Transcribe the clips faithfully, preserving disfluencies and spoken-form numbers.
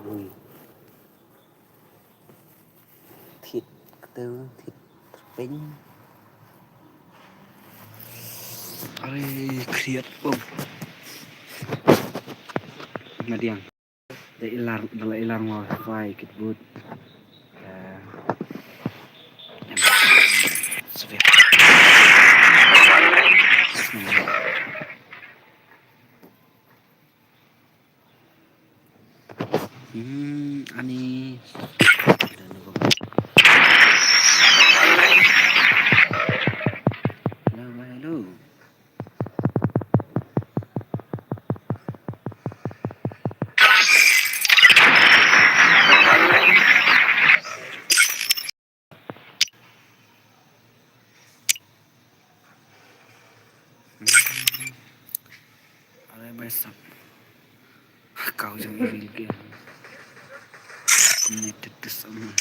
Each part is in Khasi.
Ui. Thit ktew, thit ping. Are khriat pom. Madiang. Da ilar, da la ilar ngo fai kit but. Eh, em, severe. Hmm, ani. Hello, hello. Are bai sap. Kau jong i ril ke. Connected to someone.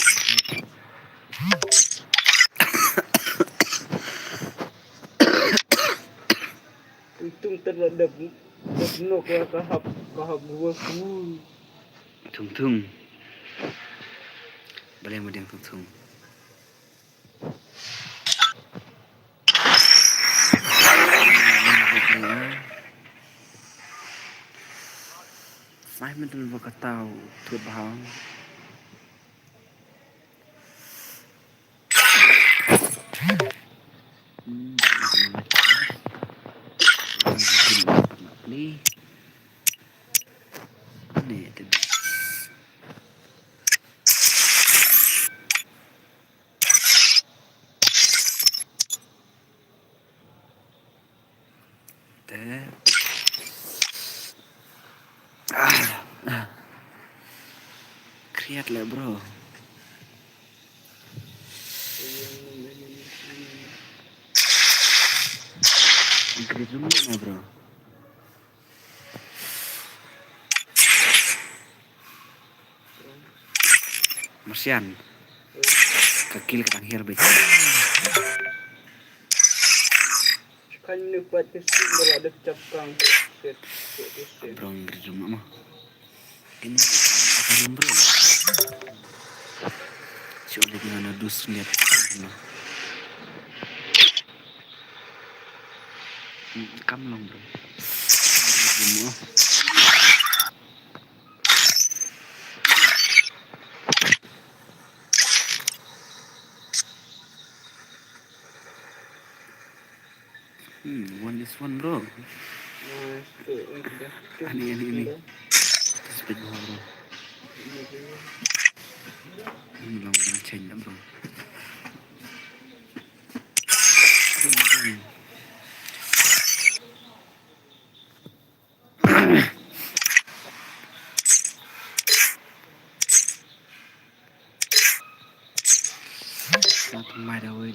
Untung ter da dep nok ya ka hap, ka hap gua ku. Thung thung. Balei madiang thung thung. Five minutes ba ka tau thut bha. Hmm, ni te. Te. Ah, ah. Create le, bro. Create mana, bro? Marsian. Ka kill ka dang hiar beit. Kan ni pat ke sim bala de chapkang. Brong gri jum ma. Ini apa nombor? Si oleh dengan dus lihat. Kam long, bro. Hmm, one is one, bro. Ani, ani, ani. Speed bro. Hmm, long gonna change them, bro. Not my way.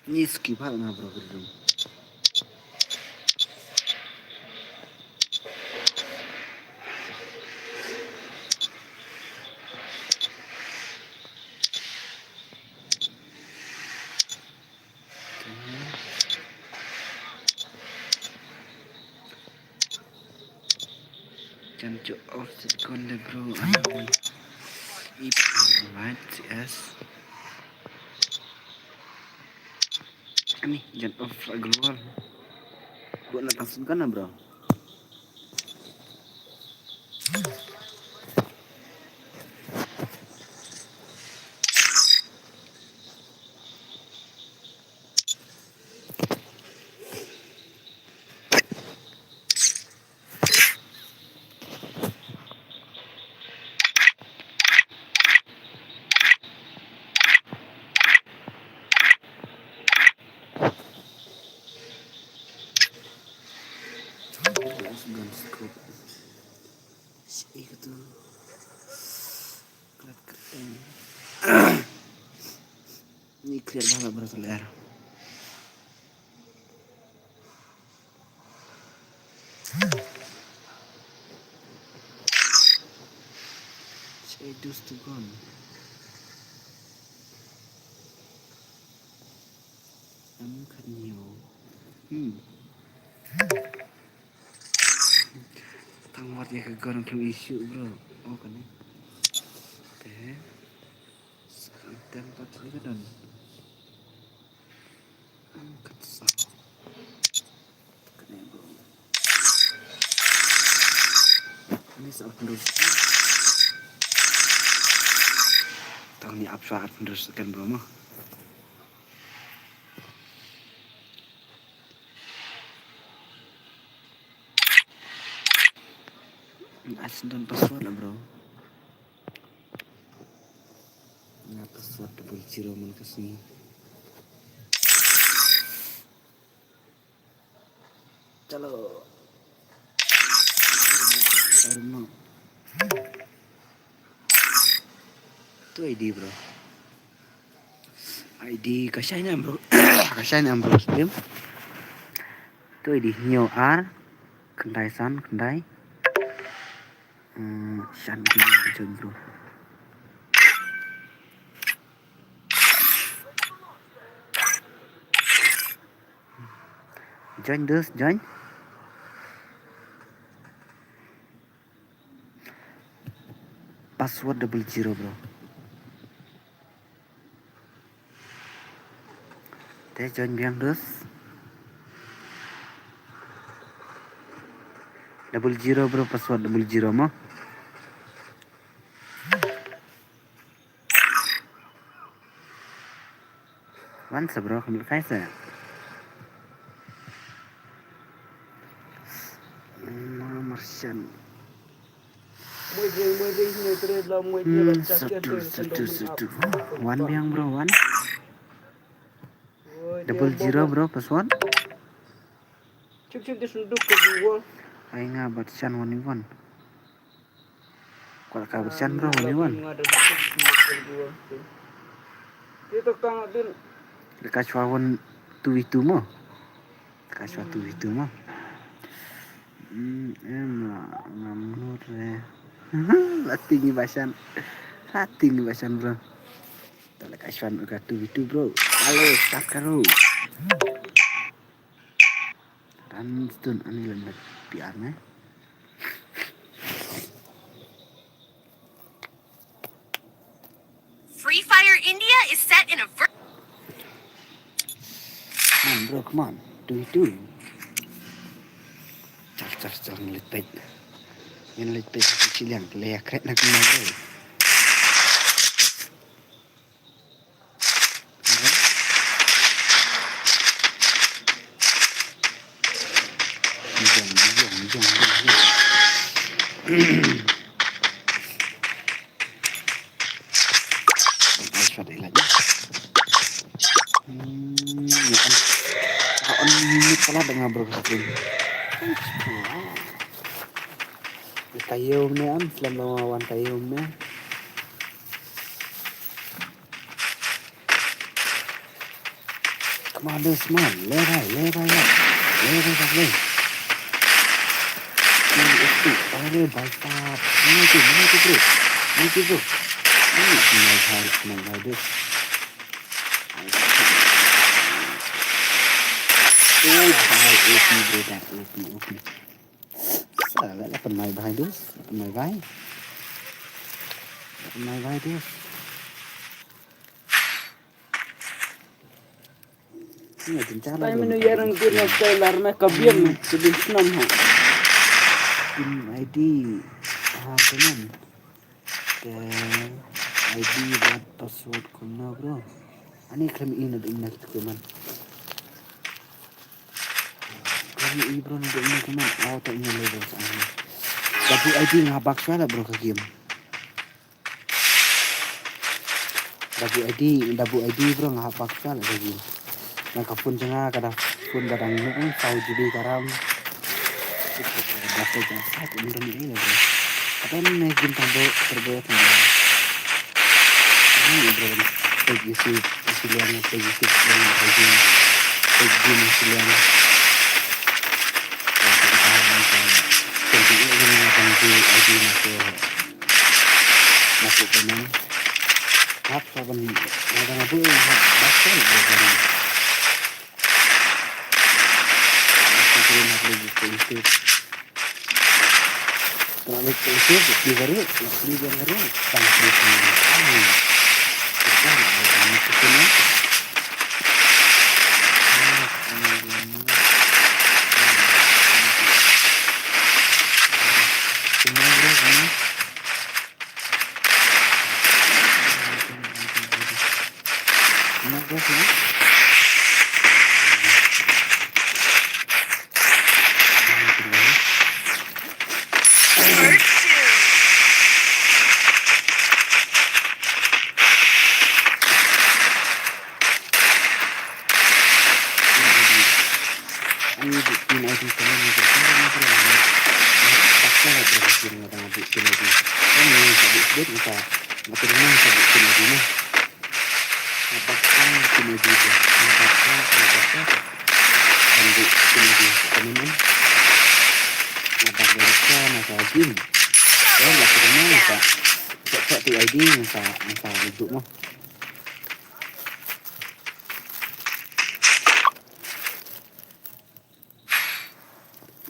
Ni skip hal na, bro, bro. Jan ju off sit kon de, bro. Ani. Ip invite C S. Ani jan off global. Buat na tang sun kan, bro. Gun scope. Shi katu. Klat kreteng. Ni clear banget, bro, clear. Saya dus tu kan. Em, khat hynñiew. Hmm. Tang wat ïa ka gun khlem issue, bro. Oh, kane. Te. Sa kan tem pat ïa ka don. Hmm, khat saw. Kane, bro. Ani sa arphew hynriew. Tang ni ap sa arphew hynriew second, bro, mo. Ai sngewdon password la, bro. Nga password double zero man ka sngi. Chalo. I don't know. Tu I D, bro. I D ka shai nam, bro. Ka shai nam, bro. Stream. Tu I D hynñiew ar khyndai san khyndai. Hmm, shan khyndai, bro. Join, dus, join. Password double zero, bro. Te join biang, dus. Double zero, bro, password double zero mo. Wan sa, bro, khamut kai sa. Ma Martian. Hmm, satu, satu, satu. Wan biang, bro, wan. Double zero, bro, password. Ai nga bat shan wan wan. Kwah ka ba shan, bro, wan wan. Ka shwa wan two v two mo. Ka shwa two v two mo. Hmm, em la ngam nur re. La ting ba shan. La ting ba shan, bro. Ta la ka shwa ka two v two, bro. Alo, start karo. Ran stun ani len P R ne. Free Fire India is set in a ver- Come on, bro, come on. Do it, do it. Char, char, char, ngelit peit. Ngelit peit, chiliang, le ya krek nak, bro. Kayu ne am, slam wan kayu ne. Come on, this man. Le bhai, le bhai, le. Le bhai, le. Ni itu, pare bhai sahab. Ni itu, ni itu, bro. Ni itu, bro. Ni itu, my bhai, my bhai, this. Oh, bhai, O P, bro, that O P, O P. Sa la la pynmai bhai, this. Pynmai bhai. Pynmai bhai, this. Ai menu yarang din na style arme ka biang, hmm, ka biang snam ha. Team I D. Ha, teman. Te I D bad password kumno, bro? Ani khlem i na ding na teman. Khlem i, bro, na ding na teman. Oh, ta ina level sa. W I D nga bak sa la, bro, ka game. W I D, W I D, bro, nga hap bak sa la lagi. Na ka phone jong nga ka da phone ba dang nang saw G B ka RAM. Ka da phone jong nga sa ka dang nang, bro. Ka dang nang game tang bo, tang bo, tang bo. Ni, bro, peg isi, isi liang, peg isi liang, peg isi liang, peg isi liang. Peg isi liang, peg isi liang. Masuk ke mana? Hap saban, saban apa yang hap bakal berjaya. Kalau ada itu, itu, itu baru, itu baru, bang, itu, itu.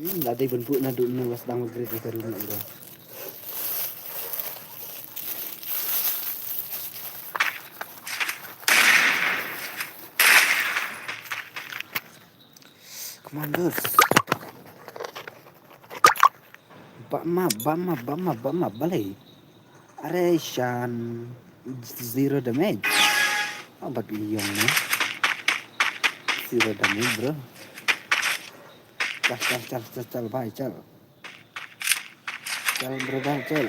Hmm, la dei ban buh naduh mynne ba sdang ba grit ïa ka room na bro. Come on, dudes. Bam up, bam up, bam up, bam up, balei? Are shan zero damage. Oh, but young, no? Zero damage, bro. Chal, chal, chal, chal, chal, bhai, chal. Chal, brother, chal.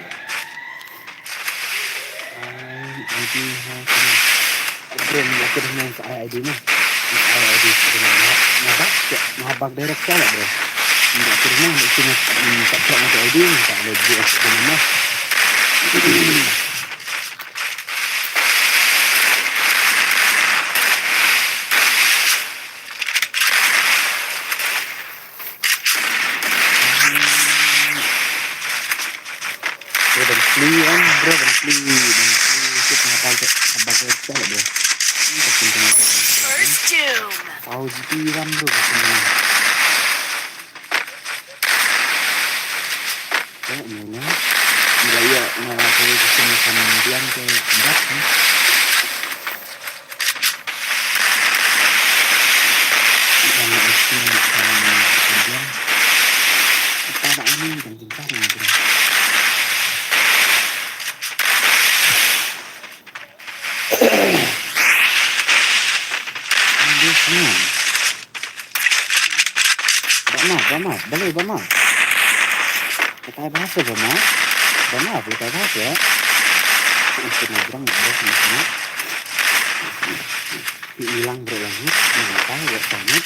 Ai, ai, di, ha, sini. Bro, ni aku dah main sa I D ni. Ni I D sebenarnya. Nampak? Nampak direct salah, bro. Ni aku dah main, ni sini, ni tak tak ada I D ni, tak ada G S sebenarnya. Bro, ban flee on, bro, ban flee, ban flee. Shit, nga bal, nga bal, bro. First doom. How G T ram, bro, ban flee. Kaya ni, ni. Ni lah, ya, ni lah, saya kesini kan diam ke tempat ni. Bam up, bam up, balei bam up? Lekai bahasa bam up. Bam up, lekai bahasa. Itu nyebrang, bro, sama-sama. Hilang, bro, lagi. Lekai, bro, sama.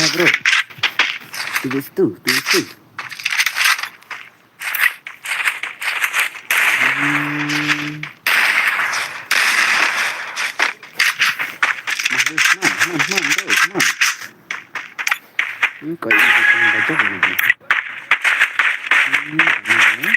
Bro. Two versus two, two versus two. Hmm. Come on, come on, come on, bro, come on. Hmm, kau ini bukan bajak ini, bro. Hmm, ini, bro.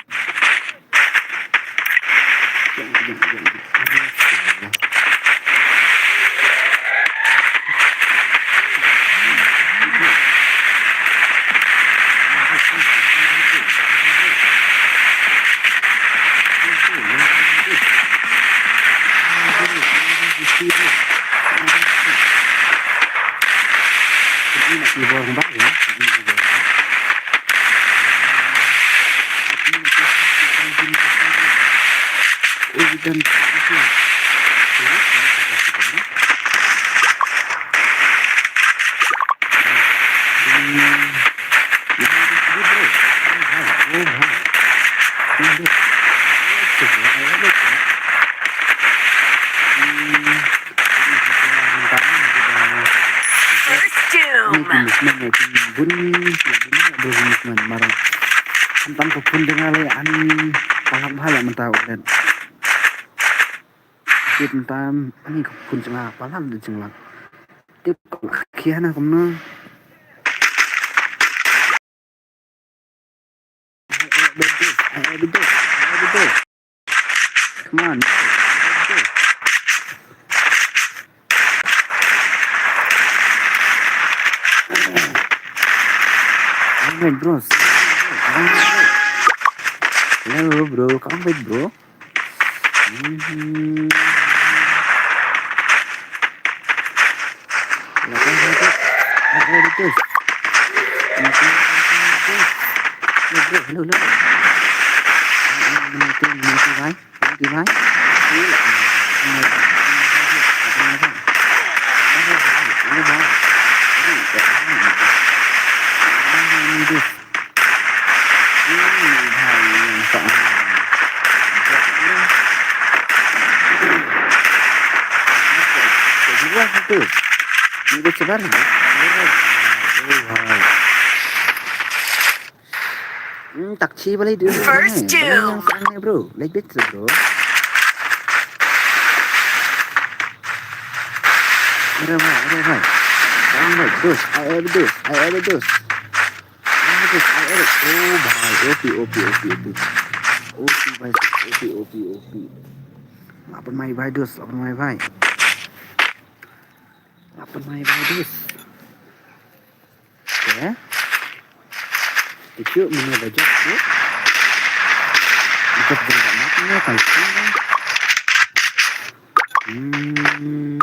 Mane kin bun, bun bro, bun man marang. Antam ka pun denga le an palat bha la mynta ulet. Tip mynta ani ka pun jingla palat de jingla. Tip ko la khia na kumno. Come on. Come on, bro. Hello, bro. Come on, bro. Mhm. Hello, hello, hello. Hello, hello, hello. Hello, hello, hello. Hmm, tak chi balai dun. First doom. Bro. Like bit, bro. Are bhai, are bhai. Bang bhai, dos, ai, ai, dos, ai, ai, dos. Ai, dos, ai, ai, dos. Oh bhai, O P, O P, O P, O P. O P bhai, O P, O P, O P. Lapan mai bhai, dos, lapan mai bhai. Lapan mai bhai, dos. Okay. Tiap mano bajak tu. Bajak jenggot mati ni, kai sini. Hmm.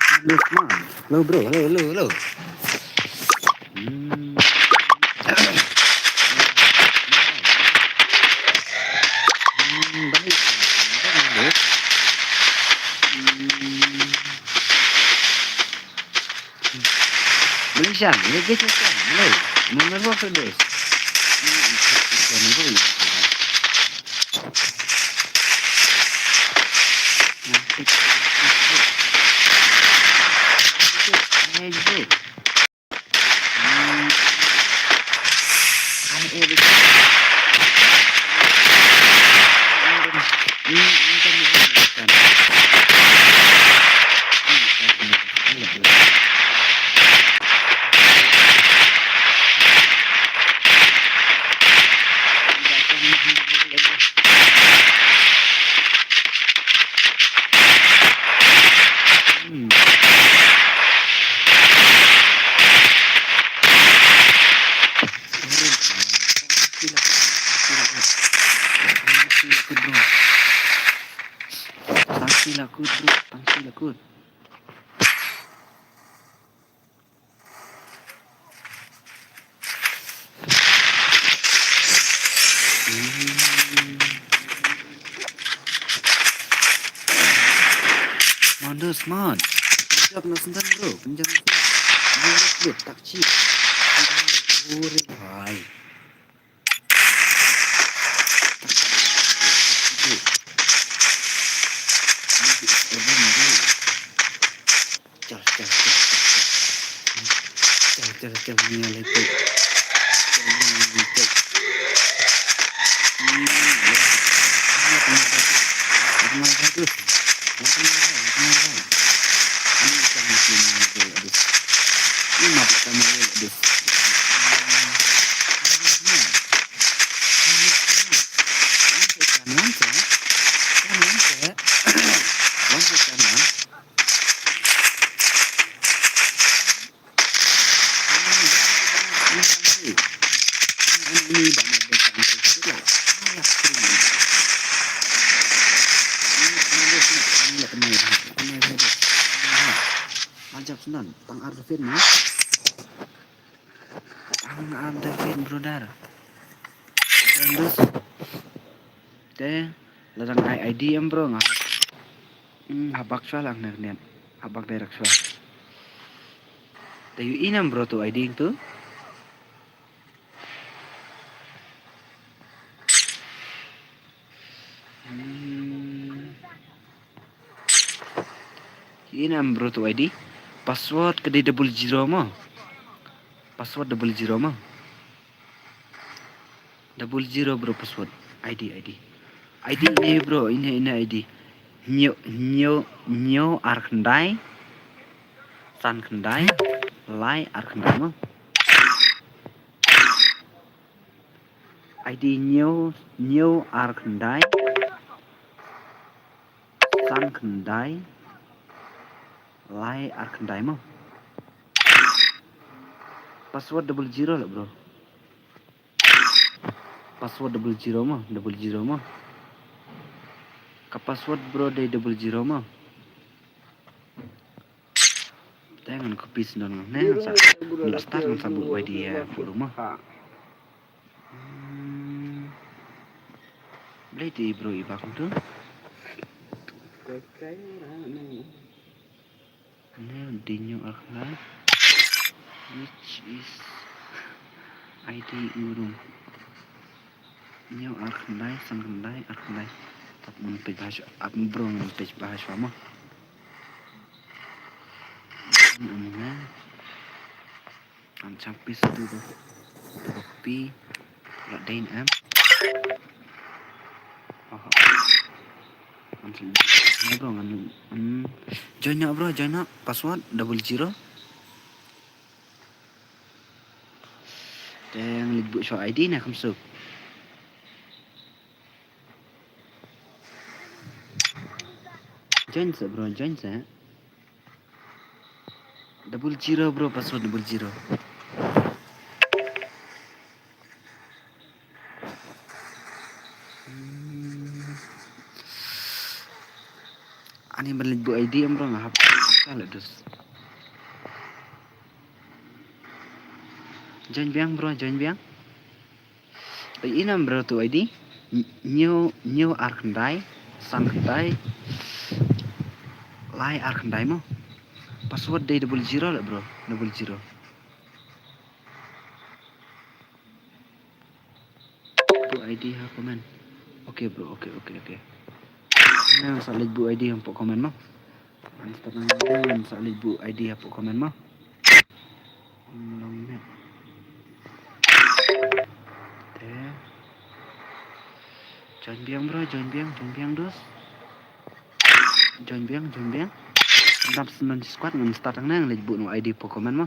Hello, come on. Hello, bro. Hello, hello, hello. Hmm. Hmm, balik. Hmm. Malaysia, Malaysia, Malaysia. Mana gua ke dos? Ini itu, itu, ini itu. Hmm. Tang sila kut, bro. Tang sila kut. Mando smart. Pinjam na sendal, bro. Pinjam na sendal. Bro, bro, tak chip. Bro, bhai. Chal, chal, chal, chal, chal. Chal, chal, chal, ni alai tu. Chal, ni alai tu. Ni alai tu. Ni alai tu. Ni alai tu. Ni alai tu. Ajab snan, tang ar fin, no? Ang ang da phin, brother. Brandus. Te la dang ai I D em, bro, nga. Hmm, ha bak shuwa lang ner net. Ha bak direct shuwa. Te yu inam, bro, tu I D tu. Ina em bro tu I D. Password ka dei double zero mo. Password double zero mo. Double zero bro password. I D, I D. I D ine bro, ine, ine I D. Hynñiew, hynñiew, hynñiew ar khyndai. San khyndai. Lai ar khyndai mo. I D hynñiew, hynñiew ar khyndai. San khyndai. Lai ar khyndai mo. Password double zero lah bro. Password double zero mo, double zero mo. Ka password bro dei double zero mo. Te ngan copy sdang ne ngan sa. Ngan start ngan sa buh Y D ha phuh ruh mo. Hmm. Blei te bro i bak tu. Ne dei hynñiew ar khyndai. Which is I D urum. Hynñiew ar khyndai, san khyndai, ar khyndai. Tap ngan peit bha shuwa, ap bro ngan peit bha shuwa mo. Ngan ne. Ngan copy sdang tu. Copy. La dei em. Oh. Ngan sdang. Ne bro ngan, hmm. Join noh bro, join noh. Password double zero. Te ngan leit buh shuwa I D ne kham suk. Join sa bro, join sa. Double zero bro, password double zero. Hmm. Ani ban leit buh I D em bro nga hap. Join biang bro, join biang. Ina em bro tu I D. Hynñiew, hynñiew ar khyndai, san khyndai, lai ar khyndai mo. Password dei double zero lah bro, double zero. Buh I D ha comment. Okay bro, okay, okay, okay. Ngan sa leit buh I D hapoh comment mo. Ngan sa leit buh I D hapoh comment mo. Long net. Te. Join biang bro, join biang, join biang dus. Join biang, join biang. Dap senan squad ngan start hangne ngan leit buh noh I D hapoh comment mo.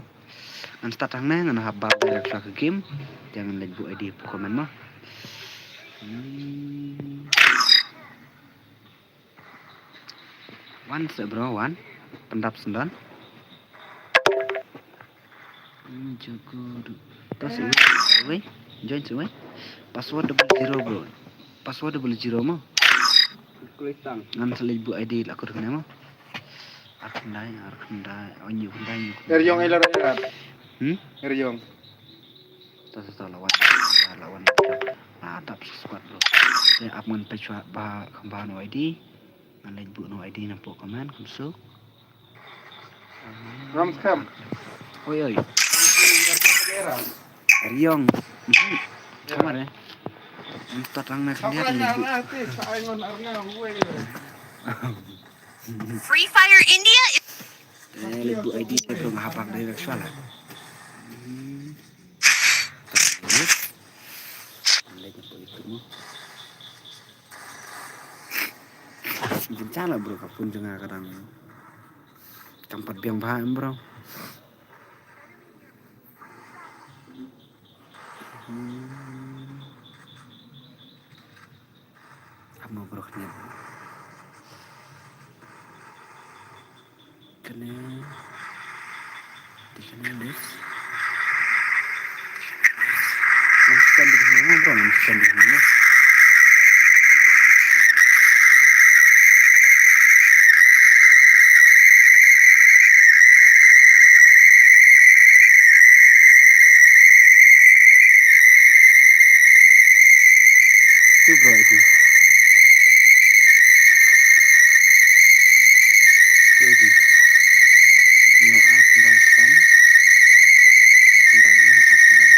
Ngan start hangne ngan hap bad direct sha ka game. Te ngan leit buh I D hapoh comment mo. Hmm. Wan sa bro, wan. Pyndap sdang. Hmm, jago du. Terus uwei, uwei. Join sa uwei. Password double zero bro. Password double zero mo. Ngan sa leit buh I D la kur kane mo. Ar khyndai, ar khyndai, oh, hynñiew khyndai, hynñiew khyndai. Er yong, elar, elar. Hmm? Er yong. Ta, ta, ta, lawan, ta, lawan. Ah, dap squad bro. Te ap ngan peit shuwa ba kham ba noh I D. Ngan leit buh noh I D napoh comment kham suk. Ram skam. Oi, oi. Er yong. Mhm. Kamar eh. Ngan start hangne khyndiat ngan leit buh. Free Fire India. Eh, leit buh I D bro nga hap bad direct shuwa lah. Hmm. Leit buh I D mo. Jin jala bro ka phone jong nga ka dang. Kam pat biang bha em bro. Hmm. Amo bro kane. Kane. Di kane, guys. Ngan scan di kane, bro, ngan scan di kane. Tu bro, itu. Tu itu. Nyo ar kembal san. Kembal ya, ar kembal.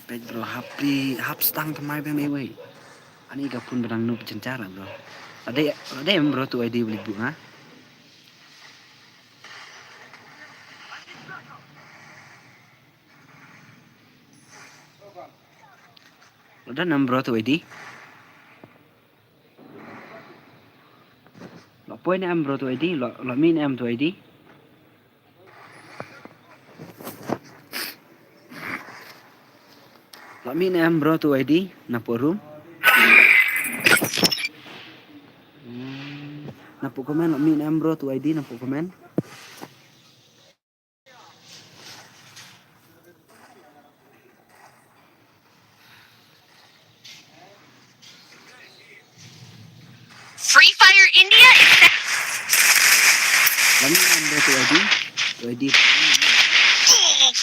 Peit bro, hap pli, hap stang thymmai biang iwei. Ani ka phone ba dang nup jynjar bro. Ada ada em bro tu I D beli bu ha. Lo da nam bro tu I D. Lo poi ne am bro tu I D, lo lo mi ne am tu I D. Lo mi ne am bro tu I D na po room. Hmm, na po comment lo mi ne am bro tu I D na po comment. Free Fire India is Lami ando tu adi. Tu adi.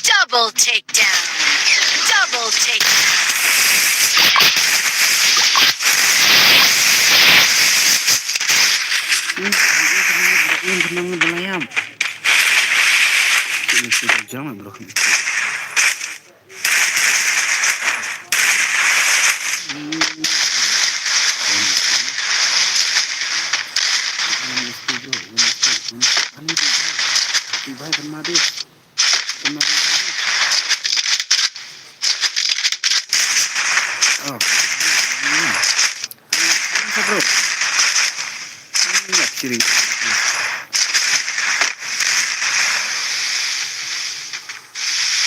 Double takedown. Double takedown. Hmm, hmm, hmm, hmm, hmm, hmm, hmm, hmm. Ini sudah jangan bro. Bro. Ini yak siring.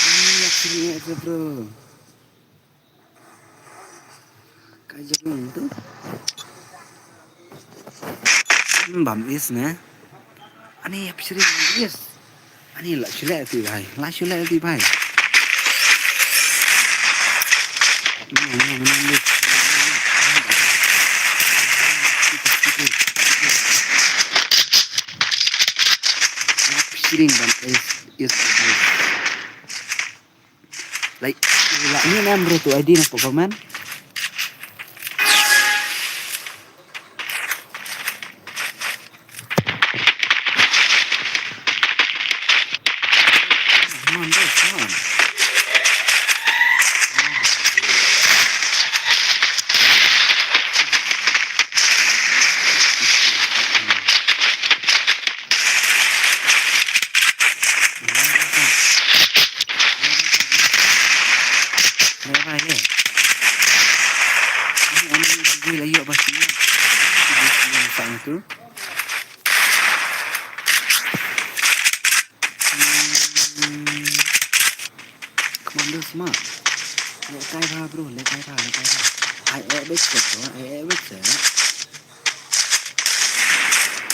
Ini yak siring aja, bro. Kaja tu. Hmm, bam is ne. Ani yak siring bam is. Ani la shule ti bhai, la shule ti bhai. Siring ban is is. Like, la ni nem bro tu I D na po comment. Commander smart. Lekai bha bro, lekai bha, lekai bha. Ai eh bek bro, ai eh bek.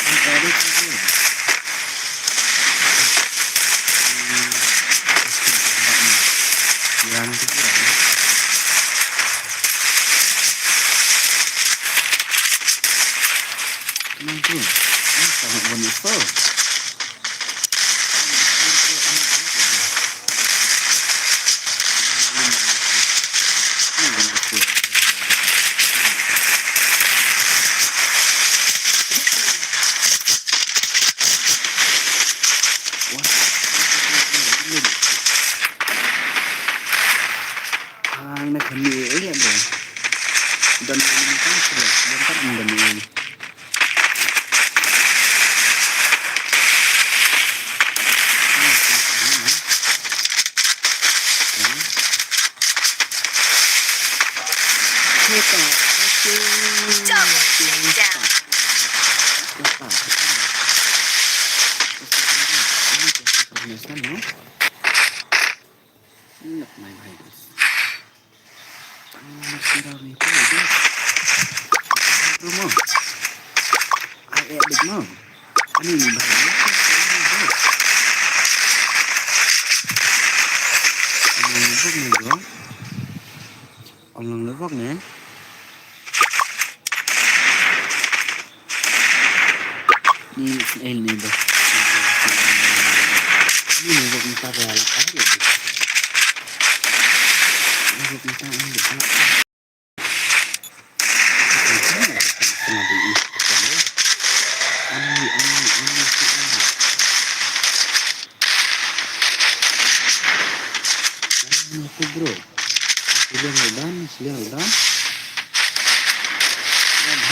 Ai eh bek bro. Yang tu bro. Tenang tu. Ini sangat bonus tu. Ang na kami eh ya bro. Dan ini kan sudah, dan kan ini. Double takedown. Look, my virus. Tang sirau ni tu, tu. Rumah. Ai eh big mom. Ani ni bhai. Ani ni bhai ni bro. Online lo vlog ne. Ni el ni ba. Ni ni ba ni ta ba la ka ni. Ni ba ni ta ni ba la ka. Ani, ani, ani, ani. Ani aku bro. Siliang udan, siliang udan.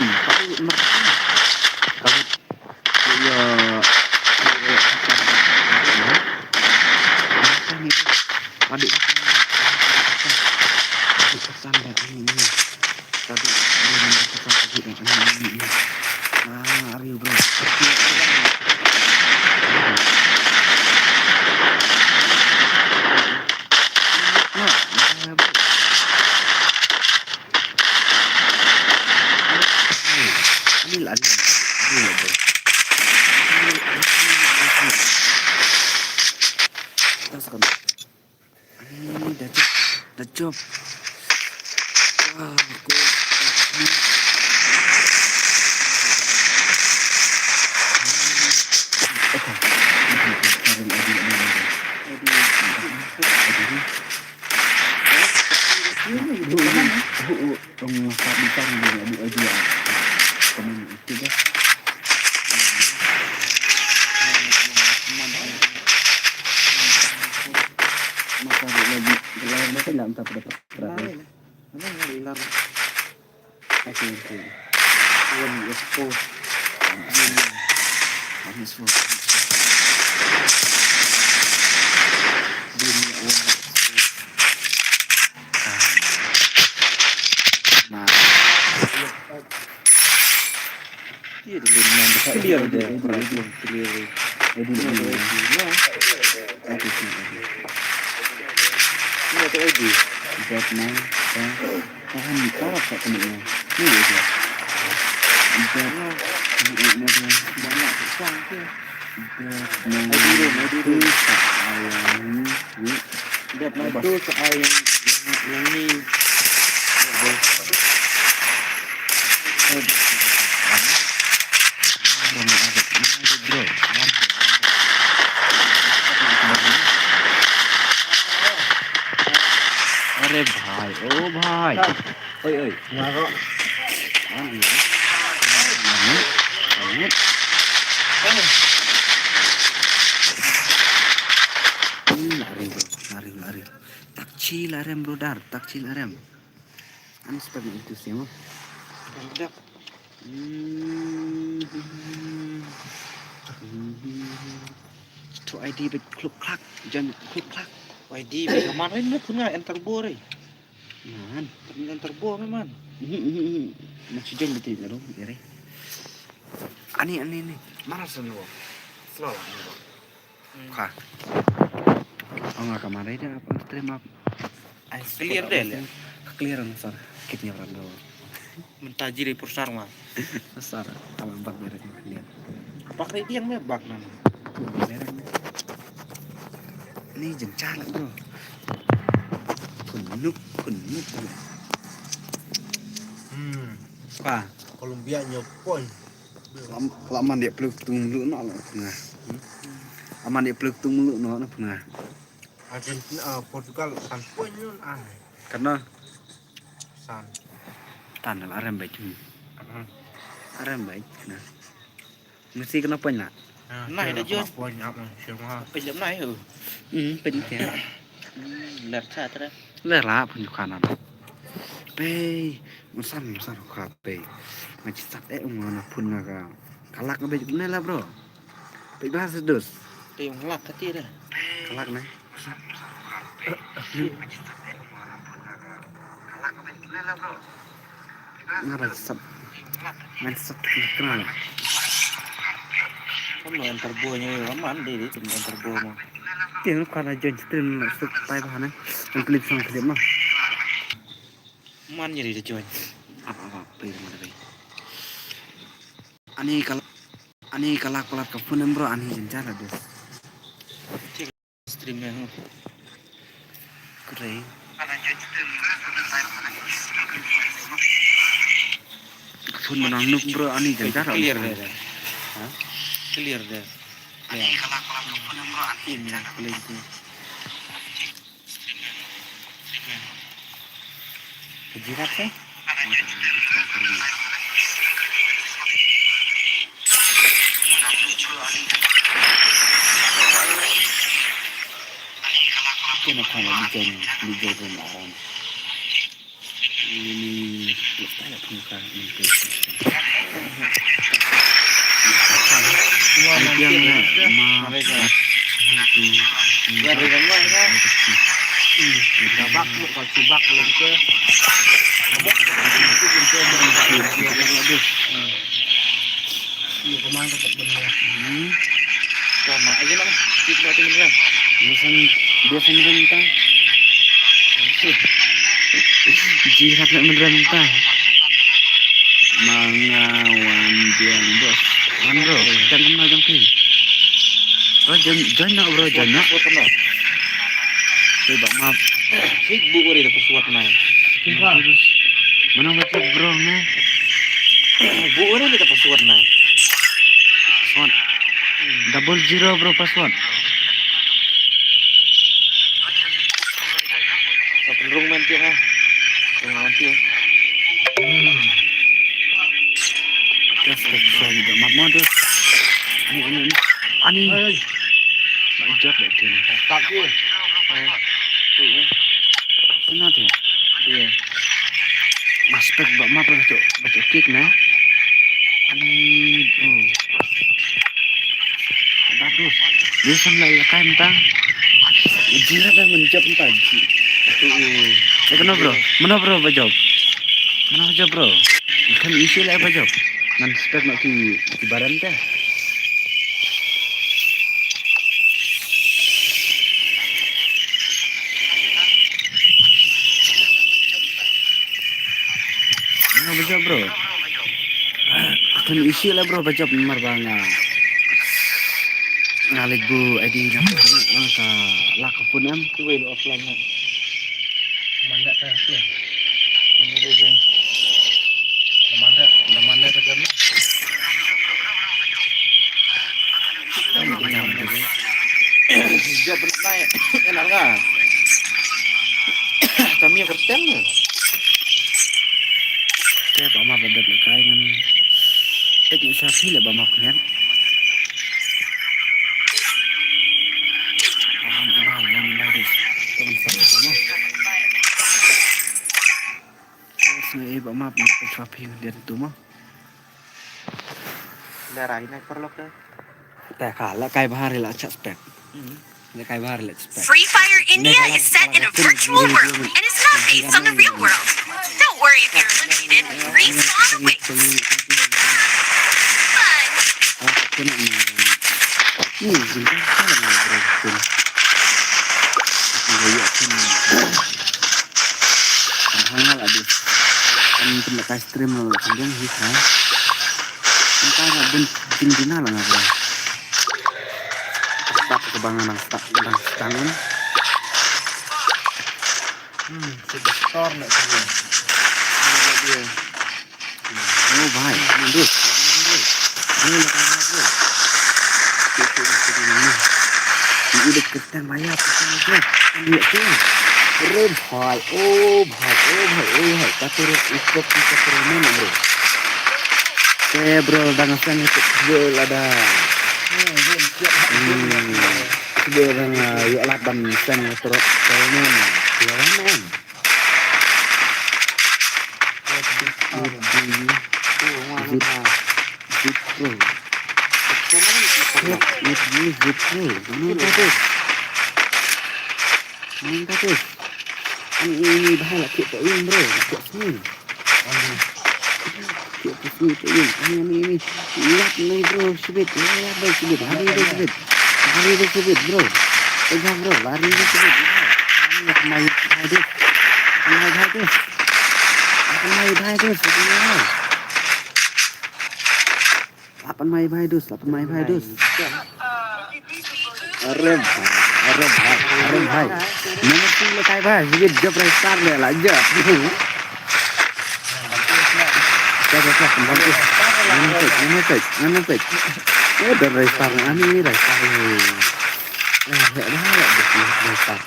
Hmm, padu mer. Padu. Iya. Padu. Padu. Padu. Ah, are you, bro? Anil, anil, anil, bro. Anil, anil, anil. Kita sekarang. Ani dah jop, dah jop. Ah, aku. One is four. One is four. Nah. Clear deh, clear. Ready, ready. Ready, ready. Ready, ready. Ready, ready. Ready, ready. Tahan, tahan, tak kena. Ni dia tu. Ibarat, ni, ni, ni, ni. Banyak tu sang tu. Ibarat, ni, ni, ni, ni. Ibarat, ni, tu sang yang ni. Ibarat, ni, tu sang yang, yang, yang ni. अरे भाई, ओ भाई। Oi, oi. Ngaro. Ani. Ani. Ani. Lari, bro. Lari, lari. Tak chill arem, brother. Tak chill arem. Ani stop na itu sih, mo. Mantap. Hmm. Hmm. Itu I D bet kluk klak, jam kluk klak. I D bet kaman, eh, mo pun nga enter bore. Man. Tapi enter bore, man. Mhm, mhm, mhm. Masih jam betul, lalu, ya, re. Ani, ani, ani. Mana sih lo? Slow lah, ni, bro. Kha. Ong ka mare da apa stream up. Ai clear deh le. Clear ang sar. Kit nya ram do. Mynta ji dei pursar ma. Sar. Tama empat merek clear. Bak dei diang me bak nan. Merek. Ni jengchal bro. Khun nuk, khun nuk. Hmm. Kha. Colombia nyo point. Lam, lam man dia peluk tung melu no lah pernah. Aman dia peluk tung melu no lah pernah. Argentina, ah, Portugal san point nun ai. Karena san. Tan lah arem baik. Hmm. Arem baik. Nah. Mesti kena point lah. Nah, dah jot point apa sih mah. Pejam naik tu. Hmm, pejam. Hmm, lar chat dah. Lar lah pun juga nan. Pei, musan musan kha pei. Nga chi sat eh ung na phun nga ka. Kalak nga bej ne la bro. Pej ba sedus. Pej ung lak kati dah. Kalak ne. Nga ba sat. Nga sat kena. Kamu yang terbuahnya man dei dei yang terbuah ma. Tiang kana join stream suk tai ba ne. Yang clip sang clip ma. Man jadi dia join. Apa apa apa itu mana bai. Ani kalau ani kalau kulat ke phone bro ani jenjal ada. Stream yang keren. Phone menang nuk bro ani jenjal. Clear deh. Hah? Clear deh. Ya. Ini yang paling tu. Jirat eh. Kena kena bijan bijan pun aran. Ini tak ada pun kan. Biasa biasa renta. Jihad nak menerenta. Mangawan biang bos. Wan bro, jangan kena jangki. Bro, join join nak bro, join nak. Coba maaf. Sik bu uri da password nai. Mana WhatsApp bro ne? Bu uri da password nai. Password. Double zero bro password. Sa pynrung man tiang ah. Pynrung man tiang. Sorry, ba map mo, dus. Ani, ani, ani. Ani. Ba jot ba tin. Tap dia. Sana dia. Dia. Aspek ba map ba jot, ba jot kick na. Ani, bro. Ba, dus. Dia samla ya kain ta. Jira da menjop ta. Eh, kano, bro? Mano, bro, ba jop? Mano ba jop, bro? Kan isi lah ba jop. Ngan spek na ki, ki baran ka. Nga ba jop, bro. Kan isi lah, bro, ba jop mar ba nga. Nga leit bu adi na ka, ka lak ka pun em. Tu wei offline na. Mana tak ya? Mana dia? Mana, mana tak kena? Jap naik, enak lah. Kami kerteng. Kaya ba ma ba dep kai ngan. Tek ni sapi le ba ma kniat. Am, am, am, am, am, am. Tong sa ma. Sngi ba ma ba tek sapi dia tu ma. Lerai na paralok de. Te ka la kai bahar la chat spek. La kai bahar la chat spek. Free Fire India is set in a virtual world and is not based on the real world. Don't worry if you're eliminated. Respawn awaits. Fun. Ni jin ka ka la ngai bro. Ni ya kin. Hang la di. Kan pun la kai stream lo kan dong hi ha. Kan ka la bun jin jin la ngai bro. Start ka bang nang start nang start. Hmm, si store na sini. Ini dia. Oh bhai, mandus. Ini lah kata bro. Itu itu ini. Ini udah kertang bayar pasal itu. Ini tu. Bro, bhai. Oh bhai, oh bhai, oh bhai. Kata bro, ikut kita permen bro. Oke bro, dah ngasang itu bro ada. Hmm. Bro, dah ngasang itu permen. Ya kan? Zip, zip, zip, bro. Zip, zip, zip, bro. Mana tadi? Mana tadi? Ini, ini bahaya, kit tak in, bro. Kit sini. Kit sini, kit in. Ini, ini, ini. Lihat nih, bro, sebit. Lihat, bro, sebit. Lari, bro, sebit. Lari, bro, sebit, bro. Pegang, bro. Lari, bro, sebit. Ini, kemai, kemai, bro. Kemai, kemai, bro. Kemai, kemai, bro. Kemai, kemai. Lapan mai bhai dus, lapan mai bhai dus. Arre bhai, arre bhai, arre bhai. Mana tu le kai bhai, ye jab rai star le la jab. Jab, jab, jab, pembangkit. Ngam pek, ngam pek, ngam pek. Eh, dah rai star, ani rai star. Eh, ya, ya, ya, rai star.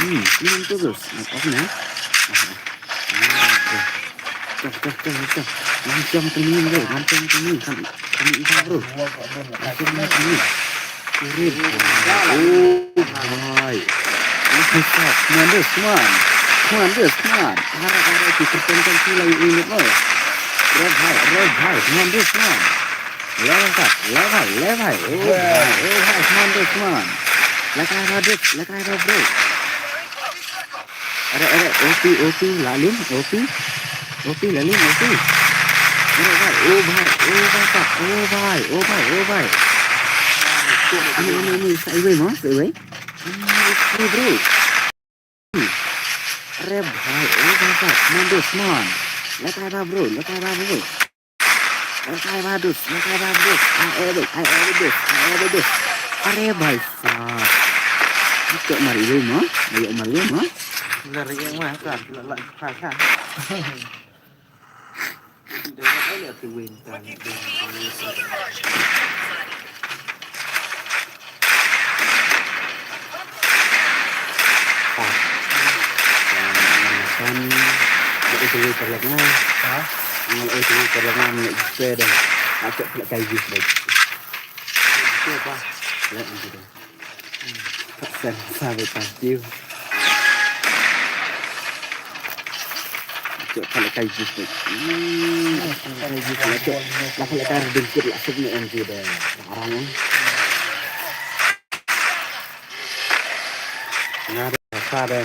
Hmm, ini tu dus. Apa ni? Cok, cok, cok, cok. Langsung ke ni, bro. Langsung ke ni. Kan, kan ni, bro. Langsung ke ni. Turun. Oh, bhai. Oh, bhai, sab. Come on, this, come on. Come on, this, come on. Ara, ara, tu tertengkan tu lagi ingat, bro. Bro, bhai, bro, bhai. Come on, this, come on. Left, left, left, left. Oh, bhai, oh, bhai. Come on, this, come on. Left, right, left, left, right, bro. Are, are, O P, O P, la lim, O P. O P, la lim, O P. Are, bhai, oh, bhai, oh, bhai, sab, oh, bhai, oh, bhai, oh, bhai. Ani, ani, ani, sa iwei mo, sa iwei. Ani, O P, bro. Are, bhai, oh, bhai, sab, man, dos, man. Lekai ba, bro, lekai ba, bro. Lekai ba dus, lekai ba dus. Ai, eh, dus, ai, eh, dus, ai, eh, dus. Are bhai sab. Ito mari lu mo? Ayo mari lu mo? Dari yang mana kan? Lelak kepala. Dia nak lihat tu win kan. Kan, ba ito paralok nga. Ha? Ngal oi tu ka la ngam ne je da. Acok pala kai jus dai. Acok pa. Le antu dai. Sen sa be pa tiu. Acok pala kai jus dai. Hmm. Kai jus la acok. La pala kai dengkit la sub ne antu dai. Aram on. Nga da sa da.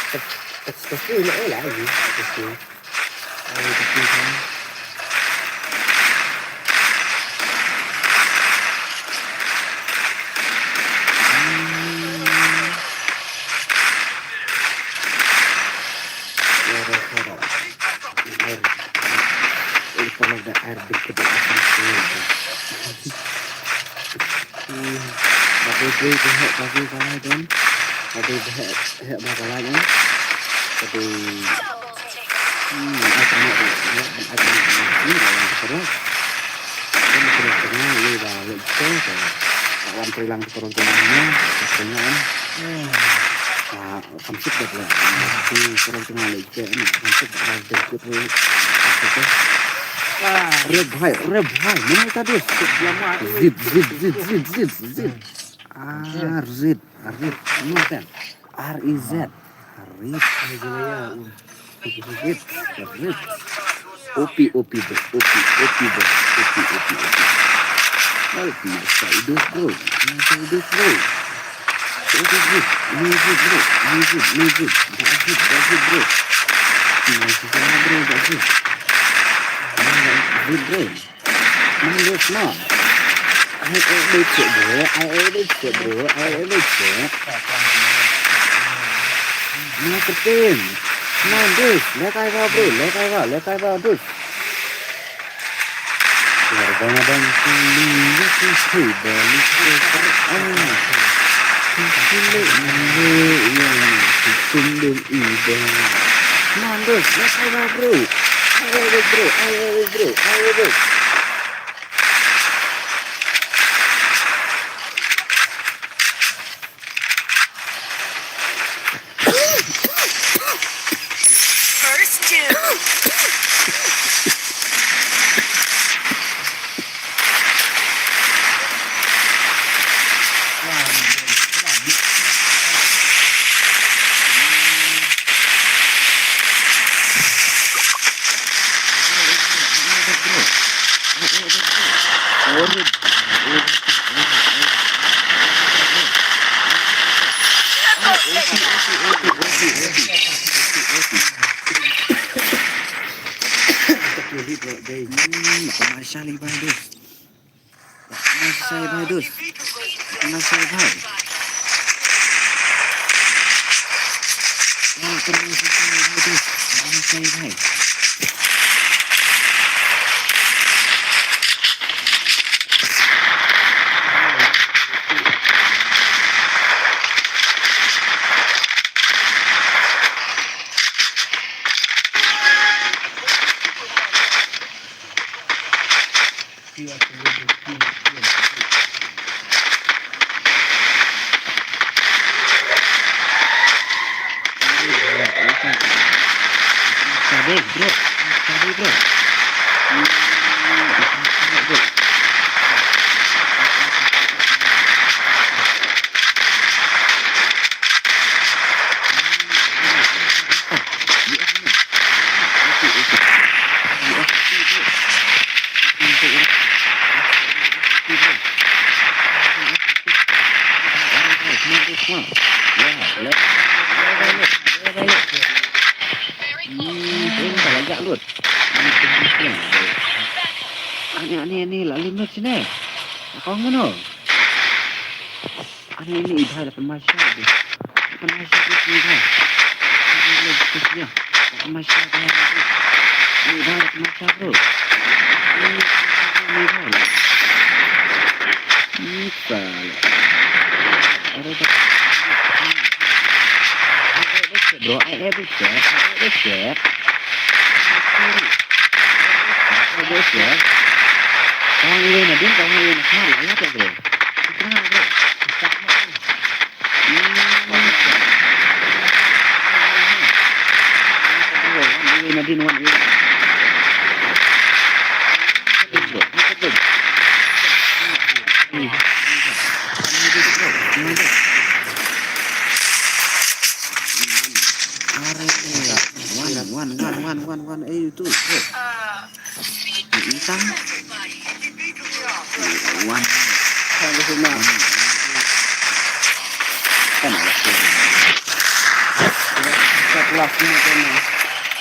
Tek tek tek la la. Ba dei dei ba heh ba dei ba lai don. Ba dei ba heh heh ba ka lai don. Ba dei. Hmm, ai ka meh, ai ka meh, ai ka meh, ai ka meh, ai ka meh. Don ka meh ka meh, ye ba leh jte ka. Ka wan trei lang ka rong jong nga, ka meh. Ah, kam sik dak leh. Ka rong jong nga leh jte, kam sik dak leh jte. Red bhai, red bhai, mana ka dus? Zit, zit, zit, zit, zit, zit. Ah, red, red. Mana kan? R E Z. Red. Red, red. O P, O P, bro. O P, O P, bro. O P, O P, O P. Help me, Saidus, bro. Saidus, bro. Saidus, bro. Music, bro. Music, music. That's it, that's it, bro. That's it, bro. That's it, bro. Come on, let's go. I edit it, bro. I edit it, bro. I edit it. No, Captain. Come on, dude. Let I go, bro. Let I go. Let I go, dude. Terbang-bang keliling, aku coba lupakan. Aku leleh yang aku tunduk ibarat. Mandus, let's go, bro. Ayo, bro. Ayo, bro. Ayo, bro. First two. Masai bhai, dus. Masai bhai, dus. Masai bhai. Wah, terus masai bhai, dus. Masai bhai. Sabe, bro. Sabe, bro. Ani, ani, ani, la limit sini. Kau ngono. Ani, ani, i bhai, la pynmai sha, bhai. La pynmai sha, bhai, i bhai. Ani, ani, i bhai, la pynmai sha, bhai. Ani, i bhai, la pynmai sha, bro. Ani, i bhai. Ani, i bhai. Are, bhai. Bro, I edit, I edit. Kong iwei na ding, kong iwei na kmar, la ïa te, bro. Kmar, bro. Kmar, bro. Hmm. Bro, wan iwei na ding, wan iwei. One, one, one, one, one, one, eh, itu, bro. Itang. One. Kan wala tu.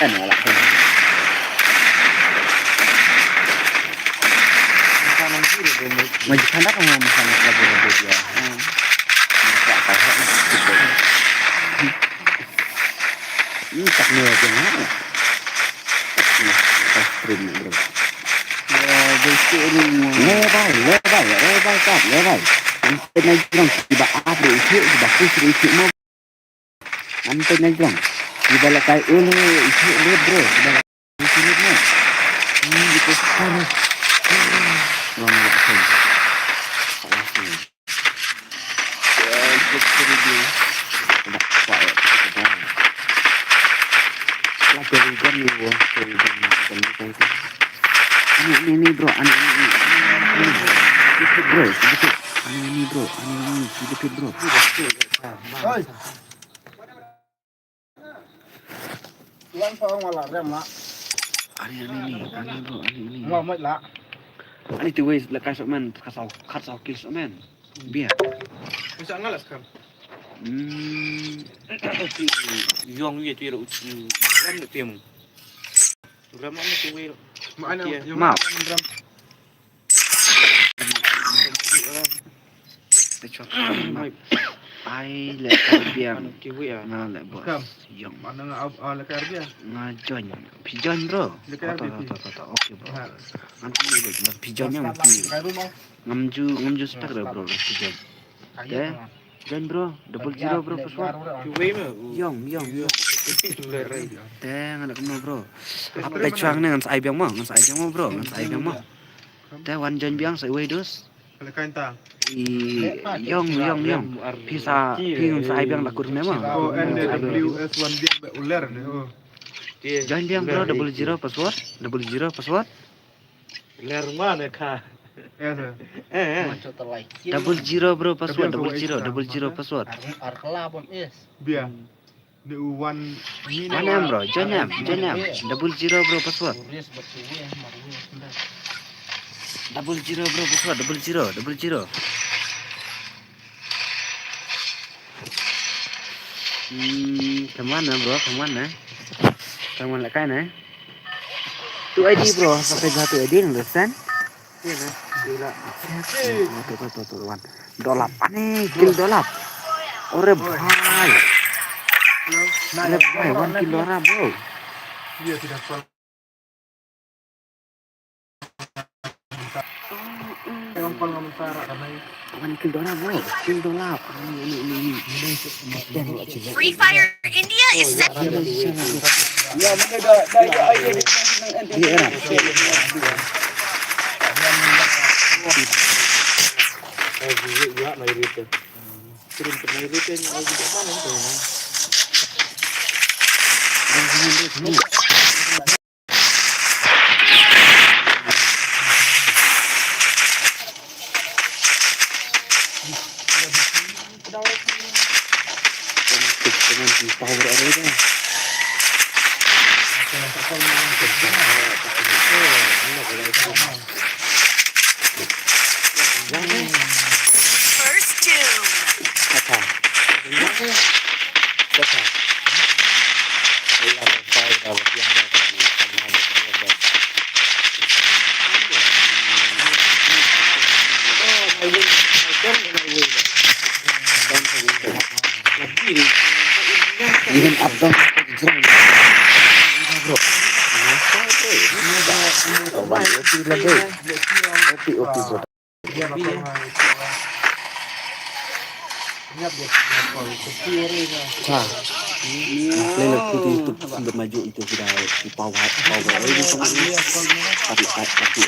Kan wala tu. Maju sana kan, maju sana lagi, lagi dia. Hmm. Tak tahu. Hmm, tak ni aja. Tak ni. Tak stream ni, bro. Eh, besok ni. Lebai, lebai, lebai, tak, lebai. Sampai naik jrong, tiba apa itu, tiba aku suruh itu mau. Sampai naik jrong. Tiba lah kai ulu, itu dia, bro. Tiba lah itu dia, bro. Hmm, itu sekarang. Orang nak apa? Tak langsung. Ini, ini, ini, bro, ini, ini, ini. Sedikit, bro, sedikit. Ini, ini, bro, ini, ini, sedikit, bro. Oi. Lan fa ong wala rem la. Ani, ani ni, ani bro, ani ni. Ngam mai la. Ani tu wei la ka sok man, ka sok, ka sok kil sok man. Bia. Masa ngala sekarang. Hmm. Yong ye tu ye u. Ram tu ye mu. Ram mana tu wei. Ma ana. Mau. Ram. Te chwa. Ai le ka biang. Anu kiwi ah. Nga le bos. Kam. Yong. Mana nga ab-, ah, le ka biang. Nga join. Phi join, bro. Le ka biang. To, to, to, to. Okay, bro. Ha. Nanti ni le phi join yang phi. Ngam ju, ngam ju spek le, bro, phi join. Te. Join, bro. Double zero, bro, password. Kiwi me. Yong, yong, yong. Te nga le kumno, bro. Apa te chwa ne ngan sa ai biang mo, ngan sa ai biang mo, bro, ngan sa ai biang mo. Te wan join biang sa wei dus. Kale kain ta. I, yong, yong, yong. Phi sa, phi ngan sa ai biang la kur ne mo. O N W S one biang be uler ne, oh. Join biang, bro, double zero password, double zero password. Ler ma ne ka. Eh, sir. Eh, eh. Double zero, bro, password, double zero, double zero password. Ar, ar kala bom is. Bia. Ni u wan ni. One M, bro. Join M, join M. Double zero, bro, password. Double zero, bro, password. Double zero, double zero. Hmm, come on, bro, come on, eh. Come on, la kai na. Tu I D, bro, pakai satu I D, understand? Iya, nah. Gila. Tu, tu, tu, tu, tu, wan. Dolap, ani, kill dolap. Ore bhai. Ore bhai, wan kill dolap, bro. Iya, tidak salah. Wan kill dolap, bro. Kill dolap. Ani, ani, ani, ani. Free Fire India is set. First doom. Even up down, bro. Oke, oke, bro. Kha. Play la put YouTube, sumber maju itu kita, kita power, power. Tapi, tapi, tapi.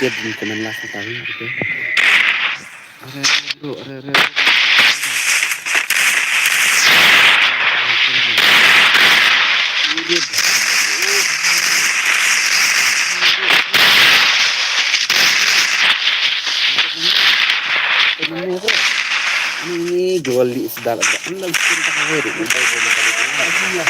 Dia din kena last kali gitu. Are, are, bro, are, are, are. Ini dia. Ini, bro. Ini, ini jual di sedal aja. Ini lagi skin tak ada, bro. Ini, bro, bro, bro, bro.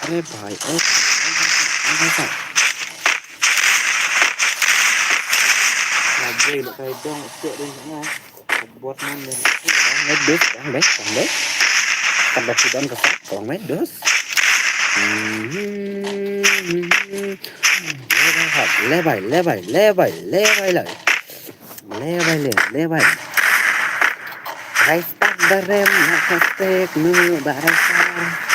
अरे भाई, ओ भाई, ओ भाई, ओ भाई। Lagi nak kai dong, cek dia nak. Buat mana? Kong mai dus, kong mai, kong mai. Kan dah sudah kesat, kong mai dus. Hmm. Lebai, lebai, lebai, lebai, lebai. Lebai, le, lebai. Rai stak barem, nak stek, nu, barai star.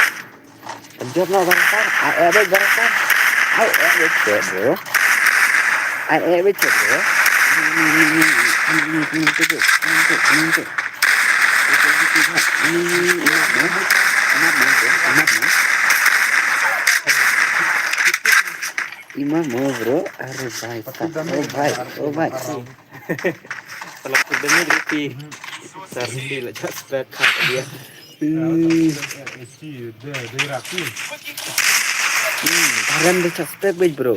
Jawab noh, Barca. I edit, Barca. I edit, bro. I edit, bro. Imam, bro. Are bhai, oh bhai, oh bhai. Kalau kita ni reti. Sar reti lah, just back up dia. Hmm. Hmm, taran dia just back, bro.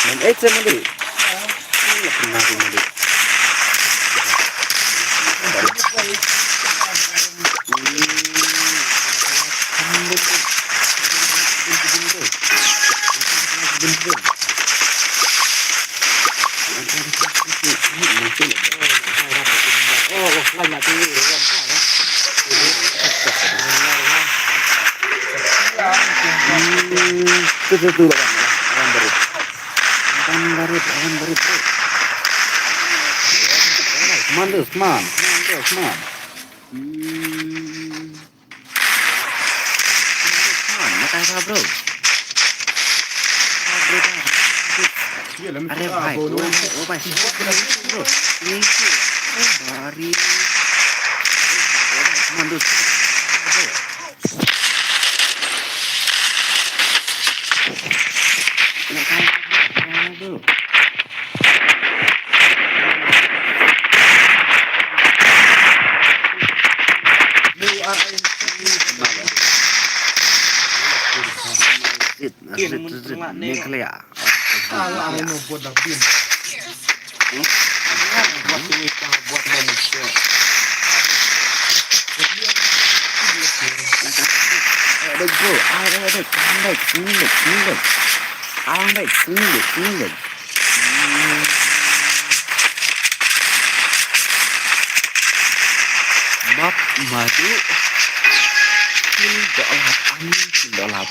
Mam eh, saya mandi. Ini pernah aku mandi. Tu, tu, tu, lawan, lawan barit. Lawan barit, lawan barit, bro. Come on, dude, come on. Come on, dude, come on. Hmm. Come on, matai tha, bro. Are bhai, oh bhai, oh bhai, bro. Thank you. Oh, bari. Come on, dude. Bro. Matai tha, bro. Nuclear. Let's go. Let's go. Let's go. Let's go. Map madu. Kil dolap. Ani kil dolap.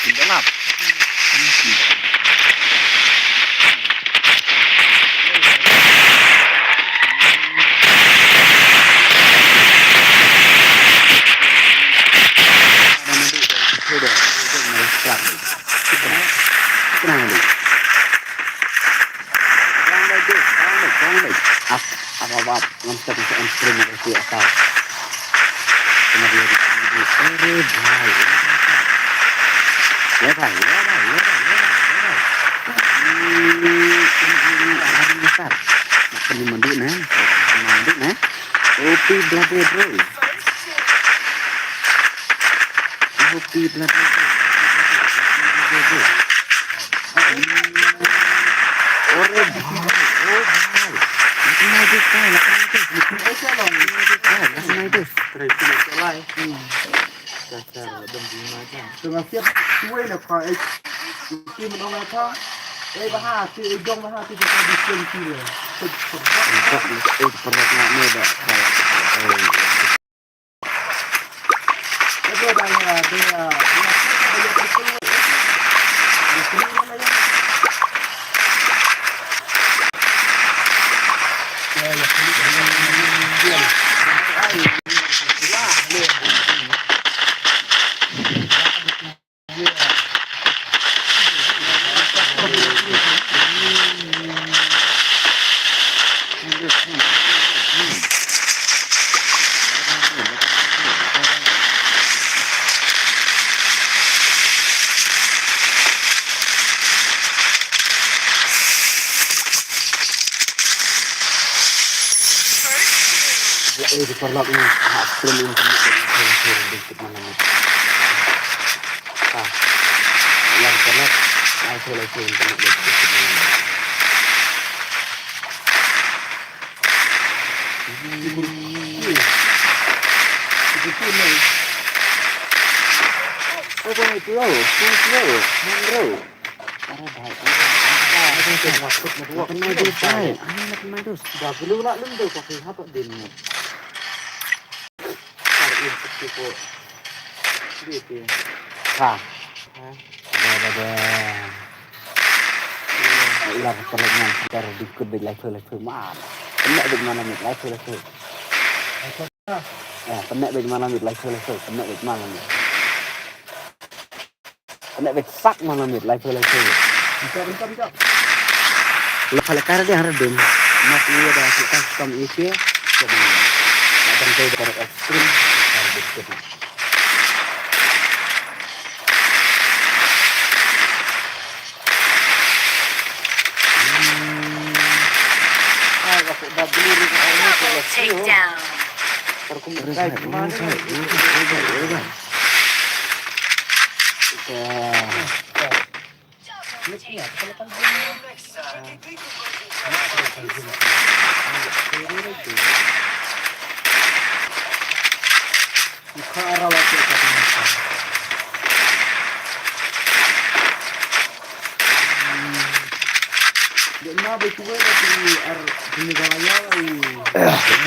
Kil dolap. Ani kil dolap. Up, up, up, up. Ngam stop, ngam stop, ngam stop, ngam stop. Kena dia, dia, dia. Are bhai, are bhai. Le bhai, le bhai, le bhai, le bhai, le bhai. Hmm, ini, ini, ini, ini, ini, ini, ini. Nak kena mandi, nah. Nak kena mandi, nah. Kopi belade, bro. Kopi belade, bro. Kopi belade, bro. Ore bhai, oh bhai. Lakna duk bhai, lakna duk. Lakna duk bhai, lakna duk. Try to make a life. Hmm. Cha, cha, dum di ma cha. Tengah siap tuai na kha, eh. Ti menong na kha. Eh, baha ti, eh, dong baha ti, kita di sini ti le. Untuk, eh, perlu nak ni dah. Di paralok ni, ha, stream ni, kena, kena, kena, kena, kena, kena, kena. Ha. Lar paralok, lai phe, lai phe, kena, kena, kena, kena. Oh, bro, bro, bro, bro. Bro. Aduh, bhai, aduh, bhai, aduh, bhai. Aduh, bhai. Aduh, bhai. Aduh, bhai. Dah, belum nak lem tu, pakai apa dia ni? Tarik yang kecil tu. Dia tu. Ha. Ha. Dah, dah, dah. Ilar, kalau ngan segar dikut bej lai phe, lai phe, man. Kena bej mana ni, lai phe, lai phe. Eh, kena bej mana ni, lai phe, lai phe. Kena bej mana ni. Kena bej sak mana mit, lai phe, lai phe. Bisa, bisa, bisa. Lepas lekar dia harus dun. Mat ni ada kita kam isi. Coba. Tak tentu dari ekstrim. Lekar dikit. Hmm. Ah, aku dah beli ni. Double takedown. Terus aku mau try kemana ni?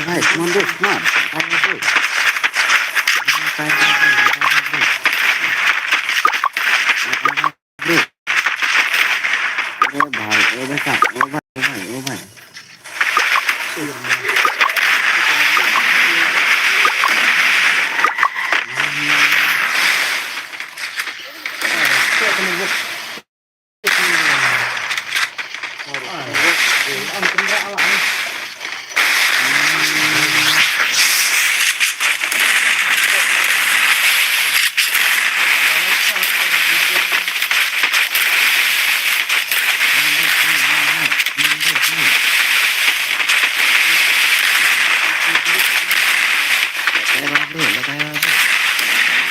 Nice, come on, dude, come on. Bro. Eh, bhai, eh, bhai, eh, bhai, eh, bhai, eh, bhai.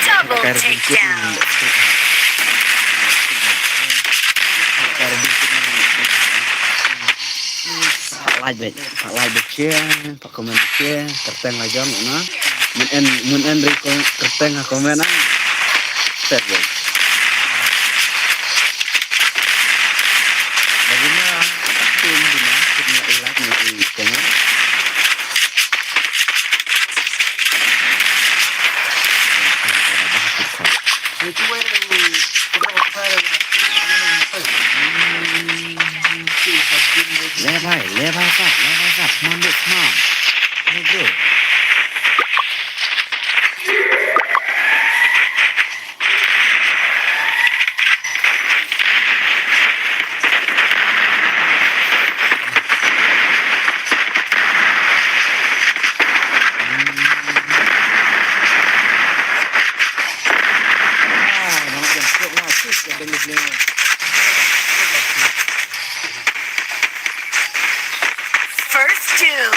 Double takedown. Pat like bad, pat like bad, share, pat comment, share, kyrteng la jong, na. Mun en, mun en ri ko-, kyrteng ha comment, na. Step bad. Bagi na, tim di na, tim na ilat ni, tim na. Le bhai, le bhai sab, le bhai sab. Come on, dude, come on. Hey, bro. First doom.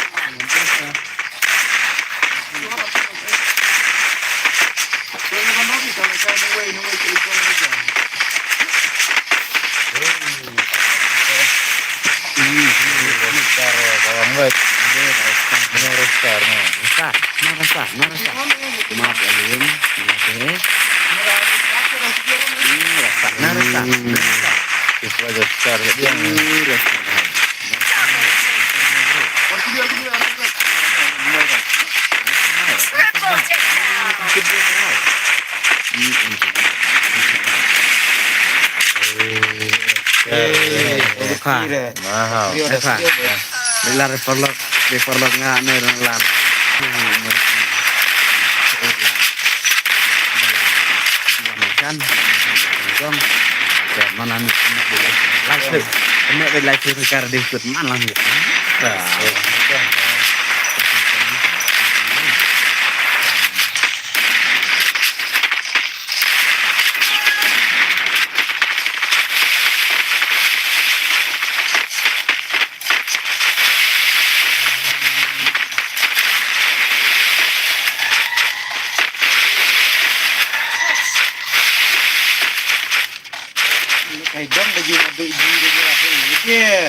Triple takedown. Wow. Ila re paralok, re paralok nga ne ran lan. Kan, kan, mana ni, kena bej lai phe, kena bej lai phe, kar dei kut mana ni. Ai dong da ji ma duk ji da ji aku. Ye.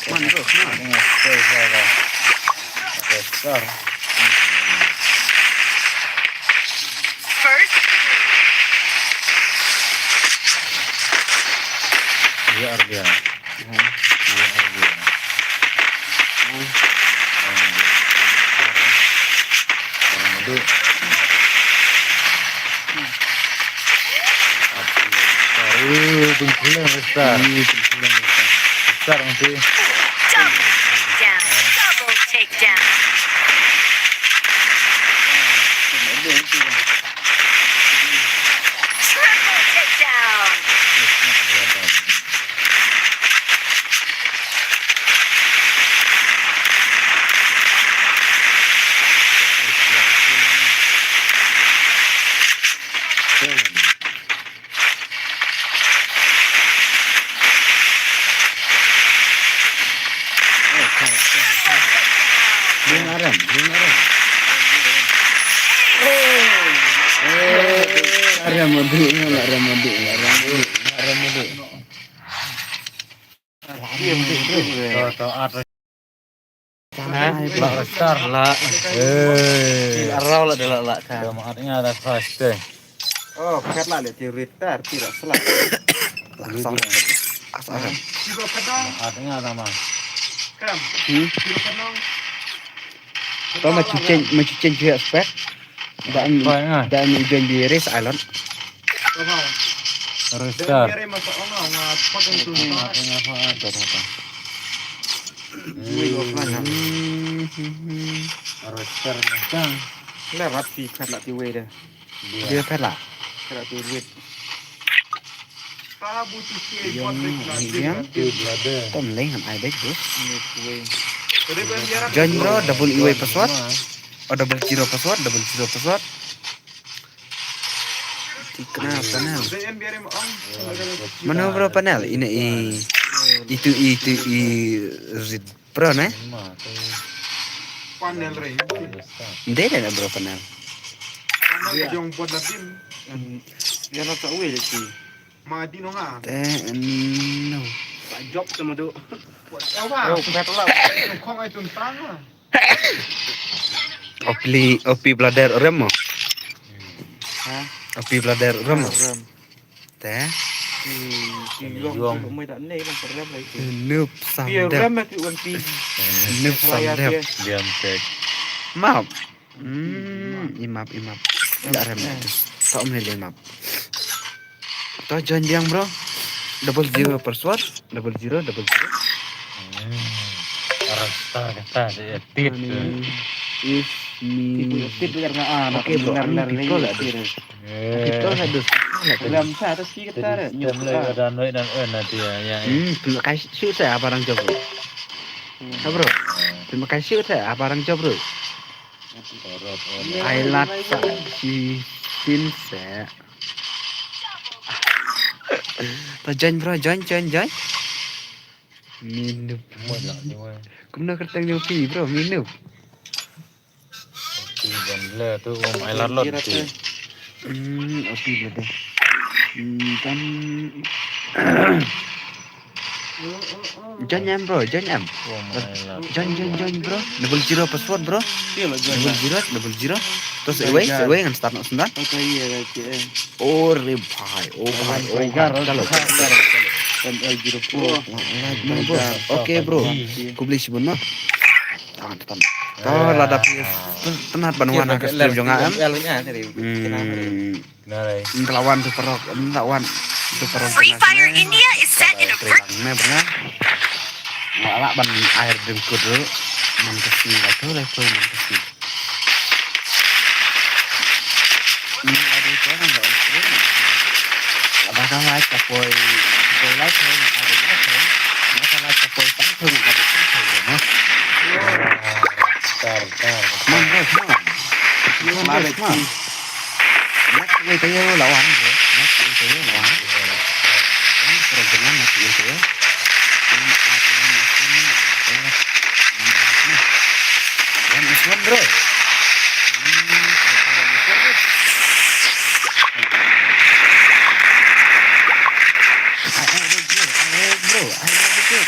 Come on, bro, come on. Besar. First. Iya, Ardia. Double takedown. Triple takedown. Lung arem, lung arem. Arem madu, arem madu, arem madu, arem madu. Star la. Eh. Arau la de la la ka. Dah mat nga dah first day. Oh, kat la le ti ritar ti la sla. Langsung. Asal. Mat nga dah ma. Hmm? Kau ma cucen, ma cucen juga spek. Dan dan join di Race Island. Restart. Restart. Lah rat ti phet lah ti wei dah. Dia phet lah. Phet lah ti wei. Yang yang tom leng han ai dek tu. Join bro, double E Y password. Oh, double zero password, double zero password. Ti kena panel. Mano bro panel? Ina i itu itu i Red Pro ne? Panel re. Nde de na bro panel. Panel jong buat latin. Dia nak tak wei lagi. Ma di no nga. Te no. Tak job sama tu. Buat apa? Oh, betul lah. Kong ai tuntang lah. Opi, opi blader rem mo. Ha? Opi blader rem mo. Rem. Te. Hmm, si Yuang tu mai tak nei lang rem lagi. Noob sam dep. Rem mati wan pi. Noob sam dep. Diam tek. Map. Hmm, imap imap. Ya rem tu. Tak om lele map. To join biang bro. Double zero password, double zero, double zero. Hmm. Orang star kata dia tit. Is me. Tit dia kena ah. Okay bro, I'm people lah. People lah dus. Dalam sa atas kita ada. Nyok ada noi dan eh nanti ya. Hmm, terima kasih saya apa orang job bro. Bro. Terima kasih saya apa orang job bro. Ai lat sa shi sin se. To join bro, join, join, join. Minup. Kumno kerteng jong phi bro, minup. Ti ban le tu um ai lat lot ti. Hmm, opi bro. Hmm, kan. Join em bro, join em. Join, join, join bro. Double zero password bro. Double zero, double zero. Terus away, away ngan start nak sendan. Oh re bhai, oh bhai, oh bhai. Kalau M L zero four. Okay bro. Khublei shibun ma. Tahan, tahan. Tahan lada phi tynat ban wan ha ka stream jong nga em. Hmm. Nda wan tu parok, nda wan tu parok. Free Fire India is set in a. Trailer ne bernga. Wala ban air dengkut tu. Man kasi la tu la tu man kasi. Ni ada tu kan dah on screen. Ada kan like ka poi, poi like kan ada like kan. Masa like ka poi tang tu ada tang tu. Tar tar. Man bro, man. Man bro, man. Nak wei tayo lawan bro. Nak wei tayo lawan. Yang perjalanan nak wei tayo. Ini apa yang nak ini? Yang is one bro.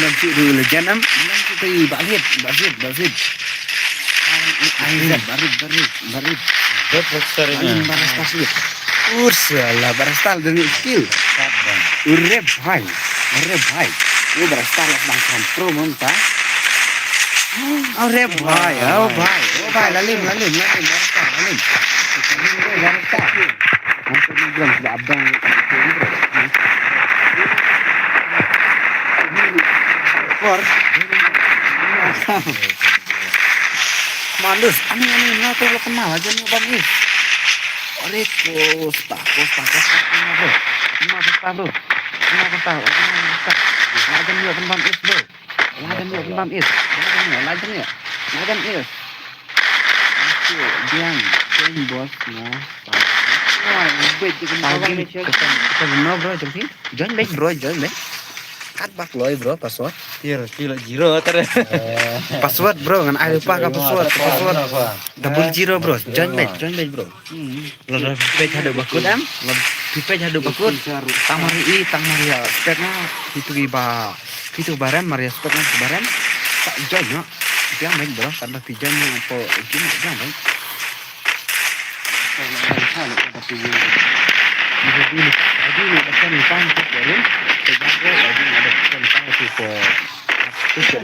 Lam shu ru le janam, lam shu kai ba rit, ba rit, ba rit. Ai, ba rit, ba rit, ba rit. Ba rit, ba rit. Ursala, ba rit, ba rit, skill. Ure bhai, ure bhai. Ure bhai, la bang kan pro manta. Ure bhai, ure bhai, ure bhai, la lim, la lim, la lim, ba rit, la lim. Ba rit. Masuk ni belum sudah abang. Kor. Manus, ani ani na tu lo kenal aja ni bang ni. Are kosta, kosta, kosta, kenal bro. Kenal kosta bro. Kenal kosta, kenal kosta. Lajan yo kenal is bro. Lajan yo kenal is. Lajan yo, lajan yo. Lajan is. Biang, biang bos na. Wah, bet je kenal bang ni. Kita kenal bro, jom sini. Join back bro, join back. Kat ba kloi bro, password. Zero, zero, zero, tar. Password bro, ngan ai lypa ka password, password. Double zero bro, join beit, join beit bro. Hmm. Lada phi peit haduh ba kut em, lada phi peit haduh ba kut. Tang mar ïa i, tang mar ïa spek na, phi tu ki ba, phi tu ba rem, mar ïa spek na ba rem. Sa join noh. Biang beit bro, kat ba phi join noh, phi join noh, biang beit.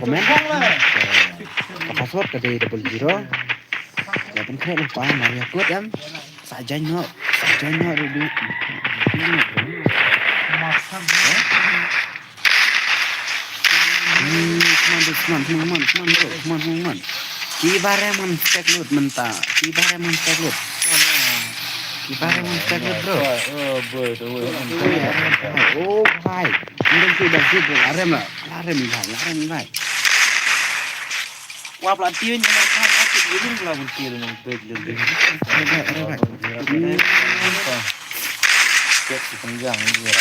Comment. Ka password ka dei double zero. Ïa pynkhreh lypa, mar ïa kut em. Sa join noh, sa join noh, ready. Hmm, come on, dude, come on, come on, come on, come on, bro, come on, come on, come on. Ki ba rem ngan spek lut mynta. Ki ba rem ngan spek lut. Ki ba rem ngan spek lut, bro. Oh, boy, the way I'm Oh, bhai. Ym don shuh, don shuh, bro. La rem la. La rem, bhai. La rem, bhai. Wap la tiun, nang khan, aku tiun, la mun tiun, nang pek, le, le. Ada, ada, ada. Pek si panjang, dia.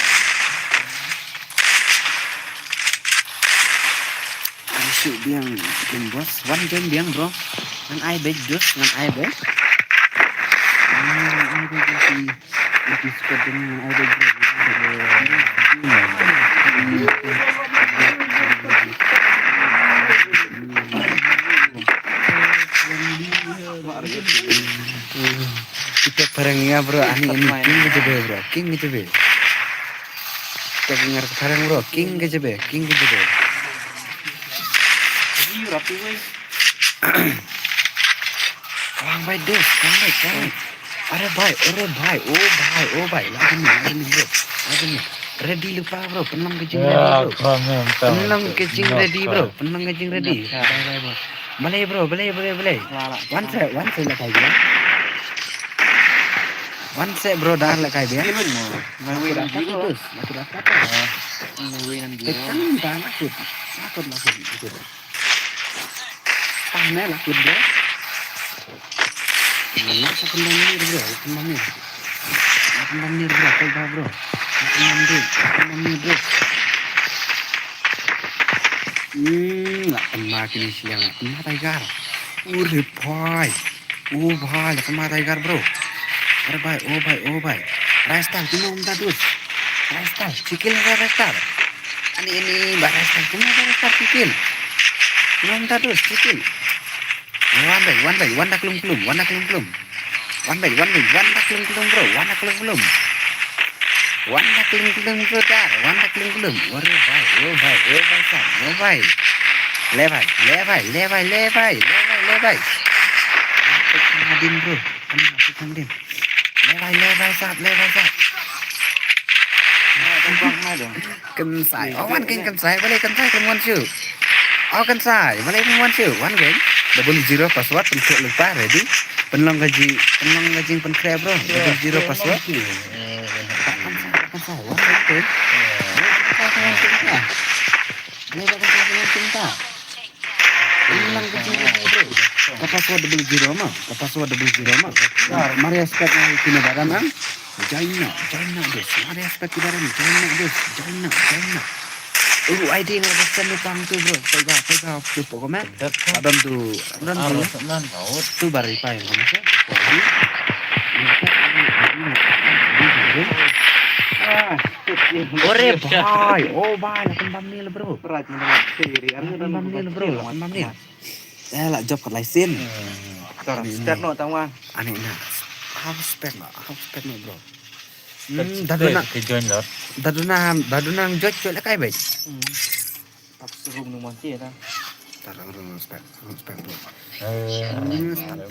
Asu biang, biang, bos. Wan join biang, bro. Ngan ai beit, dus, ngan ai beit. Ngan ai beit, dus. Kita phareng ïa bro, ani ini king ka jebe bro, king ka jebe. Kita ngar phareng bro, king ka jebe, king ka jebe. Wang bai des, wang bai, wang bai. Are bai, are bai, oh bai, oh bai. Lagi ni, lagi ni bro. Lagi ni. Ready lypa bro, pynlong ka jing ready bro. Pynlong ka jing ready bro, pynlong ka jing ready. Bai bai bro. Balei bro, balei, balei, balei. Wan se, wan se la kai bro. Wan se bro, dar la kai bro. Aku dapat putus, aku dapat putus. Aku dapat putus. Aku dapat putus. Ah, ne la kut bro. Ni sa kembang ni bro, kembang ni. Kembang ni bro, kau ba bro. Kembang ni, kembang ni bro. Hmm, la kena kini siang, la kena tiger. Ure pai. Oh bai, la kena tiger bro. Are bai, oh bai, oh bai. Raistar, kena um tadus. Raistar, cikil raistar. Ani ini ba raistar, kena raistar cikil. Kena um tadus, cikil. Wan bai, wan bai, wan da klum klum, wan da klum klum. Wan bai, wan bai, wan da klum klum bro, wan da klum klum. Wan da klum klum bro dar, wan da klum klum. Ore bai, oh bai, oh bai sa, oh bai. Le bai, le bai, le bai, le bai, le bai, le bai. Aku kena din bro, kena aku kena din. Le bai, le bai sa, le bai sa. Kynsai. Oh, wan keng kynsai. Balei kynsai kum wan shu. Oh, kynsai. Balei kum wan shu. Wan keng. Double zero password, pynkhreh lypa, ready. Pynlong ka ji, pynlong ka jing pynkhreh bro. Double zero password. Kynsai, kynsai. Wan keng. Balei ba kynsai kum wan shu ta. Pynlong ka jing ready bro. Ka password double zero ma. Ka password double zero ma. Mar ïa spek na kine badan am. Join na, join na dus. Mar ïa spek ki badan, join na dus. Join na, join na. Uru I D nga da send pang tu bro. Pega, pega tu pokok ma. Adam tu, adam tu. Tu bari pa yang kamu. Ah, ore bhai, oh bhai, la kembang ni bro. Bro, la kembang ni. Eh, la job kat lai sien. Tar, step no tang wan. Ani na. Half spec no, half spec no bro. Hmm, daduna. Ke join lor. Daduna, daduna join, join la kai bai. Hmm. Tak serum nung mati ya ta. Tar rung spec, rung spec bro. Eh,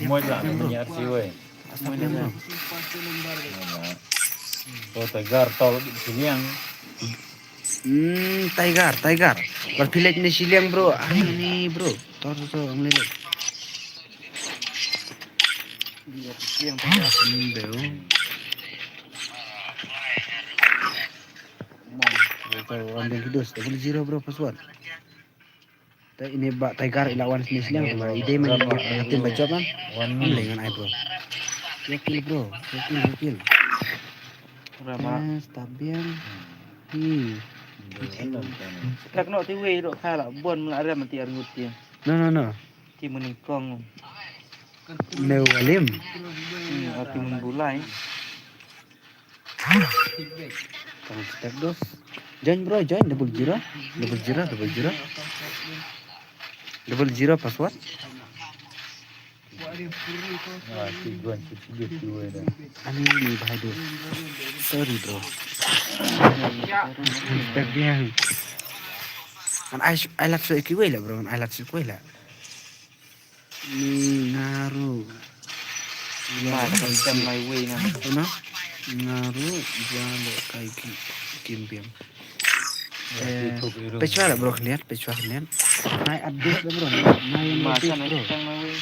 mo la ni ar si wei. Step bro. Oh, tegar tol di sini yang. Hmm, Tiger, Tiger. Bal phi leit ne shiliang bro. Ani bro. Tor so ang leit. Hmm, bro. Ito, ang ding kidus. Double zero bro, password. Ta ini ba Tiger ila wan sini sini ba ide man ide ba job man. Wan ni lengan ai bro. Yo kill bro, yo kill, yo kill. Rama. Stop biang. Hmm. Kak no ti wei ro khala bon mla rem ti arngut ti. No, no, no. Ti muning kong. Ne walim. Hmm, ati mun bulai. Kong stek dos. Join bro, join double zero. Double zero, double zero. Double zero password. Ani ni bhai dos. Sorry bro. Stek biang. Kan ai ai lat so kiwei la bro, kan ai lat so kiwei la. Ni ngaru. Ma ka tem mai wei na. Ano? Ngaru jalo kai ki kim biang. Eh, pechwa la bro khliat, pechwa khliat. Nai update la bro. Nai ma update kan bro. Tem mai wei.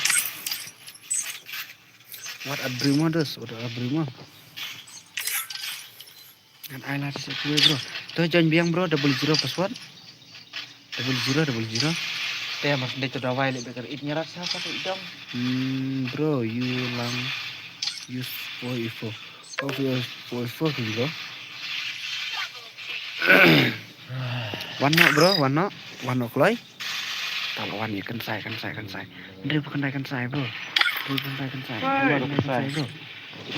What a dreamer dos, what a dreamer. Ngan ai la sa kuwe bro. To join biang bro, double zero password. Double zero, double zero. Te mas ndai to dawai le bekar it nyarat sa sa to idam. Hmm, bro, you lang use four e four. Four e four, four e four bro. Wan no bro, wan no. Wan no kloi. Tal wan ni kan sai, kan sai, kan sai. Ndri bu kan sai, kan sai bro. Ndri bu kan sai, kan sai. Ndri bu kan sai bro.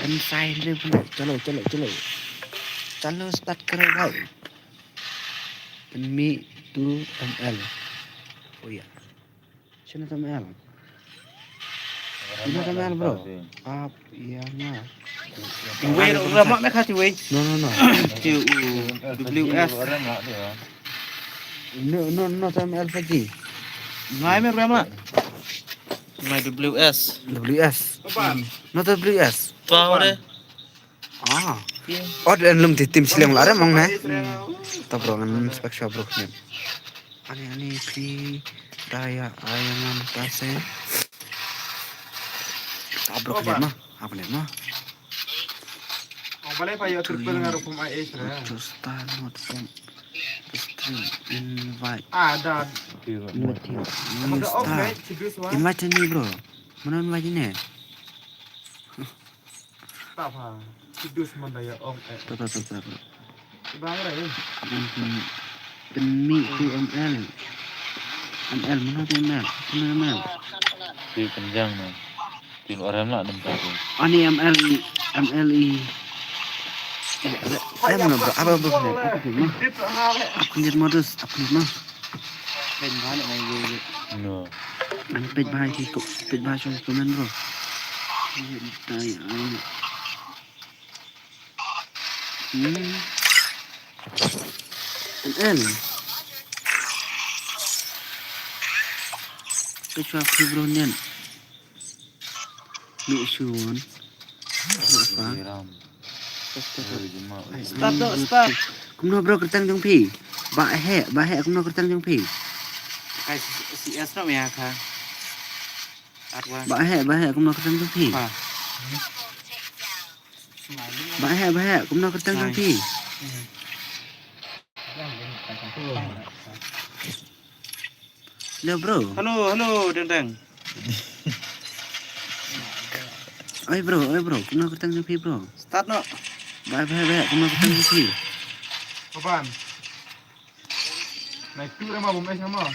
Kan sai, ndri bu kan sai. Chalo, chalo, chalo. Chalo start karo bhai. Pynmih two M L. Oh ya. Shano two M L? Shano two M L bro? Ap ya nga. Wei ram mak me kha ti wei. No, no, no. Ti u W S. No, no, no two M L pagi. Ngai me ram mak. Ngai W S. W S. No W S. Power. Ah. Ot en lum ti tim siliang la re mong ne. Ta bro ngan spek sha bro ne. Ani ani phi daya ayang am ta se. Ta bro ne ma. Apa ne ma? Ong balai pa yo triple nga rukum ai eh sra. Just start not from the stream invite. Ah, da. Not here. New star. Invite ni bro. Mana invite ni? Ta pha. Kidus man da ya ong eh. Ta ta ta ta. Ba ngra eh. Pynmih two M L. M L mana tu M L? Mana M L? Ti kenjang na. Ti lo rem la nem ta tu. Ani M L M L E. Eh mana bro? Apa bro? Apa ni ma? Apa ni modus? Apa ni ma? Pynbha leh ngan ïoh ïoh. No. Ngan pynbha ki ko-, pynbha shong comment bro. Ïoh tai ai. Hmm. An an. Pynbha ki bro nyan. Ni shuon. Apa? Start doh, start. Kumno bro kyrteng jong phi? Bah Heh, Bah Heh kumno kyrteng jong phi? Kai C S no me ya kha. Arwa. Bah Heh, Bah Heh kumno kyrteng jong phi? Bah Heh, Bah Heh kumno kyrteng jong phi? Hello bro. Hello, hello Deng Deng. Oi bro, oi bro, kumno kyrteng jong phi bro? Start noh. Bah Heh, Bah Heh kumno kyrteng jong phi? Kapan? Nai tu rama bom es nama.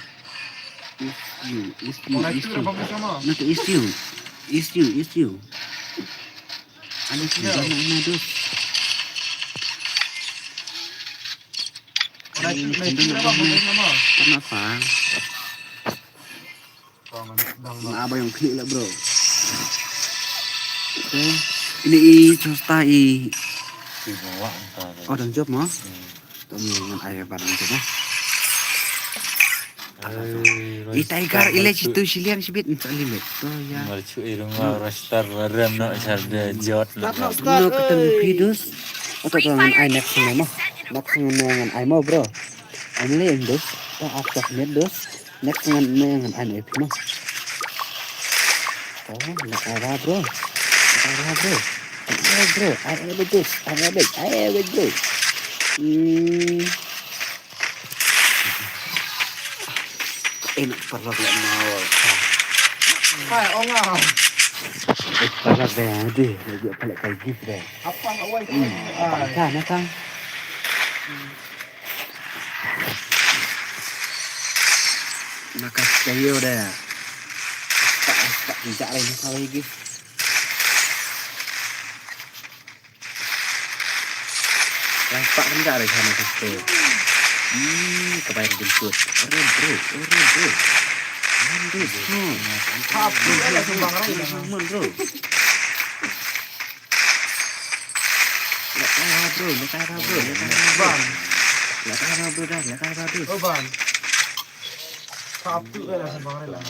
Is you, is you, is you. Nai tu is you. Is you, is you. Ani sida na na dos. Kenapa? Na ba yong klik lah bro. Okay. Ini i chosta i. Oh dang jop ma. Tom ngan ai ba dang jop ma. I Tiger i le chitu shiliang shibit nta limit. To ya. Mar chu i rung ma rastar rem no shar de jot na. No ketang phi dos. Oto to ngan ai next no ma. Next ngan ngan ai mo bro. Am le dos. To ak tak net dos. Next ngan ne ngan ai no phi ma. To ngan ai ra bro. Ai ra bro. Ai bro. Ai ai dos. Ai ai dos. Ai ai dos. Hmm. Eh, nak parlok lek mau. Hai, ong ah. Eh, parlok deh, deh. Lagi apa lek kai gift deh. Apa nak wai? Hmm. Apa nak kan? Makas kayo da. Pak, pak, tidak lagi, salah lagi. Lai pak rendah dari sana pasti. Hmm, kebayar jemput. Ore bro, ore bro. Mandu, hmm. Apa ya, sumbang rai dah. Mon bro. Lekai bro, lekai bro, lekai bro. Bang. Lekai bro dah, lekai bro. Oh, bang. Kap tu lah, sumbang rai lah.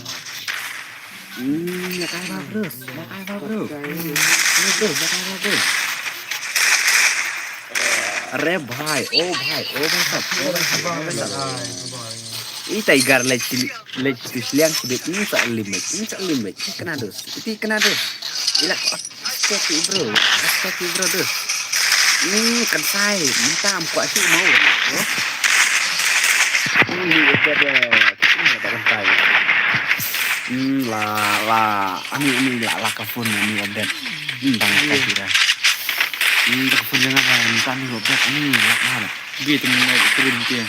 Hmm, lekai bro, lekai bro. Bro, lekai bro. Are bhai, oh bhai, oh bhai sab, oh bhai sab, oh bhai sab. Ita igar lech lech tu sliang sibit ini sa limit, ini sa limit. Ini kena dus, ini kena dus. Ila, astaga bro, astaga bro dus. Ini kan sai, minta amkwa si mau. Oh. Ini udah deh, kita ada kan sai. Hmm, la la, ani ani la la ka phone ani update. Hmm, bang ka kira. Hmm, ka phone jangan lah, minta ani update ani la la. Bi tu mai stream ke.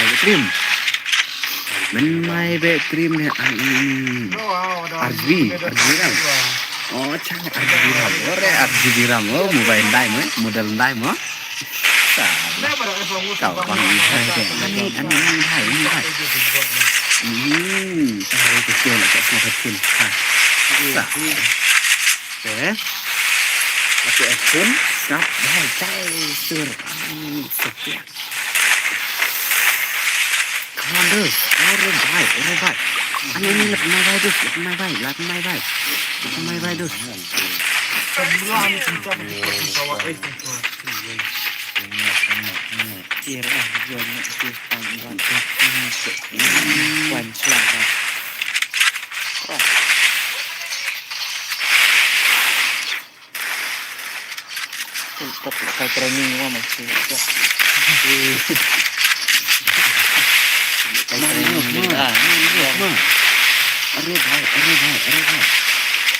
Mai stream. Men mai be stream ne ani ani. R G B, R G B RAM. Oh, chang R G B RAM. Ore R G B RAM. Oh, mobile ndai mo, model ndai mo. Sa. Kau bang ni hai de. Ani ani ni hai ni hai. Hmm, tahu tu tu nak tak semua kecil. Ha. Sa. Okay. Aku akun sap dah jai sur. Ani setia. Come on, dus. Ore bhai, ore bhai. Ani ani lap mai bhai dus, lap mai bhai, lap mai bhai. Lap mai bhai dus. Tok lekai training mo masih. Lekai training mo. Ah, mo. Are bhai, are bhai, are bhai.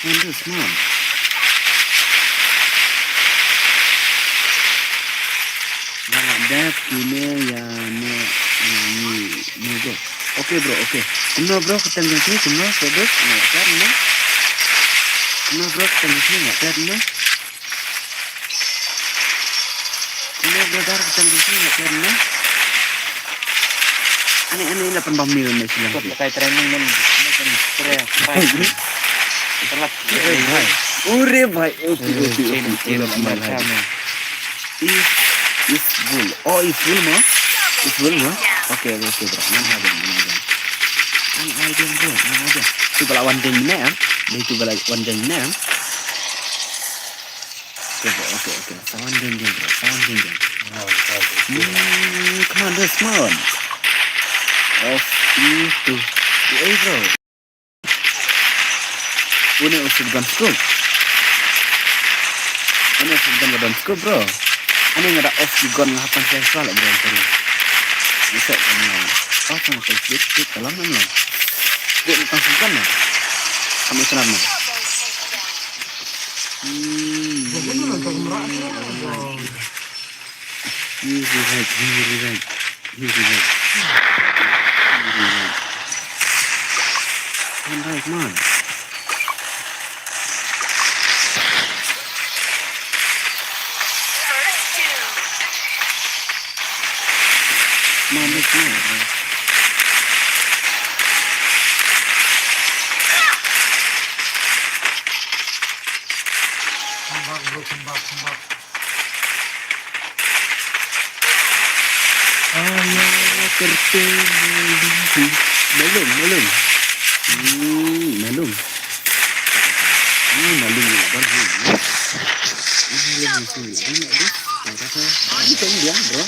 Mandu, come on. Dah lah dep kine ya ne ya ni ni bro. Okay bro, okay. Kumno bro, ketang jengsi kumno, sebut, nggak ada, no. Kumno bro, ketang jengsi nggak ada, no. Kumno bro, dar ketang jengsi nggak ada, no. Ani ani la pynbam ni ne sila. Kot pakai training men. Ini kan kre. Terlak. Ure bhai. Okay, okay, okay. Is is full. Oh, is full mo? Is full mo? Okay, okay, bro. Ngan ada, ngan ada. Ngan ada, bro. Ngan ada. Tu bala wan ding ne. Dia tu bala wan ding ne. Okay, bro. Okay, okay. Sawan ding ding, bro. Sawan ding ding. Hmm, come on, this one. Of itu. Hey, bro. Une u shotgun scope. Une u shotgun ba don scope, bro. Ani nga da off ki gun nga hap ban share shuwa la, bro, sorry. Ni sa ka ni. Off nga ka klik klik ka lam na. Klik na tang shotgun na. Kami senam na. Hmm. He revive, he revive, he revive. He revive. Come on, come on. Come on, come on. Come back, bro, come back, come back. Ayah tertengah. Maklum, maklum. Hmm, maklum. Hmm, maklum ni, abang ni. Maklum ni, sini. Banyak dia. Tak ada. Ah, ini kan dia, bro.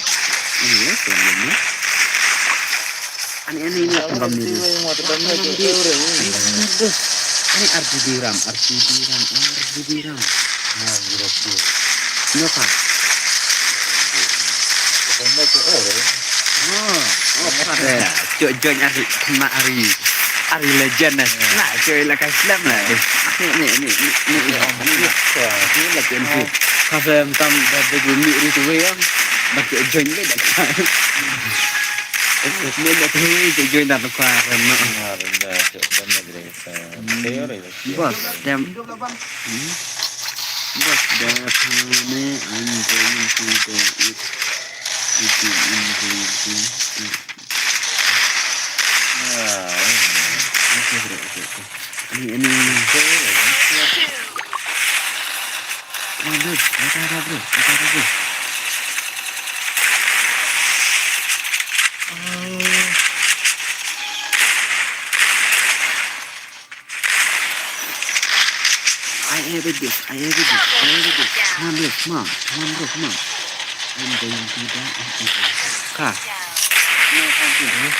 Ini ya, maklum ni. Ani, ani, ini lah pengkam ni tu. Ani R G B RAM, R G B RAM, R G B RAM. Kenapa? Oh, oh, pada. Cok join ari, kena ari, ari legend eh. Nak cok ila ka Islam lah. Ni, ni, ni, ni, ni, ni, ni, ni lagi ni. Kau saya minta dah dulu ni itu yang. Baca join ni dah. Ni da tu tu join da tu ka ren na. Na ren da tu dan na gre sa. Teori da. Bos dem. Hmm? Bos dem ne, I'm going to the it. It is in the it. Ah. Okay, bro, okay, okay. Ini, ini, ini. Teori da. Come on, bro. Wait, wait, wait, bro. Wait, wait, wait, bro. Oh. I have it, this. I have it, this. I have it, this. Come on, bro. Come on. Come on, bro. Come on. I'm going to do that. Ka. No, I'm good, eh?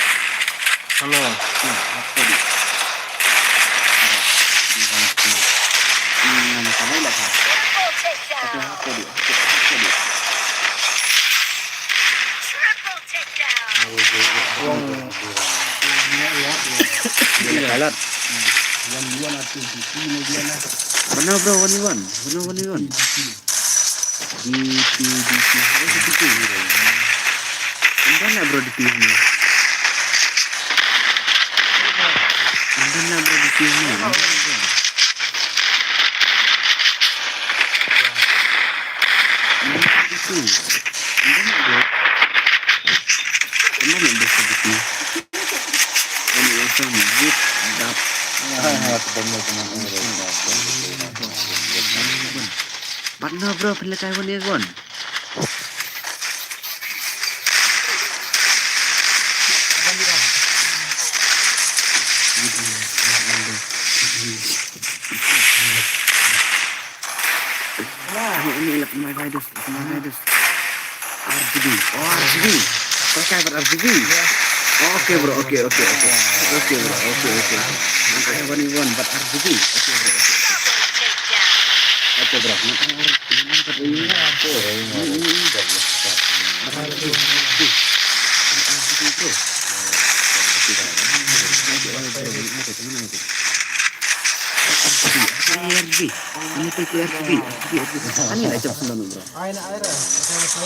Hello. Yeah, I've got it. Bana bro, one v one. Bana one v one. D P, D P, how is it D P? Anda na bro D P ni. Anda na bro D P ni. Anda na bro. Anda na bro. Anda na bro D P ni. One v one, zip, dap. Bana bro, pynlong kai one v one. Ini, ini, left my virus, left my virus. R G B. Oh, R G B. Kau cyber R G B. Oke, bro. Oke, oke, oke. Oke, bro. Oke, oke. Angka yang one v one buat R G B. Oke, bro. Oke, oke. Oke, bro. Nanti R G B. Ini, ini, ini. Buat R G B. Buat R G B, bro. Oke, bro. Oke, bro. Oke, bro. Oke, bro. R G B. Ini tuh R G B. R G B, R G B. Ani lah jawab sendiri, bro.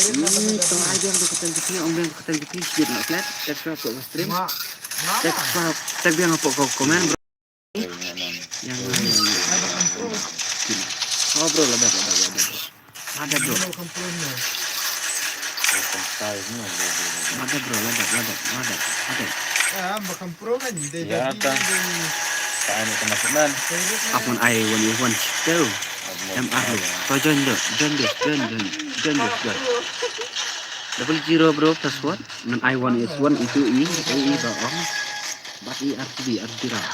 Hmm, tong ai biang tu kata jepit, ong biang tu kata jepit, sikit nak flat. Text up kat stream. Text up, tag biang apa kau komen, bro. Yang mana? Oh, bro, ledak, ledak, ledak, bro. Ada, bro. Ada, bro, ledak, ledak, ledak, ledak. Ya, tak. Tak ada kena semen. Aku ai one v one tu. M R tu. Kau join tu. Join tu. Join, join. Join tu. Join. Double zero, bro, password. Ngan ai one v one itu i, i, i ba ong. Bat i R G B, R G B ram.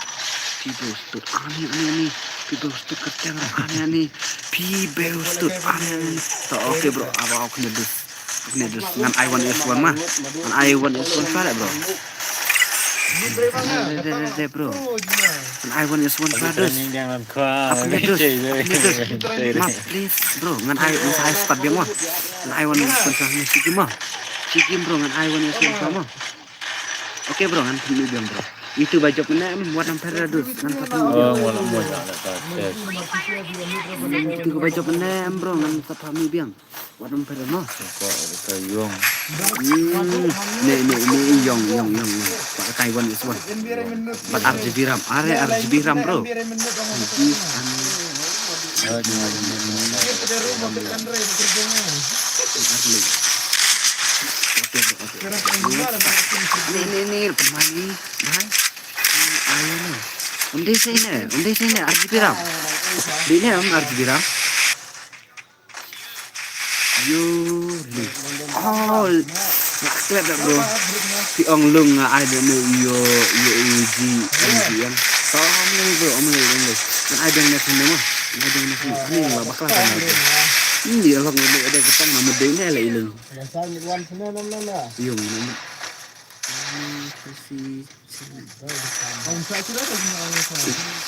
Phi beu stud, ani, ani, ani. Phi beu stud kyrteng ram, ani, ani. Phi beu stud, ani, ani. To, okay, bro. Aba ok ne dus. Ok ne dus. Ngan ai one v one ma. Ngan ai one v one sa le, bro. Re, re, re, re, bro. Ngan ai one v one sa dus. Apa ne dus? Apa ne dus? Ma, please, bro. Ngan ai, ngan ai squad biang ma. Ngan ai one v one sa, ngan sigi ma. Sigi, bro. Ngan ai one v one sa ma. Okay, bro, ngan pynmih biang, bro. Itu ba jop ne em, wat nang pera dus, ngan sa pynmih biang. Oh, wala mo. Itu ba jop ne em, bro, ngan sa pynmih biang. Wat nang pera no. Ko ka yong. Hmm. Ne, ne, ne, yong, yong, yong, yong. Ba ka Taiwan is one. Ba R G B ram. Are R G B ram, bro. Ni, ni, ni, pynmih ni, bhai. Ayo ni. Undi sini, undi sini, R G B ram. Di ni, um, R G B ram. Yo, ni. Oh, nak klet dah, bro. Phi ong lung nga ai dah ni, yo, yo, yo, ji, M G M. Tong ni, bro, om ni, om ni. Ngan ai dah ni sini mah. Ngan ai dah ni sini. Ni lah bakla kan. Ni lah ngan ada ketang nama dei ni lah ilung. Yung, yung.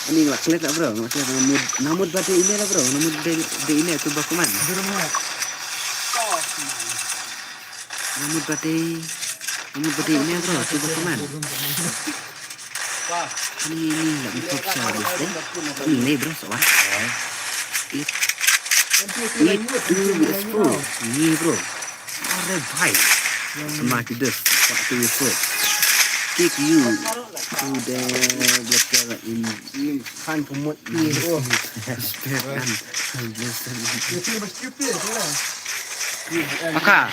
Ini lah klet lah, bro. Lah klet, namud, namud ba dei ine lah, bro. Namud dei, dei ine tu ba kuman. Namud ba dei, namud ba dei ine, bro, tu ba kuman. Ini, ini lah untuk sa, bro. Ini, bro, so. It, it, two, bro. Ini, bro. Are bhai. Sama ki dus. Waktu itu. speak you to the blesser in Khan kumut ni. Oh. Spirit and blesser. Aka.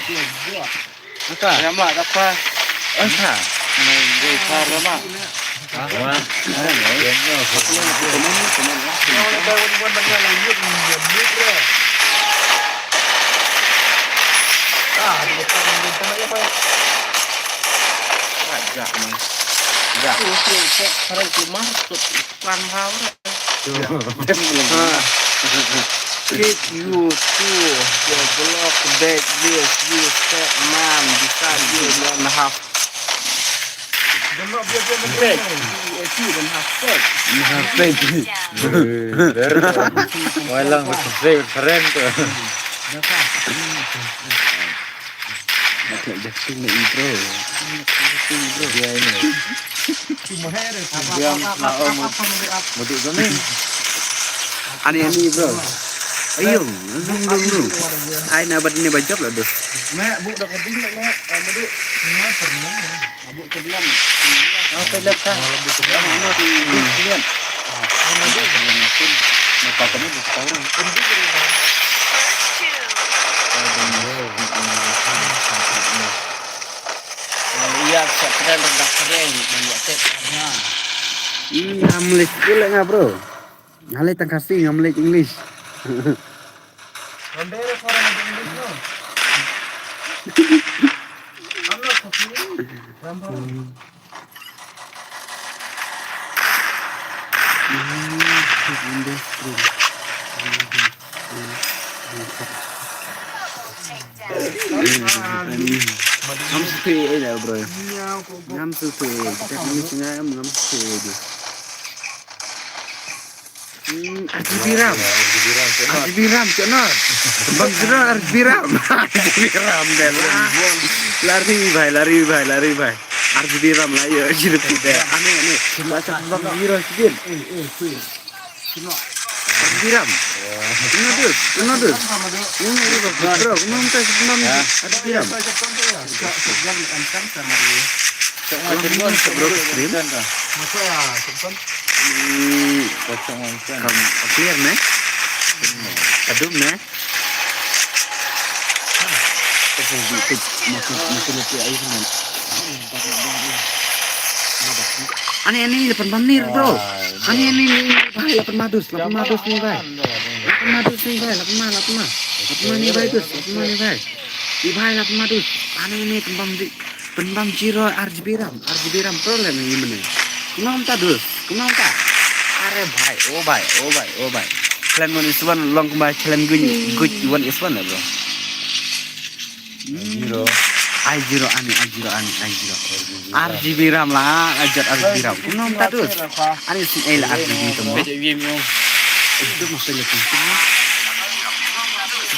Aka. Rama, aka. Aka. Ngai, ngai, ka Rama. Ha? Wa. Kick you to the block that this you step man beside you don't have peg. Don't have peg. Walang betul keren tu. Nak kena jatuh ni, bro. Nak kena jatuh, bro. Dia ni. Dia nak, oh, mud-, mudik tu ni. Ani, ani, bro. Ayo, dum, dum, dum. Ai na bad ni bajak lah, bro. Mak, bu dah keding, mak. Ah, mudik. Mak, pernah. Apa lep ka? Iya, sa kren da kren, ban ïa tip. Ngam leh skill nga, bro. Nga leh tang Khasi, ngam leh English. Ngam suti eh dah, bro. Ngam suti. Kita kami sengam ngam suti eh. Hmm, R G B RAM. R G B RAM, cik Nor. Bang Jero R G B RAM. R G B RAM deh lah. Lari bhai, lari bhai, lari bhai. R G B RAM lah, ya, R G B RAM deh. Aneh, aneh. Macam Bang Jero sikit. R G B RAM. Kena dus, kena dus. Ini, ini, bro, kena minta sebelum R G B RAM. Bro, stream. Hmm, kam clear ne? Kadum ne? Ani, ani, lapan menit, bro. Ani, ani, ani, bhai, lapan madus, lapan madus ni, bhai. Lapan madus ni, bhai, lapan ma, lapan ma. Lapan ma ni, bhai, dus, lapan ma ni, bhai. Ni, bhai, lapan madus. Ani, ani, pynbam di, pynbam Jero R G B RAM, R G B RAM, bro, leh ni mene. Kumno mynta dus, kumno mynta. Are bhai, oh bhai, oh bhai, oh bhai. Challenge one is one, long kumba challenge guj, guj one is one, bro. Jero. Ai Jero ani, ai Jero ani, ai Jero. R G B RAM la, ai jot R G B RAM. Kumno mynta dus. Ani sing ai la R G B tu mo. Itu mesti lebih.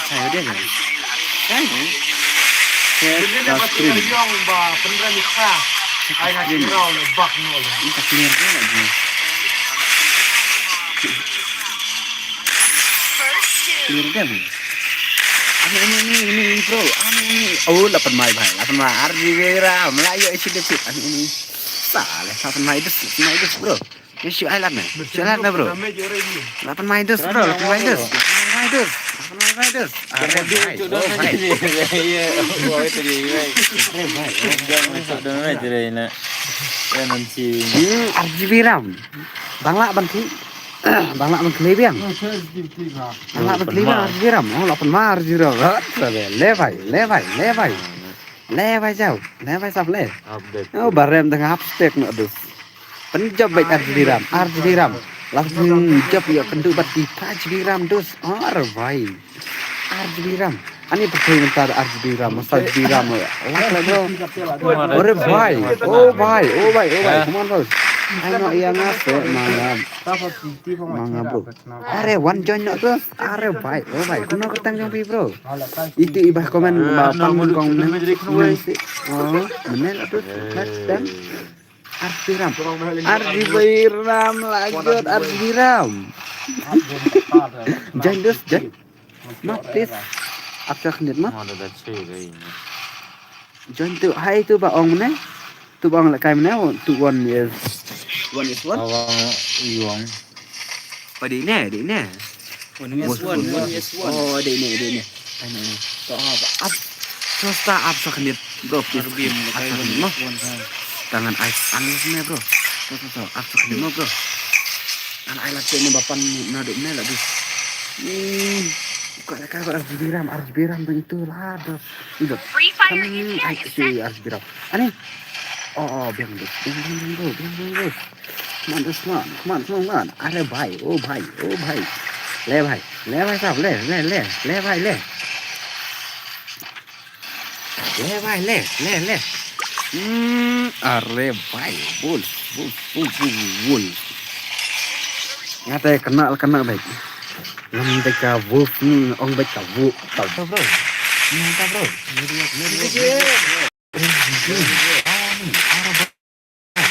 Saya dia kan. Kan? Saya screen. Ini tak clear dia lagi. Clear kan? Ani, ani, ani, ani, bro. Ani, ani. Oh, lapan mai, bhai. Lapan mai. R G B RAM. Melayu H D fit. Ani, ani. Salah. Lapan mai dus. Lapan mai dus, bro. Ini shu ai lap ne. Shu ai lap ne, bro. Lapan mai dus, bro. Lapan mai dus. Lapan mai dus. Lapan mai dus. Are, bhai. Oh, bhai. Iya, iya. Wah, itu dia, bhai. Are, bhai. Jangan masuk dalam aja, Ray, nak. Ya, nanti. Hmm, R G B RAM. Bang lah, bang ki. Bang lah ban kylli biang. Bang lah ban kylli biang, ar jiram. Oh, lah pynmar ar jiram. Le bai, le bai, le bai. Le bai jaw, le bai sap le. Oh, barem tang hap stek noh dus. Pynjop beit ar jiram, ar jiram. Lah pynjop ïa kynduh bad ki ar jiram dus. Ar bai. Ar jiram. Ani pyrthei mynta da ar jiram, masa jiram. Lah lah bro. Ore bai. Oh bai, oh bai, oh bai. Come on bro. Ai noh ïa nga se mangam. Mangam bro. Are wan join noh terus. Are bai, oh bai. Kumno kyrteng jong phi bro? Itu i bah komen ba pang kong ne. Oh, menen lah terus. Ar jiram. Ar jiram lah jot ar jiram. Join dus, join. Ma please. Ap sa khnit ma. Join tu, hai tu ba ong ne. Tu bang la kai mane, tu one is, one is one. Awang iwang. Pada ne, dek ne. One is one, one is one. Oh, dek ne, dek ne. Ai ne. To apa? Up. Terus ta up sa khnit. Bro, please. Up sa khnit mo. Tangan ai, tangan sini, bro. To, to, to, up sa khnit mo, bro. An ai la cek ni bapan na dek ne la di. Hmm. Kau la kai kau R G B RAM, R G B RAM tu itu lah, bro. Itu. Free Fire. Hmm, ai, itu R G B RAM. Ani. Oh, oh, biang, biang, biang, biang, bro, biang, biang, bro. Come on, come on, come on, come on, come on. Are bhai, oh bhai, oh bhai. Le bhai, le bhai sahab, le, le, le, le bhai, le. Le bhai, le, le, le. Hmm, are bhai, bol, bol, bol, bol, bol. Nga te kena, kena bhai. Ngam te ka wolf ni, ong bhai ka wolf. Tau, bro. Ni ta, bro. Ni dia, ni dia.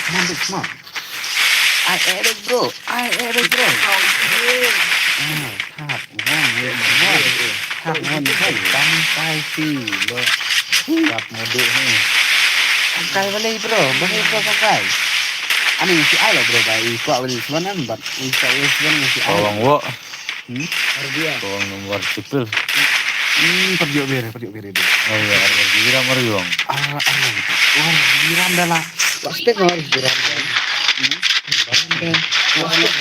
Come on, big, come on. I edit, bro. I edit, bro. Ah, tap one, one. Tap one, one. Bang tai si, bro. Tap mode ni. Kai balik, bro. Balik, bro, kai. Ani si ai lo, bro, bai. Kuat balik sebenarnya, but insya Allah sebenarnya si ai. Tolong, wo. Hmm? Kong nombor triple. Hmm, perjuk bir, perjuk bir itu. Oh iya, ada perjuk bir, ada perjuk. Ah, ah, war biram dah lah. Plastik war biram. Hmm? Biram dah. Plastik.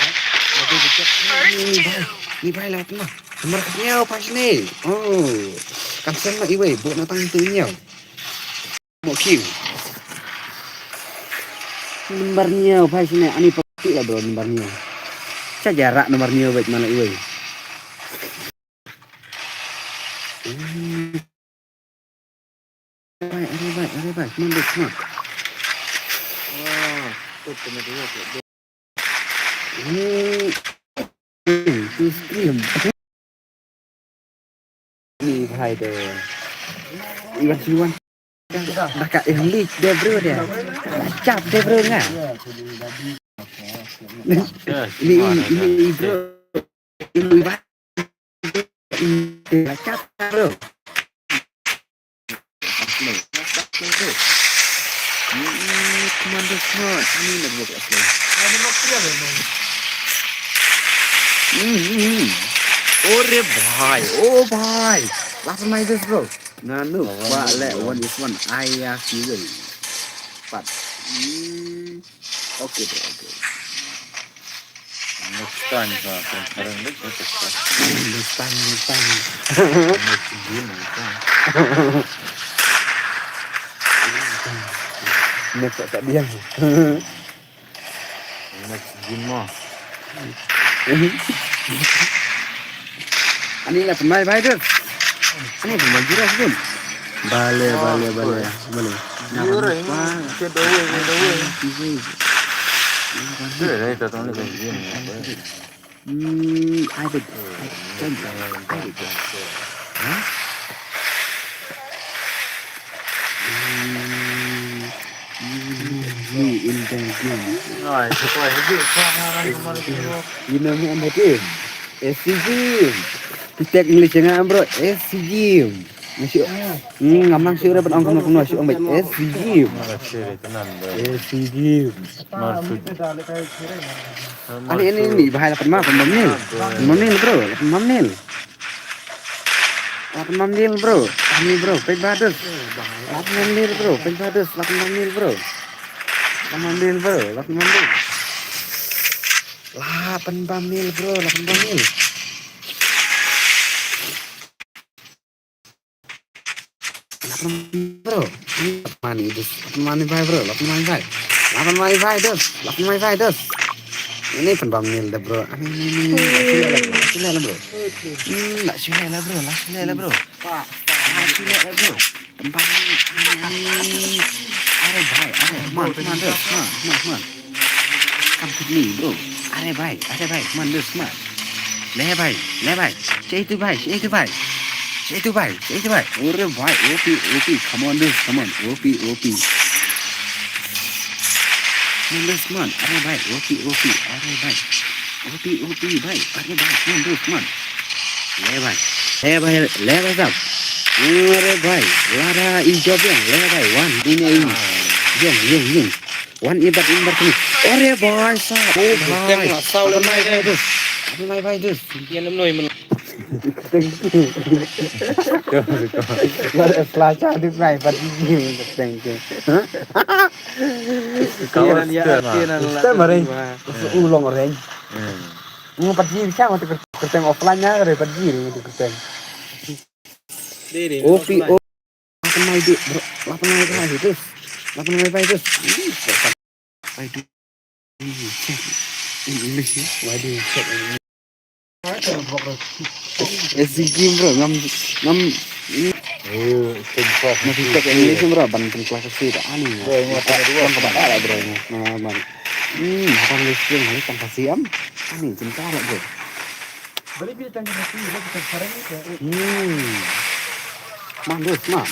Ni bai, ni bai lah tu mah. Nomor kau ni apa sini? Oh, kan sama iwei, buat natang tu ni. Mo kiw. Number nyiaw phai sine, ani pati la bro number nyiaw. Cha jarak number nyiaw bait mana iwei. Bye, bye, bye, bye, bye. Come on, bye, come on. Hmm. Hmm, to scream. Ni bhai de. Iwan siwan. Dah kat English de bro de. Chap de bro nga. Ni ni bro. Ni bhai. Ni chap bro. Hmm, come on, come on. Ani nak buat apa? Hmm, hmm, hmm. Ore bhai, oh bhai. Last my this bro. Nanu, wa le one is one. Aya kiwi. Pat. Hmm. Okay bro, okay. Next time, ha, kung parang next, next time. Next time, next time. Next game, next time. Next tak dia. Next game mah. Ani la pynmai bhai dur. Ani pynmai jira sdin. Bale, bale, bale, bale. Jira ini. Ke dawe, ke dawe. Jira ini, tak tahu ni kan jira. Hmm, I did. I did. I did. Huh? Hmm. Ni in the game. Ai, tu kau hebat. You know me, I'm the game. S C G. Pitek English nga bro, S C G. Ngam shu. Hmm, ngam nang shu re ban ong kumno kumno shu ong bait S C G. S C G. Ani ani ni bahai lapan ma pynbam nil. Pynbam nil bro, lapan ma nil. Lapan ma nil bro. Ani bro, peit ba dus. Lapan ma nil bro, peit ba dus, lapan ma nil bro. Lapan ma nil bro, lapan ma nil. Lapan ma nil bro, lapan ma nil. Lapan bro. Lapan money dus. Lapan money bhai bro. Lapan money bhai. Lapan money bhai dus. Lapan money bhai dus. Ini pynbam nil da bro. Ani ni ni ni. Last minute la bro. Last minute la bro. Hmm, last minute la bro. Last minute la bro. Last minute la bro. Pynbam nil. Are bhai, are. Come on, come on, bro. Come on, come on, come on. Come with me, bro. Are bhai, are bhai, come on, let's come on. Le bhai, le bhai. Chai tu bhai, chai tu bhai. Chai tu bhai, chai tu bhai. Ore bhai, O P, O P, come on, let's come on. O P, O P. Come on, let's come on. Are bhai, O P, O P, are bhai. O P, O P bhai, are bhai, come on, let's come on. Le bhai, le bhai, le bhai sab. Ore bhai, lada i job yang, le bhai, one, dine i. Yung, yung, yung. Wan ibat imbar kini. Ore bhai sa. Oh bhai. Teng la saw le mai dai dus. Apa mai bhai dus? Yan em noi men. Bar slacha di bhai pat ni teng ke. Kawan ya, tiyan la. Stem areng. Ulong areng. Ngu pat ji siang mati kerteng offline nya re pat ji re mati kerteng. Opi o. Lapan mai di bro. Lapan mai bhai dus. Lapan mai bhai dus. Ih, bro. Why do you check in English? Why do you check in English? S C game bro. Ngam ngam. Oh, it's been fast. Masi check English bro. Ban pen kelas si ta ani. Bro, ngam apa dua. Ngam apa dua bro. Ngam apa. Hmm, apa English game hari tang kasi am. Ani cinta lah bro. Hmm. Mandus, man.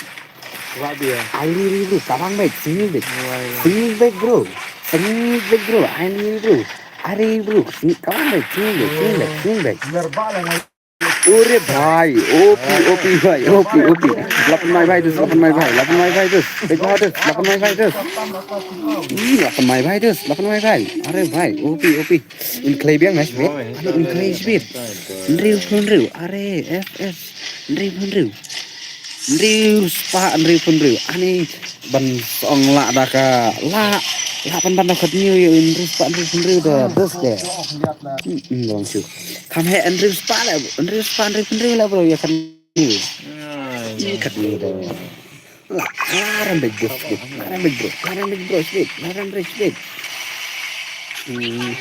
Wah dia. Ai ri ri bro, karang bek, sini bek. Sini bek bro. Sini bek bro, ai ri bro. Ai ri bro, sini karang bek, sini bek, sini bek, sini bek. Ore bhai, opi, opi bhai, opi, opi. Lapan mai bhai dus, lapan mai bhai, lapan mai bhai dus. Bek bhai dus, lapan mai bhai dus. Ih, lapan mai bhai dus, lapan mai bhai. Are bhai, opi, opi. In klei biang ngai sbit. Ani in klei sbit. Hynriew phew hynriew. Are F S. Hynriew phew hynriew. Hynriew spah hynriew phew hynriew. Ani ban song lah da ka lah. Lah pan ban da ka hynriew ïa hynriew spah hynriew phew hynriew da dus de. Hmm, hmm, long shu. Kam he hynriew spah le, hynriew spah hynriew phew hynriew le bro ïa ka hynriew. Ïa ka hynriew da. La, la ram bek bro, la ram bek bro, la ram bek bro, sbit, la ram bek sbit. Hmm,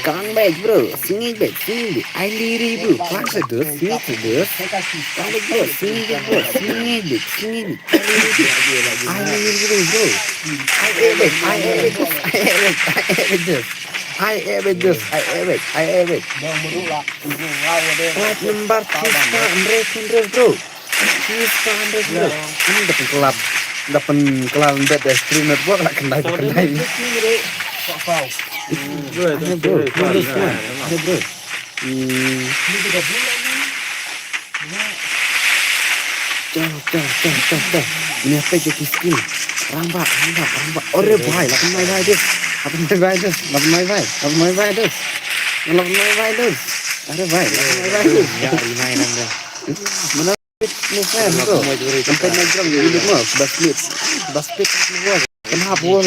kang bek bro, singi bek, singi bek, ai liri bro, kang se dus, singi se dus, kang bek bro, singi bek bro, singi bek, singi bek, ai liri bek, ai liri bek bro, ai e bek, ai e bek dus, ai e bek, ai e bek dus, ai e bek dus, ai e bek, ai e bek. Right number three star, Andre Kundre bro. Three star Andre bro. Ini dah pengkelap, dah pengkelap bet eh, stream network lah kendai kendai. Bro, bro, bro, bro. Hmm. Cang, cang, cang, cang, cang. Ini apa je ki skill? Rambak, rambak, rambak. Ore bhai, lapan mai bhai dus. Lapan mai bhai dus. Lapan mai bhai. Lapan mai bhai dus. Lapan mai bhai dus. Are bhai, lapan mai bhai dus. Ya, lima enam dah. Mana ni fan bro? Sampai naik jam ni dulu mah. Basket. Basket ni bro. Kenapa bro?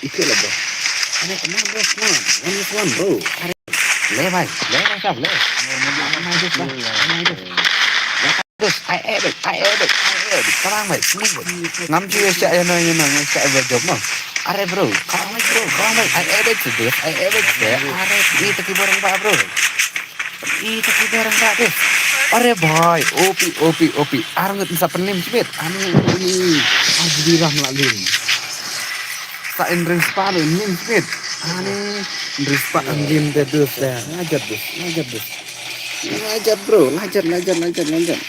Ikut lah bro. Ada kenapa bro? One is one bro. Are. Le bhai, le bhai sab le. Lapan mai dus bhai. Lapan mai dus. Lapan mai dus. Ai e bek, ai e bek, ai e bek. Karang bek, sini bek. Ngam ju ïa shah ïa no ïa no, ïa shah ïa job mo. Are bro, karang bek bro, karang bek. Ai e bek se dus, ai e bek se. Are, i taki barang ba bro. I taki barang ba dus. Are bhai, opi, opi, opi. Ar ngut sa penim sbit. Ani, ani. Ar jidi ram la lim. Sa in ring spa lo nim sbit. Ani, ring spa an lim te dus te. Ngajat dus, ngajat dus. Ngajat bro, ngajat, ngajat, ngajat, ngajat.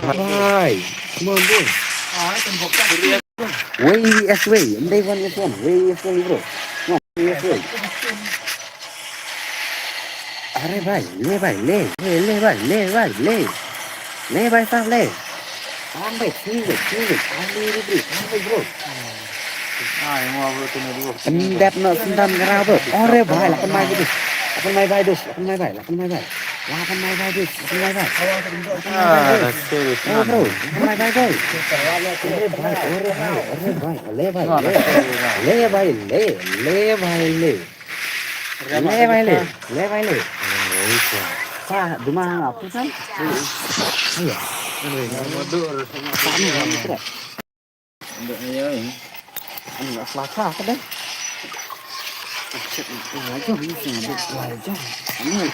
Bhai, come on bro. Way is way, ndai one is one, way is one bro. Come on, way is way. Are bhai, le bhai, le, le, le bhai, le bhai, le. Le bhai sab le. Come bhai, sini bhai, sini bhai, come bhai, bro, come bhai, bro. Ai, mo bro, tu na dua. Sendap no, sendam ngarau bro. Ore bhai, lapan mai bhai dus. Lapan mai bhai dus, lapan mai bhai, lapan mai bhai. Lapan mai bhai dus, lapan mai bhai. Ah, that's serious. Oh bro, lapan mai bhai bro. Ore bhai, ore bhai, ore bhai. Le bhai, le. Le bhai, le, le bhai, le. Le bhai le, le bhai le. Sa duma apa san? Iya. Sa ni kan kira. Ini lah selasa apa deh? Lajong ni sini ada lajong. Ini.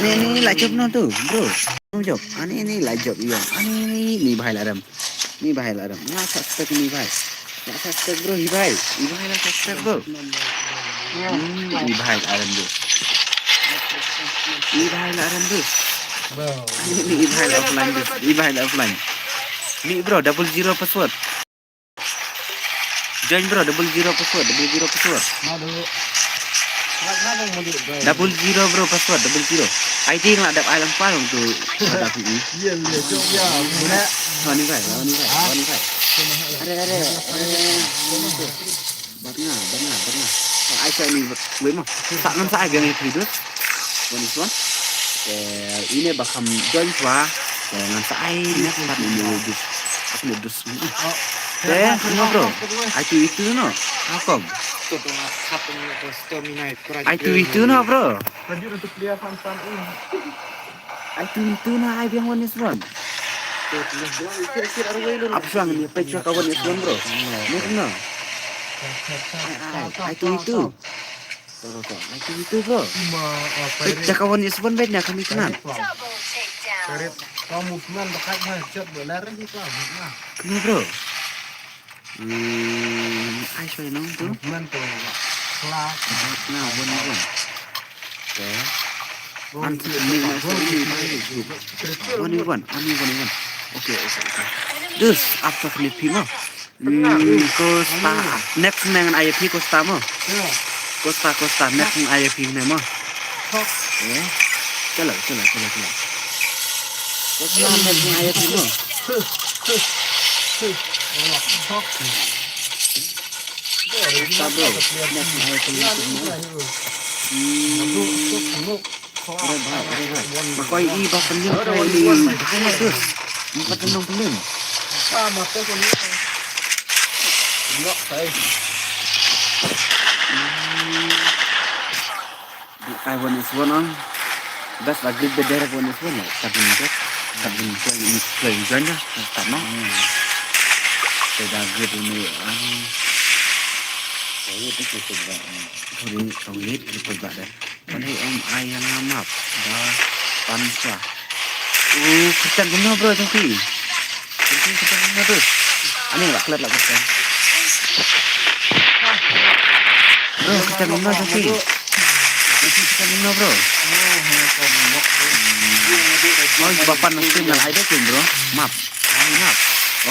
Ini ni lajong no tu, bro. Lajong. Ani ni lajong iya. Ani ni bhai laram. Ni bhai laram. Nga subscribe ni bhai. Nga subscribe bro, ni bhai. Ni bhai la subscribe bro. Hmm, ni bhai laram tu. Ni bhai laram tu. Ni bhai la offline tu. Ni bhai la offline. Ni bro, double zero password. Join bro, double zero password, double zero password. Madu. Double zero bro, password double zero. I D nga dap ai lang pa long tu. Ada pi. Iya, iya, jom ya. Mana? Lawan ni kai, lawan ni kai, lawan ni kai. Ada, ada, ada. Bat nga, bat nga, bat nga. Ai sa ni wei mo. Sa ngan sa ai biang itu. One is one. Eh, ini bakam join swa. Eh, ngan sa ai ni bat ni dus. Aku ni dus. Eh, no bro. Ai tu itu no. Akom. Ai tu itu no bro. Lanjut untuk dia Samsung ini. Ai tu itu no ai biang one is one. Ap suang ni pecah ka one is one bro. Ni no. Ai ai ai tu itu. Tuh, tuh, tuh. Ai tu itu bro. Pecah ka one is one bet nya kami kenan. Kamu cuman dekat mah chat bola lagi tuh. Kena bro. Hmm, ai shoi nong tu. Movement tu. Kelak. Nah, one one. Okay. An ni na so ni. One one, one one, one one. Okay, okay, okay. Dus, apa kena pima? Hmm, Costa. Next nang I P Costa mo. Costa, Costa. Next nang I P ne mo. Eh. Chala, chala, chala, chala. Costa next nang I P mo. Costa bro. Next nang I P mo. Hmm. Are bhai, are bhai. Ma koi i ba pynliem koi i. Bhai na tu. Ma pat nong pynliem. Kai one is one on. Best la grid beder one is one. Tabin best. Tabin play play join dah. Tak mau. Kita grid ini. Kau itu kita. Kau ini kau ini kita dah. Ani em ai ïa nga map ba pan sa. U kyrteng kumno bro jong phi? Jong phi kyrteng kumno tu? Ani la klet la kyrteng. Bro kyrteng kumno jong phi? Jong phi kyrteng kumno bro? Oi ba pan na stream ngan ai dei bro. Map. Hang up.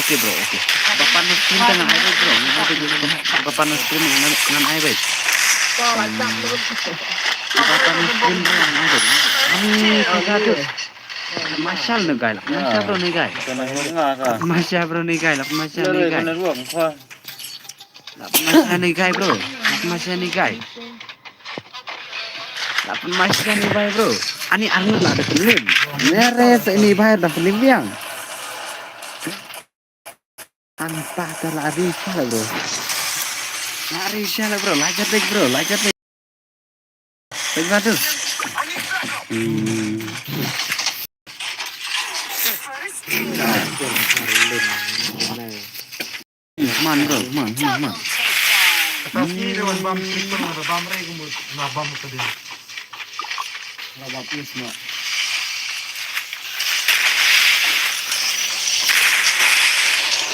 Okay bro, okay. Ba pan na stream te ngan ai bait bro. Ngan ai bait bro. Ba pan na stream ngan, ngan ai bait. Ba pan na stream bro ngan ai bait. Ani kagatu. Mashal ne guy la. Mashal bro ne guy. Mashal bro ne guy la. Mashal ne guy. La pynmashia ne guy bro. La pynmashia ne guy. La pynmashia ne guy bro. Ani arngut la da pynliem. Nere sa ini bai da pynliem biang. Anta ta la ri sha la bro. La ri sha la bro. La jat dek bro. La jat dek. Dek batu. Hmm. Man bro, man, man, man. Tapi dia wan bam triple, ada bam rei, gua nak bam ke dia. Nak bam plus, nak.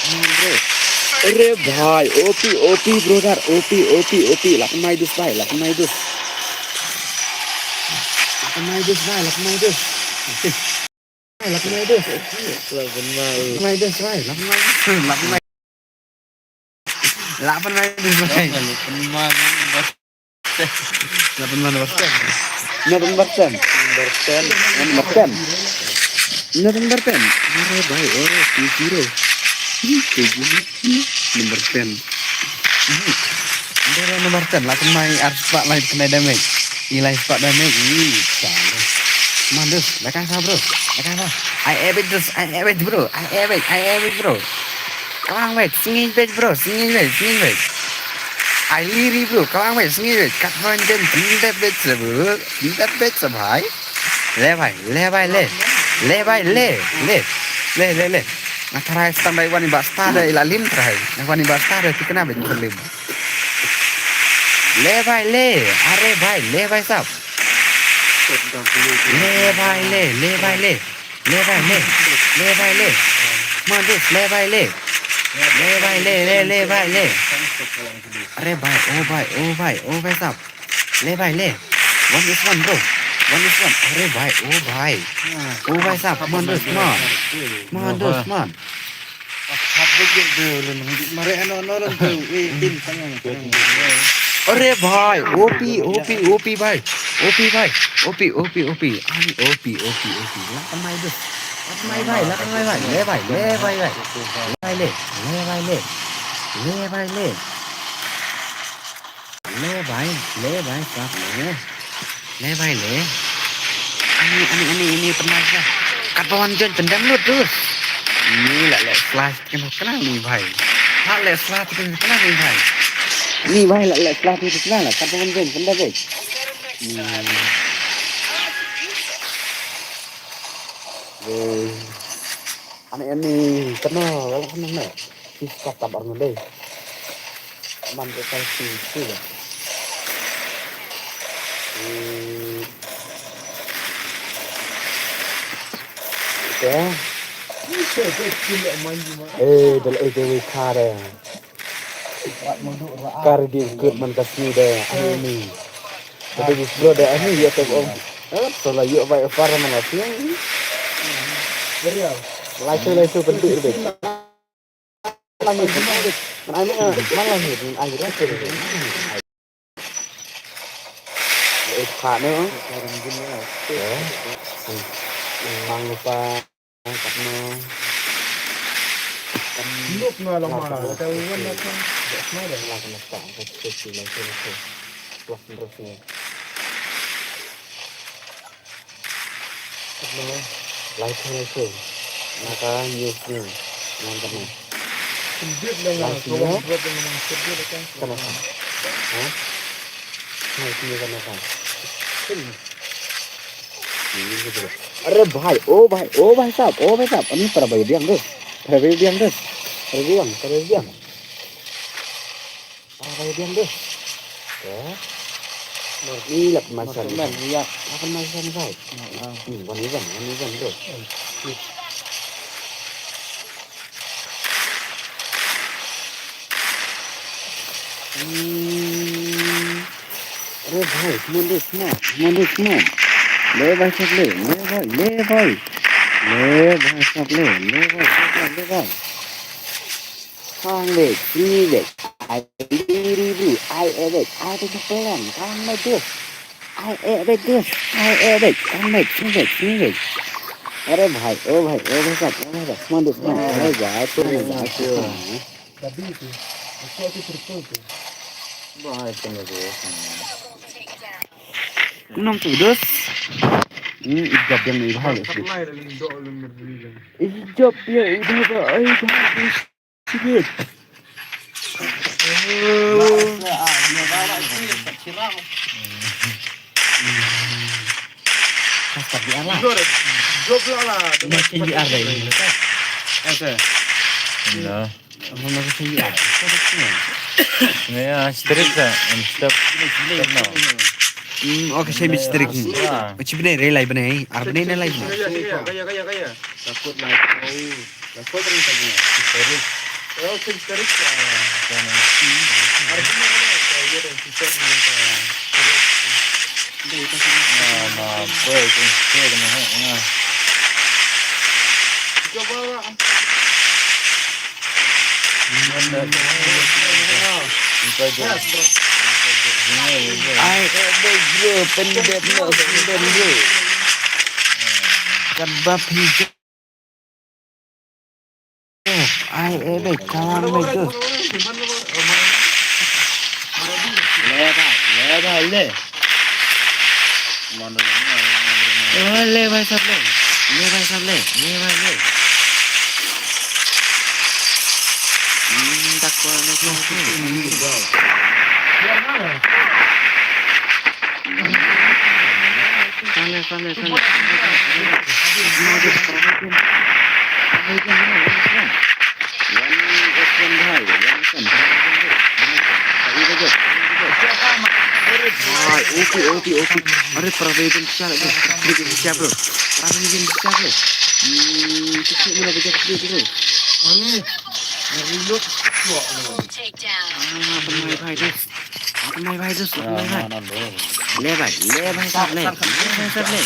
Ni, bro. Are bhai, O P, O P, brother, O P, O P, O P, la pynmai dus bhai, la pynmai dus. La pynmai dus bhai, la pynmai dus. Lak mai dus. Lak mai dus, rai. Lak mai dus, lak mai. Lak mai dus, rai. Lak mai dus. Lak mai dus. Lak mai dus. Lak mai dus. Lak mai dus. Ore bai, ore, two zero. Two zero. Number ten. Ande number ten, la kynmaw ar spah lai kynmaw damage. Ngi lai spah damage. Ih, salah. Mandus, la ka sa bro. La ka sa. I have it, I have it bro. I have it, I have it bro. Kawang wait, singing wait bro, singing wait, singing wait. I liri bro, kawang wait, singing wait. Kat man den, tinda bet sa bro. Tinda bet sa bhai. Le bhai, le bhai, le. Le bhai, le. Le. Le, le, le. Nga tharai stang dai wani ba sta dai la lim tharai. Nga wani ba sta dai tikna ba lim. Le bhai, le. Are bhai, le bhai sab. Le bhai, le, le bhai, le. Le bhai, le. Le bhai, le. Mandus, le bhai, le. Le bhai, le, le, le bhai, le. Are bhai, oh bhai, oh bhai, oh bhai sab. Le bhai le. One is one bro. One is one. Are bhai, oh bhai. Oh bhai sab, man dos man. Man dos man. Hap dek dek dek lu nang dik mare ano ano lang tu. Eh, tin tang yang tang. अरे भाई, ओपी, ओपी, ओपी भाई। ओपी भाई, ओपी, ओपी, ओपी। अरे ओपी, ओपी, ओपी। लखन भाई दो। लखन भाई भाई, लखन भाई भाई। ले भाई, ले भाई भाई। ले भाई ले, ले भाई ले। ले भाई ले। ले भाई, ले भाई, साथ ले। ले भाई, le. Ani, ani, ani, ani, pynban sa. Katba wan join pyndem lut tu. Ni la leh slash kan kena ni bhai. La leh slash kan kena ni bhai. Ni bhai la leh slash kan kena la. Katba wan join pyndem lut. Ni. Eh. Ani, ani, kena la kena na. Sis ka tabar ngan dei. Man ko kai si si ya. Hmm. Ya. Eh, dal eh, dal eh, kare. Kare di kut man ka si de. Ani ni. Tapi di bro de ani ya tek om. Eh, so la yuk bai far man la si. Lai su, lai su, penting de. Lang ni, lang ni. Man ai, man ai, man lang ni, man ai, lang ni. Eh, kha no. Mang pa, kat no. Look nga long ma, ta wan na kan. Smai de. Lang na pa, ka si lang si. Wah, terus ni. Lai thung lai thung. Naka news ni. Nang kena. Sendit dengan kawan buat dengan sendit kan. Kenapa? Ha? Hai, sini kenapa? Ini gitu. अरे भाई, ओ भाई, ओ भाई साहब, ओ भाई साहब, ini para भाई diam tu. Para भाई diam tu. Para diam, para diam. Para diam deh. Ya. Ni lap masan. Masan, ya. Akan masan kau. Ni wan iwan, wan iwan deh. Hmm. अरे भाई, come on, come on, come on, come on। ले भाई साहब, ले, ले भाई, ले भाई। ले भाई साहब, ले, ले भाई, ले भाई, ले भाई। Kang bek, sini bek. Ai, ri, ri, ri. Ai, e bek. Ai, bek, bek, pelan. Kang bek, dus. Ai, e bek, dus. Ai, e bek. Kang bek, sini bek, sini bek। अरे भाई, ओ भाई, ओ भाई साहब, ओ भाई साहब, come on, come on। अरे भाई, तू नहीं जा, तू नहीं। Nong tu, dus। Hmm, ijab yang ni, hai. Ijab yang ni, hai, dus. Sikit. Pas tak di arah. Job lah lah. Makin di arah ini. Asa. Nah. Apa maksudnya? Naya, strict lah. Stop. Stop now. Hmm, okay, saya mistake. Ah. Macam benar, relay benar. Arah benar, relay benar. Kaya, kaya, kaya, kaya. Takut naik. Oh. Takut naik lagi. Historik. Oh, historik. Artinya apa? Kaya ada historik. Nah, nah, boy, boy, boy, nah, nah. Coba lah. Ai, eh, bro, pendek no, pendek, bro. Kan bab hijau. Ai, eh, bek, kawan, bek, tu. Le, bhai, le, bhai, le। Oh, le, bhai sahab, le। Le, bhai sahab, le। Le, bhai, le। Hmm, tak kuat, le, bhai, le। Sale, sale, sale। Bhai, O P, O P, O P। अरे, प्रवेदन क्या लगे? प्रवेदन क्या, bro? प्रवेदन क्या, bro? Hmm, किसी को ना बजा, bro, bro। Ah, bhai, bhai, bhai। Apne bhai, just apne bhai। Na, na, na, le. Le bhai, le bhai sahab le। Le bhai sahab le।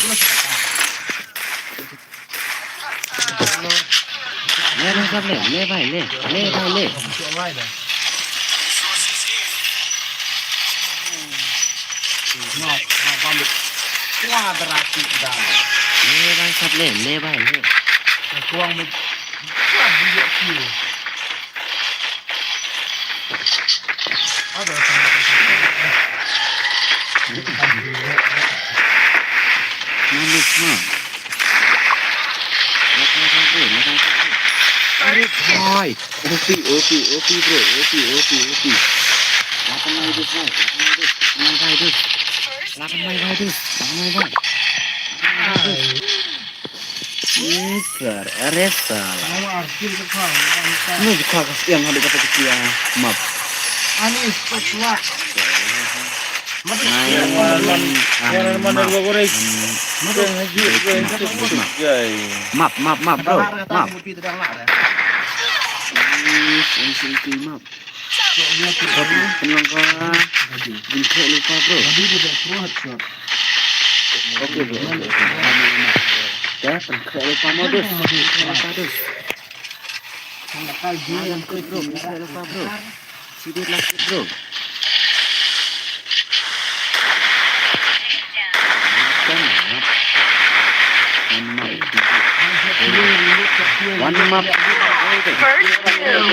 Le bhai sahab le, le bhai, le, le bhai, le। Ngap, ngap balik. Wah, derati dah. Le bai sat le, le bai le. Kuang mit. Wah, dia tu. Ada sama. Manis mah. Lapan ribu, lapan ribu. Aduh, boy. O P, O P, O P, bro. O P, O P, O P. Lapan ribu, boy. Lapan ribu. Lapan ribu. Lapan ribu, boy. Lapan ribu, boy. Yes, sir. Arrest, sir. Ano, arti ko pa. Ano, di ka kasi ang halik ka pagkatiya map. Ani, stop lah. Nine one, um, map. Map, map, map, bro. Map. Yes, yes, yes, map. Bro, pynlong ka. Bin khreh lypa, bro. Okay, bro. Okay, okay. Ya, pyn khreh lypa mo, dus. Pyn khreh lypa, dus. Pyn khreh lypa, bro. Pyn khreh lypa, bro. Sibit lah, bro. One map. One map. First kill.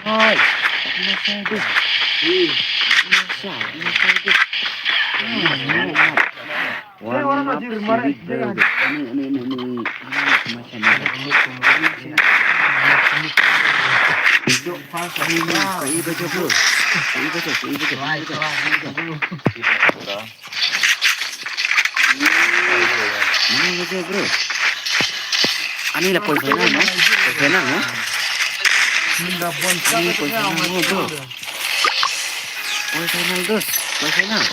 Oi. One map. One map. Ini, ini, ini, ini. Ini, ini, ini. Mana lagi, bro? Ani la poi final, no? Poi final, no? Ani poi final, no, bro? Poi final, dos. Poi final.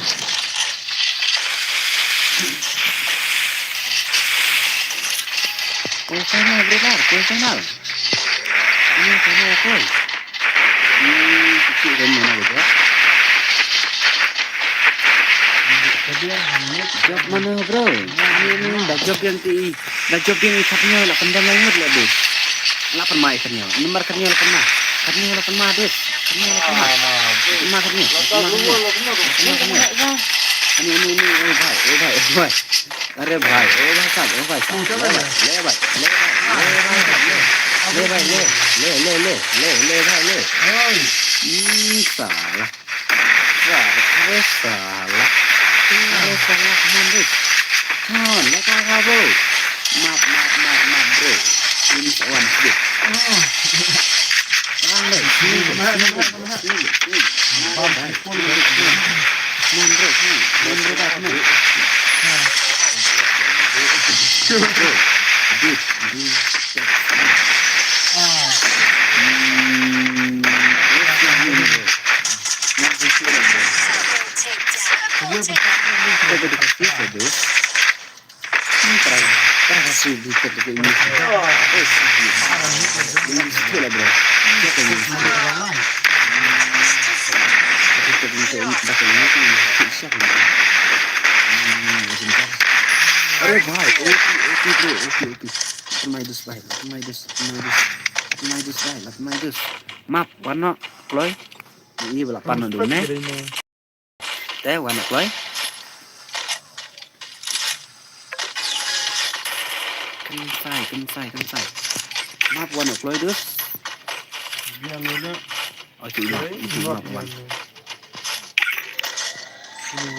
Poi final, bro, poi final. Ini final, poi. Hmm, kecil kan mana, bro? Job mana, bro? Ini, ini, da job yang ti, da job yang ikat ni, la pandang lain, bro. La pan mai kan ni. Nomor kan ni, la pan mai. Kan ni, la pan mai, bro. Kan ni, la pan mai. Kan ni, kan ni. Kan ni, kan ni. Ini, ini, ini, oh, bhai, oh, bhai, oh, bhai. अरे भाई, ओ भाई साहब, ओ भाई साहब, ले भाई, ले भाई, ले भाई, ले भाई, ले भाई, ले, ले, ले, भाई, ले। हम्म, साला। साला, अरे साला। अरे साला, come on, bro. Come on, let go, bro. Map, map, map, map, bro. Ini sewan sedikit. Terang, bro. Sini, bro. Sini, bro. Sini, bro. Sini. Come on, bro. Come on, bro. Come on, bro. Come on, bro. Come on. Bro. Bro. Bro. Hmm. अरे भाई, ओपी, ओपी ब्रो, ओपी, ओपी। Lapan mai dus, bhai, lapan mai dus, lapan mai dus. Lapan mai dus, bhai, lapan mai dus. Map, wan noh kloi. Ini ba la pan noh dun ne. Te wan noh kloi. Kynsai, kynsai, kynsai. Map, wan noh kloi dus. Biang noh. Oh, tu map, tu map wan.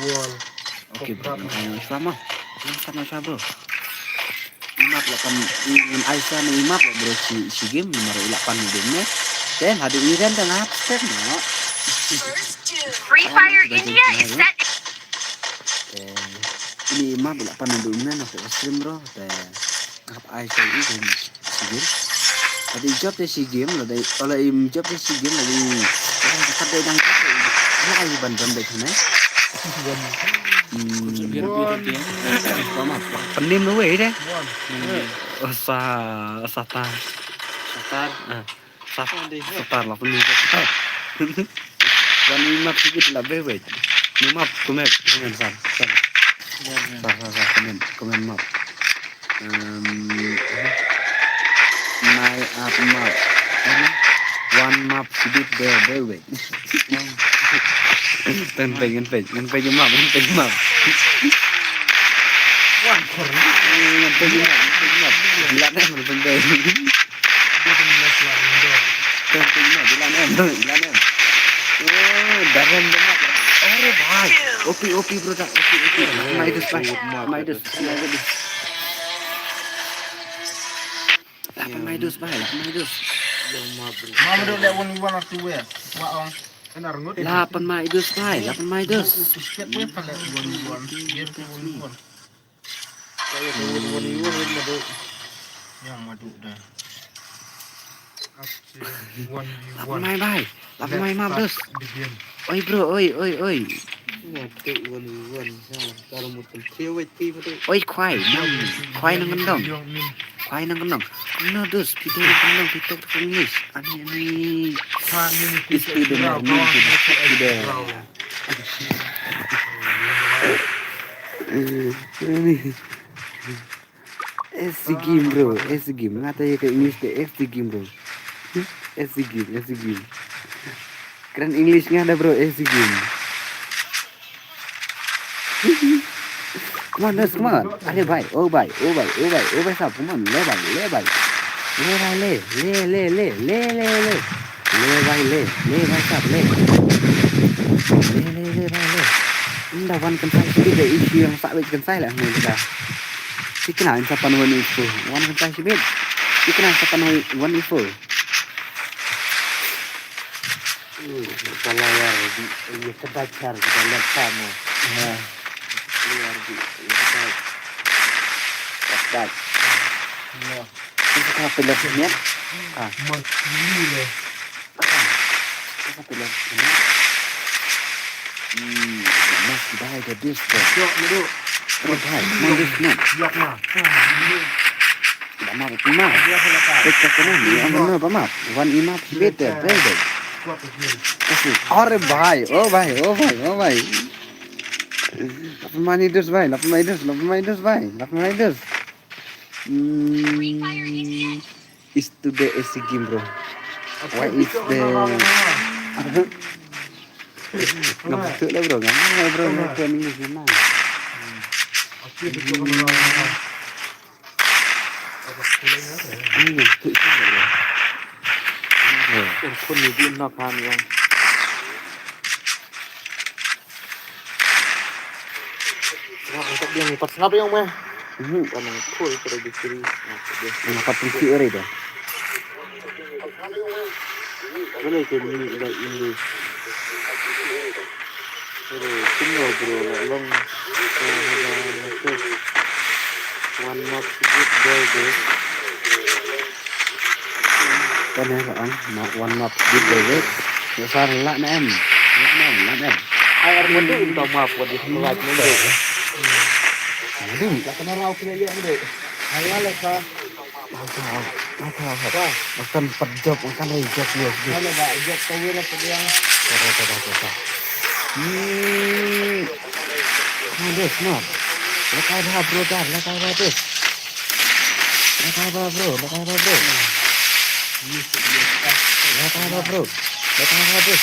Wall. Okay, bro, ngan ai shuwa mo. Ngan ai shuwa, bro. Imap la kan, ngan ai shuwa na imap la, bro, shi, shi game, namar i la pan dum ne. Te hadien i ren te nga hap step no. Free Fire India is set. Te ini imap i la pan dum ne, na ko stream, bro. Te hap ai shuwa i game. Shi game. Lada i jop te shi game, lada i, lada i jop te shi game, lada i, lada i kat dei dang kat dei. Lada i ban dam dei thane. Hmm. Pama, penim lu wei deh. Oh, sa, satar. Satar. Ah, sa-, satar lah penim. Wan imap sikit lah, beh, beh. Imap, kumep, kumep, sar, sar. Sar, sar, sar, kumep, kumep map. Em, nai ap map. Wan map sikit, beh, beh, beh. Tang tang ngan peit, ngan peit map, ngan peit map. Ngan peit map, ngan peit map. Lat em, ngan peit. Tang peit map, lat em, lat em. Oh, dalam map. Aduh, bhai. O P, O P, brother. O P, O P. Lap ma i dus, bhai. Lap ma i dus, lap ma i dus. Lap ma i dus, bhai, lap ma i dus. Mama duk leh one v one or two way. Wa ong. Lap ma i dus, bhai, lap ma i dus. Step way pa leh one v one. Game one v one. Yang madu dah. Lap ma i, bhai. Lap ma i map dus. Oi, bro, oi, oi, oi. Oi, khwai, nang, khwai nang kyndong. Khwai nang kyndong. No dus, phi to nang kyndong, phi to English. Ani, ani. Is tu de mar ni, tu de. Ani. S C game, bro, S C game. Nga ta ïa ka English te S C game, bro. S C game, S C game. Kren English nga da, bro, S C game. Come on, let's come on. Are bhai, oh bhai, oh bhai, oh bhai, oh bhai sahab, come on, le bhai, le bhai. Le bhai, le, le, le, le, le, le, le. Le bhai, le, le bhai sahab, le. Le, le, le bhai, le. Ynda wan kynsai shibit da, i shu ïeng sah beit kynsai la hangne da. Thikna in sa pan one v four. Wan kynsai shibit. Thikna in sa pan one v four. Ui, ka layar di, ïa ka dachar ka layar sama. Ya. Layar di, ïa ka dach. Dach. Ya. Ini ka pilihan ni. Ah. Merkili le. Ah. Ini ka pilihan ni. Hmm, must buy the disc. Yok, duduk. Terus hai, mandis man. Yok na. Ba map, ba map. Pek ka kena ni, ang kena ba map. Wan i map sibit de, bebe. Kasi, are bhai, oh bhai, oh bhai, oh bhai. Lap ma i dus bhai, lap ma i dus, lap ma i dus bhai, lap ma i dus. Hmm, is today is a game, bro. Why is the... Ngam betul lah, bro, ngam, bro, ngam betul ni, ngam. Ini yang betul juga, bro. Ini, bro. Kun ni guna kan yang. Sngap, sngap ïa ngi, pat sngap ïa ngi. Mhm. Kan nang cool, terus dicuri. Sngap ïa ngi. Nga pat pynkhih ïa ri dah. Balei ka mih da English? Bro, kumno bro, la long, eh, one map sibit dei dei. Kane la ong, ma one map sibit dei dei. Ïa sar la na em. La na em, la na em. Ai ar madu in ta map wa di like madu. Madu. La kana rau kena ïa madu. Ai la ka. Makan, makan, makan. Makan pet jop, makan hai jop, jop, jop. Mana ba jop kawin apa dia? Kata, kata, kata. Hmm. Come on, this, come on. Lekai bha, bro, dar, lekai bha, this. Lekai bha, bro, lekai bha, bro. Lekai bha, bro. Lekai bha, this.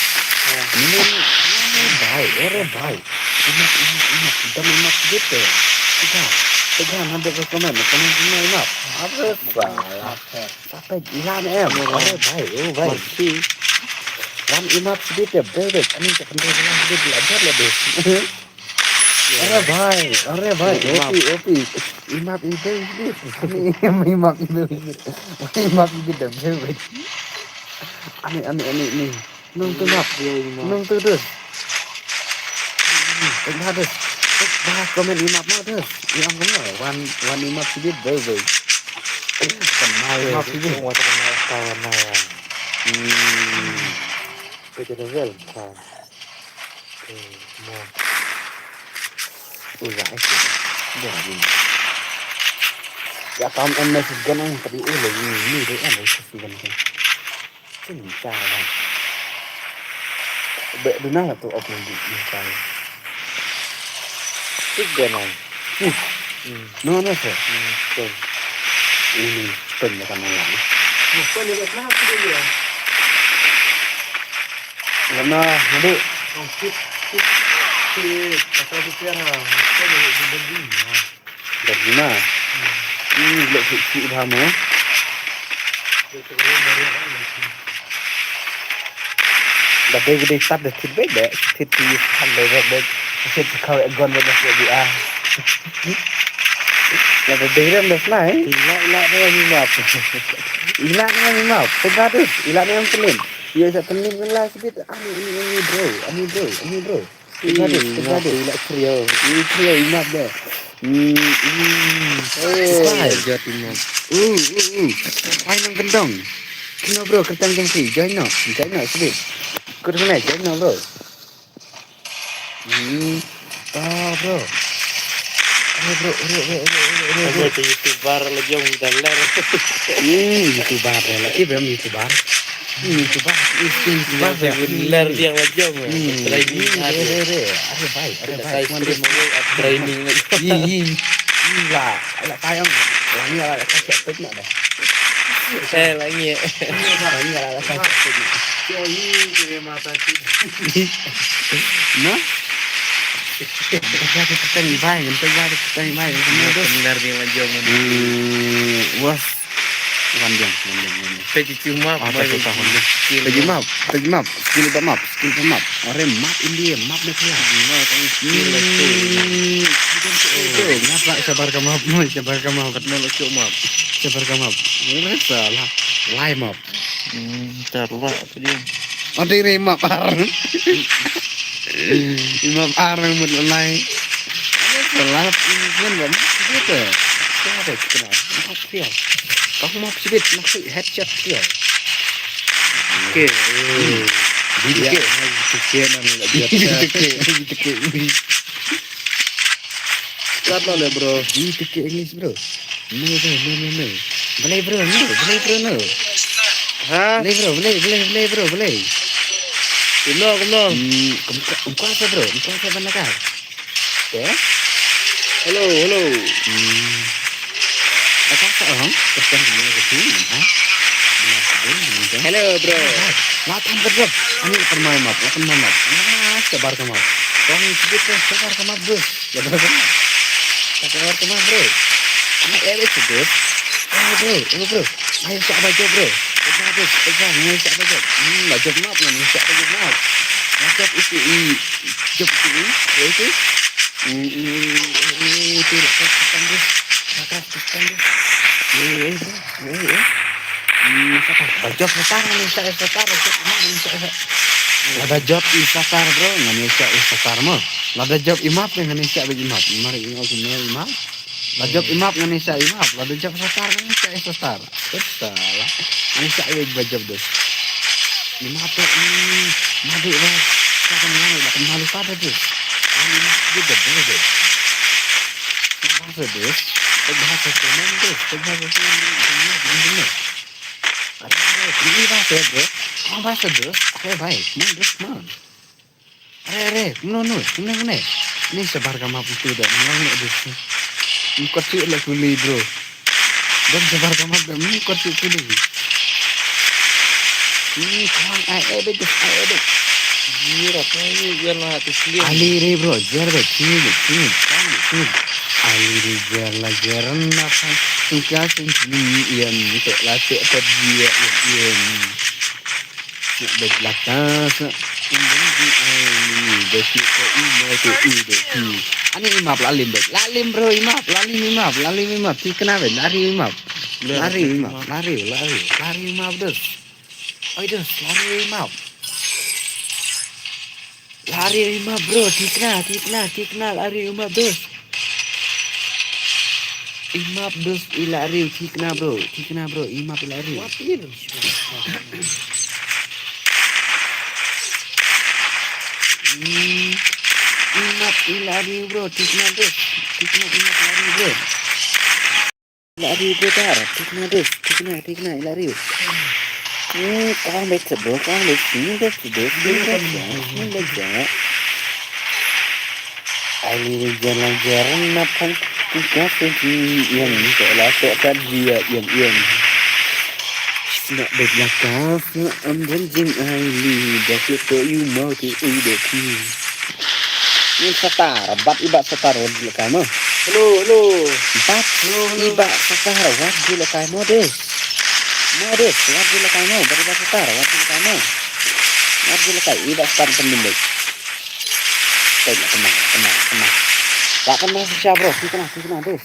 Ini, ini, bhai, ore bhai. Imat, imat, imat. Dam imat gitu. Tiga. Tiga, nanti ke komen. Komen, komen, imat. Apa, salah. Sampai ilan em. Ore bhai, oh bhai. Wan i map sibit de, bhai, bhai. Ani ka pendek lah sibit la jat la de. Ore bhai, ore bhai. Opi, opi. I map i bhai sibit. Ani i map i bhai sibit. I map i bhai de, bhai, bhai. Ani, ani, ani, ani. Nang tu map. Nang tu dus. Tengah dus. Bah komen i map ma dus. I am kena. Wan, wan i map sibit, bhai, bhai. Kena i map sibit. Kena i map sibit. Hmm. Kau jadi level. Kau. Eh, mo. Ulah, eh, kita. Dia ni. Ya, kam M S gun ang, tapi ulah ni, ni dia M S gun tu. Sini cara, bang. Be, duna lah tu, open di, ni cara. Tiga, bang. Hmm. No, no, sir. Hmm, sir. Ini, sir, dia kan nolak. Sir, dia kan nolak, sir, dia. Ngam na, ngadu. Kit, kit, kit. Asal kit, ha. Kit, kit, kit, kit, kit. Dah guna. Hmm, lek kit, kit, dah mo. Dah dei, dei, tat, dah tit, bek, bek. Tit, tit, tat, bek, bek, bek. Tit, kau, eh, gon, bek, bek, bek, ah. Dah dei, dah, dah, senai. Ila, ila, dah, ni map. Ila, dah, ni map. Pegadus. Ila, dah, ni map. Ïa sa pynlip ngan la sbit. Ani, ani, ani bro, ani bro, ani bro. Ih, tega deh, tega deh. Ila trio, ih trio, i map deh. Hmm, hmm. Oh, jot i map. Hmm, hmm, hmm. Ai nang kendong. Kino bro, kertang jong ki. Join no, join no sbit. Kut kena, join no bro. Hmm. Ah, bro. Aduh, bro, bro, bro. Kamu tu YouTuber la jong dah ler. Hmm, YouTuber dah ler. Ki bem YouTuber. Hmm, YouTuber. Hmm, YouTuber dah. Ler dia la jong. Hmm. Training ada. Re, re, re. Aduh, baik. Aduh, baik. Training lagi. Ih, ih. Ih, lah. Lah, tayang. Lah, ni lah, lah, tak nak dah. Eh, lagi. Lah, ni lah, lah, tak nak. Yo, ih, kira mata tu. Nah. Kita kita kita ni baik, kita kita kita ni baik, kita ni dos. Benar dia la jong. Hmm, was. Wan jong, wan jong, wan jong. Pegi map, ah, pegi map, pegi map, skill ba map, skill ba map. Ore map India, map na kya. Map ang skill la tu. Hmm, map la sabar ka map, sabar ka map. Katno la tu map. Sabar ka map. Ini salah. Lai map. Hmm, tar wa apa dia? Ade re map ar. Map ar mut lai. Ade salah pun ba map sibit. Kita ada kita. Map dia. Kau map sibit, map headshot dia. Oke. Di ke. Di ke nan lagi. Di ke. Di ke. Kat mana, bro? Di tiket English, bro. No, bro, no, no, no. Belai, bro, no. Belai, bro, no. Ha? Belai, bro, belai, belai, belai, bro, belai. Kumno, kumno? Hmm, kum, kum, kum, bro. Kum, kum, bro. Eh? Hello, hello. Hmm. Apa, apa, ha? Tekan dia ke sini, ha? Hello, bro. Lakan, bro. Ani kan mai map, lakan mai map. Ah, sabar ka map. Kong sedikit, sabar ka map, bro. Sabar ka map. Sabar ka map, bro. Ana eh, bro. Eh, bro, eh, bro. Ayo, siap baju, bro. Pegang, bro. Pegang, ayo, siap baju. Hmm, baju map, ayo, siap baju map. Baju itu, i, jump itu, i. Ya, itu. Hmm, hmm, hmm, hmm, itu, lepas, lepas, bro. Lepas, lepas, bro. Eh, eh, bro. Eh, eh. Hmm, siapa? Bajop satar, ni sa satar, bajop, ni sa satar. Lada jop i satar, bro, ngani sa i satar mo. Lada jop i map, ngani sa i map. Mari i map, i map. Lada jop i map, ngani sa i map. Lada jop satar, ngani sa i satar. Salah. Ngani sa i bajop dos. I map, hmm, madu, bro. Sa kan ngani, lakan malu pada, bro. Ngani map, dia bajop, bro. Bahasa dos. Bahasa dos. Bahasa dos. Are, are, ini bahasa dos. Kong bahasa dos. Are, baik. Come on, dos, come on. Are, are, no, no, no, no. Ni sabar ka map itu dah. No, no, dos. Ni kot sih lah kuli, bro. Dan sabar ka map dah. Ni kot sih kuli. Ni kong ai, eh, dos, ai, eh, dos. Ni rata ni biar lah tu sendiri. Ali re, bro, jer, bro, sini, sini, sini. Ali re, jer, la, jer, na, kan. Singka, singki, iem, tek, la, tek, tek, dia, iem, iem. Nak bad laka sa. Kumbang di ai ni, da ki ko i mo to i da ki. Ani i map lalim bad. Lalim bro i map, lalim i map, lalim i map. Ti kena bad, lari i map. Lari i map, lari, lari, lari i map dos. Oi dos, lari i map. Lari i map bro, ti kena, ti kena, ti kena, lari i map dos. I map dos i la riu, thikna bro, thikna bro, i map i la riu. Hmm. I map i la riu bro, thikna dos, thikna i map i la riu bro. I la riu bro tar, thikna dos, thikna, thikna i la riu. Hmm, kong bek sa bro, kong bek, sini bek sa bro, sini bek sa, sini bek sa. Ai li ri jan lang jan na pang, ka sen ti yang ni ko la to ka dia yang yang. Sngap beit la ka, sngap ym don jingai li, da ki to yu mau ti u da ki. Ni satar, bat i bat satar wat la ka mo. Hello, hello. Bat Hello, hello. I bat satar wat la ka mo de. Mo de, wat la ka mo, bat i bat satar wat la ka mo. Wat la ka i bat satar pynlindek. Tengok kena, kena, kena. Tak kena sisa bro, kena, kena de.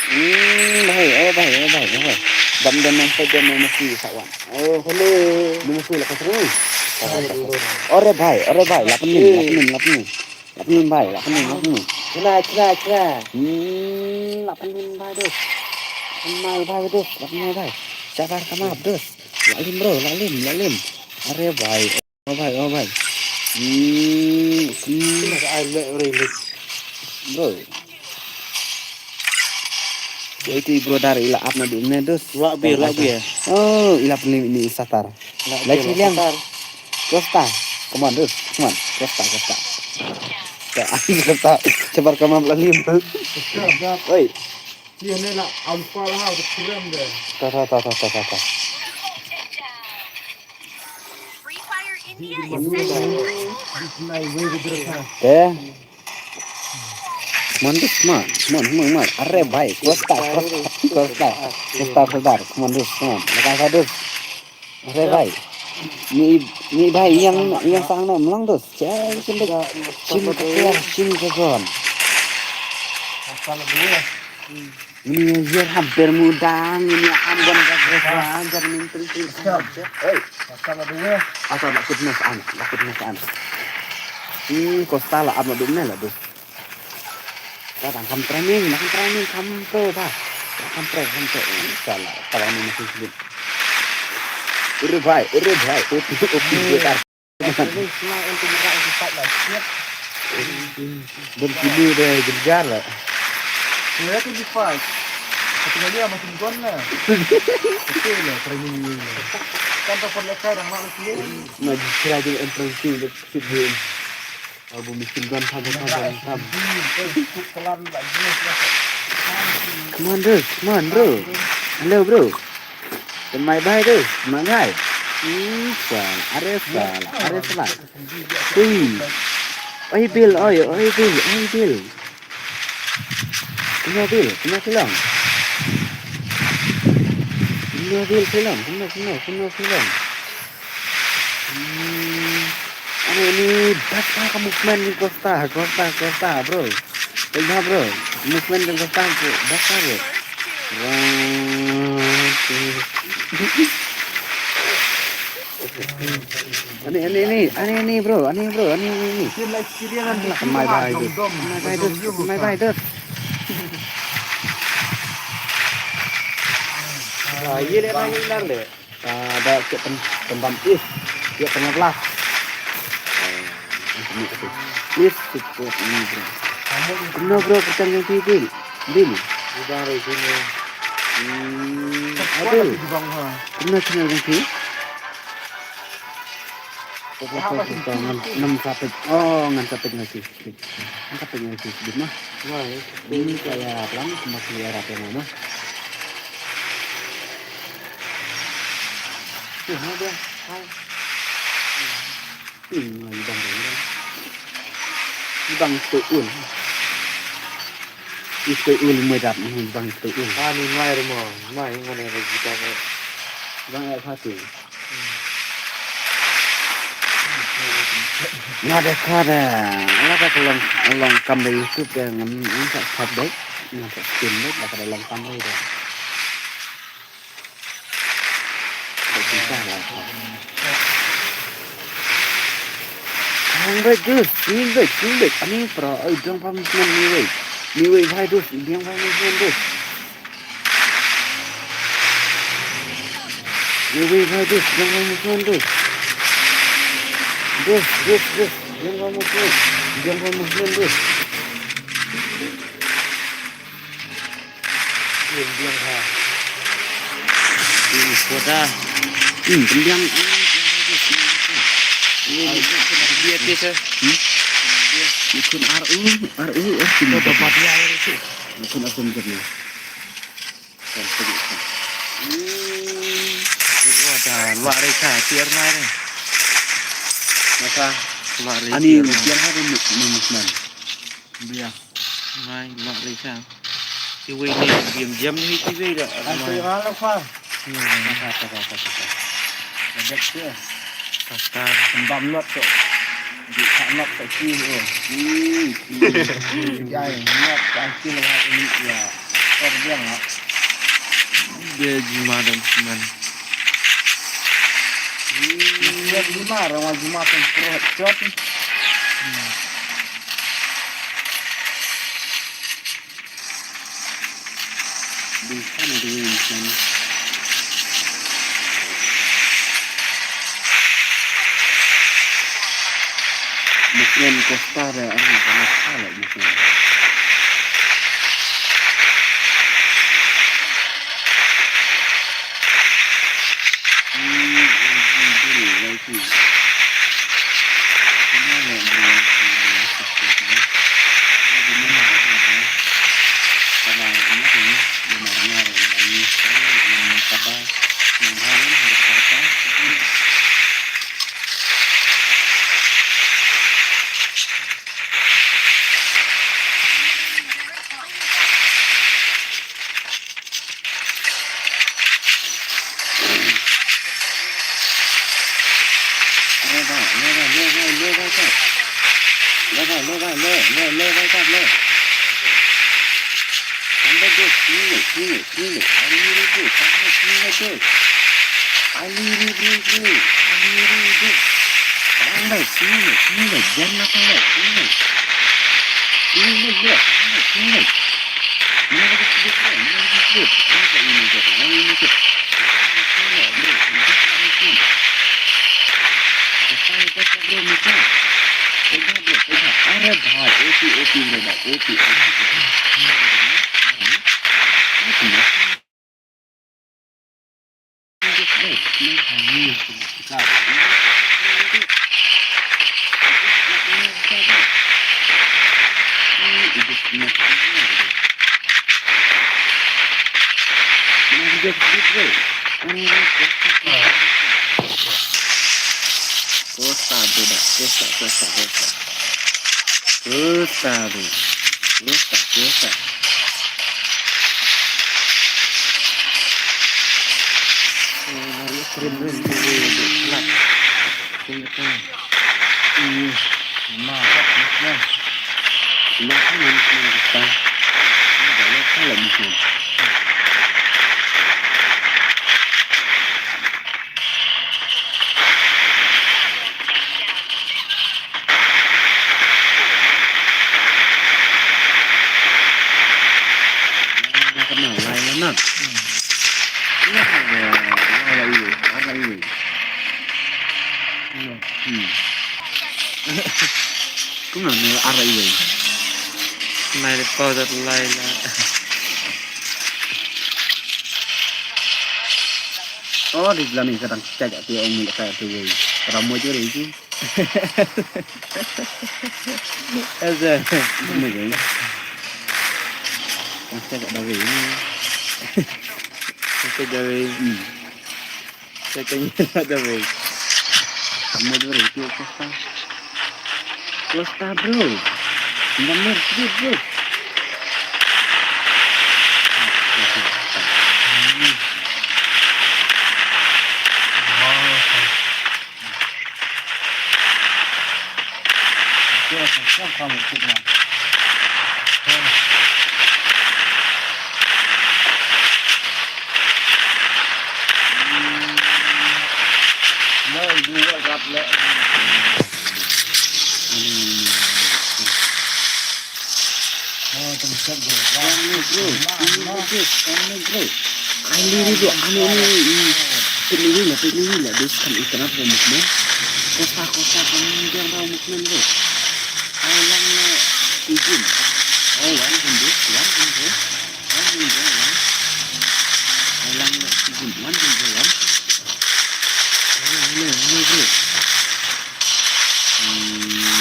Hmm, bahaya, oh bahaya, oh bahaya, oh bahaya. Bam dan nampak dan nama si kawan. Oh, hello. Nama si lah kasih. Ore bhai, ore bhai, lapan min, lapan min, lapan min. Lapan min bhai, lapan min, lapan min. Chila, chila, chila. Hmm, lapan min bhai, dos. Lapan min bhai, dos. Lapan min bhai. Sabar, kamap, dos. Lalim bro, lalim, lalim. Ore bhai, oh bhai, oh bhai. Hmm, hmm. Bro. Iti bro dar ila ap na dum ne, dos. Wak bir, wak bir. Oh, ila pynlindek ni satar. Lagi liang. Costa. Come on, dos. Come on. Costa, Costa. Costa. Sabar, kamap, lalim. Oi. Tiene la ampa la ha, kurang de. Ta, ta, ta, ta, ta, ta, ta. Eh. Come on, dos, come on. Come on, come on, come on. Arre bhai, Costa, Costa, Costa, Costa, Costa. Come on, dos, come on. Laka sa, dos. Arre bhai. Ni, ni bhai, yang, yang sang na mlang, dos. Chai, shin de, shin de, shin de, shin de. Ini yang hampir mudang, ini am gam gam gam gam mintul mintul. Hey, asal ada ya. Asal nak kut nas an, nak kut nas an. Hmm, Costa la am dum ne la, dos. Datang kam training, datang training kam pro ba. Kam pro, kam pro. Salah, kalau ni masih sulit. Ure bhai, ure bhai. Uti, uti, uti. Dan kini dah genjar lah. Saya tu di fight. Tapi dia masih gone lah. Okey lah, training ni. Kan tak perlu kau dah mak dia. Nah, kira je entrance tu, dia kecil dia. Abu miskin gone, pam, pam, pam, pam. Come on, bro. Come on, bro. Hello, bro. Kynmaw bha, bro. Kynmaw bha. Hmm, sala. Are sala. Are sala. Ui. Oi, Bill. Oi, oi, Bill. Oi, Bill. Kumno, Bill? Kumno, Bill? Kumno, Bill? Kumno, kumno, kumno, kumno? Hmm. Ani, ani, basta ka movement ni Costa, Costa, Costa, bro. Tengok, bro. Movement ni Costa, bro. Basta, bro. Wah, okay. Ani, ani, ani, ani, ani, bro, ani, bro, ani, ani, ani. Alah, kynmaw bha, bro. Kynmaw bha, bro. Kynmaw bha, bro. Ah, ye le, ye le. Ah, da ke pen, pen bam is. Ye pen blas. Ah, ini tu. Is support ini, bro. Kumno, bro, pertanyaan ti, Bil? Bil. Di bang re sini. Hmm, Bil. Di bang ha. Kumno channel jong phi? Ngan, ngan sa peit. Oh, ngan sa peit ngan sa peit. Ngan sa peit ngan sa peit mah. Wah, ya. Ini kayak apa lang, cuma kayak apa yang mana? Tuh, ada. Hai. Hmm, lagi bang, bang, bang. Bang tuh un. Ito ul mo dap mo bang ito ul. Ah, ni mai rumo, mai ngone re kita ko. Bang eh pati. Nga de ka de, nga de ka long, long kam de YouTube de ngam, ngam sa sat de, ngam sa stream de, ba ka de long kam de. Hang bek dus, hang bek, hang bek. Ani pra, oi, jong pam sman ni wei. Ni wei bhai dus, jong pam sman dus. Ni wei bhai dus, jong pam sman dus. Dus, dus, dus, jong pam sman. Jong pam sman dus. Pynbiang ha. Hmm, kuat ah. Hmm, pynbiang. Hmm, pynbiang. Dia ke sir? Hmm? Ni khun ar u, ar u, ar u. Ni khun ar u, ar u. Kan pergi. Wah, dah luar reka, tiar mai ni. Masa luar reka. Ani tiar mai. Tiar hari ni, ni, ni, ni. Biar. Mai, luar reka. Iwei ni, biar jam ni, iwei dah. Aku yang ala, Pak. Iya. Masa, masa, masa, masa. Ada tu. Pasal. Sembam not tu. Di tak not tak sih, oh. Hmm. Jai, not tak sih lah ini, ya. Kau dia nak. Dia jima dan semen. Hmm. Dia jima, orang jima pun perut cot. Hmm. Bun san ïa ki ïing ki sem. Muknen Costa re, ani ka na ka la muknen. Costa, bro, dah. Costa, Costa, Costa. Costa, bro. Costa, Costa. Oh, lari keren, keren, keren, keren. Keren, keren. Iya. Mantap, keren. Mantap, keren, keren. Ada apa lagi, keren? Kumno ne ar iwei? Nai de powder lai la. Oh, di lani ka dang cek ati ong ni ka ati wei. Ka dang mo juri ju. Asa. Mo juri. Dang cek da wei ni. Dang cek da wei. Hmm. Saya tanya tak ada, bro. Kamu dulu, itu Costa. Costa, bro. Nomor sedikit, bro. Ai, liri tu, ani ni, i, pynliri la, pynliri la, dus kan internet ba movement. Kosa, kosa, kan dia ba movement tu. Ai lang la, izin. Oh, wan kan dia, wan kan dia. Wan kan dia, wan. Ai lang la, izin, wan kan dia, wan. Hello, hello, hello, bro. Hmm.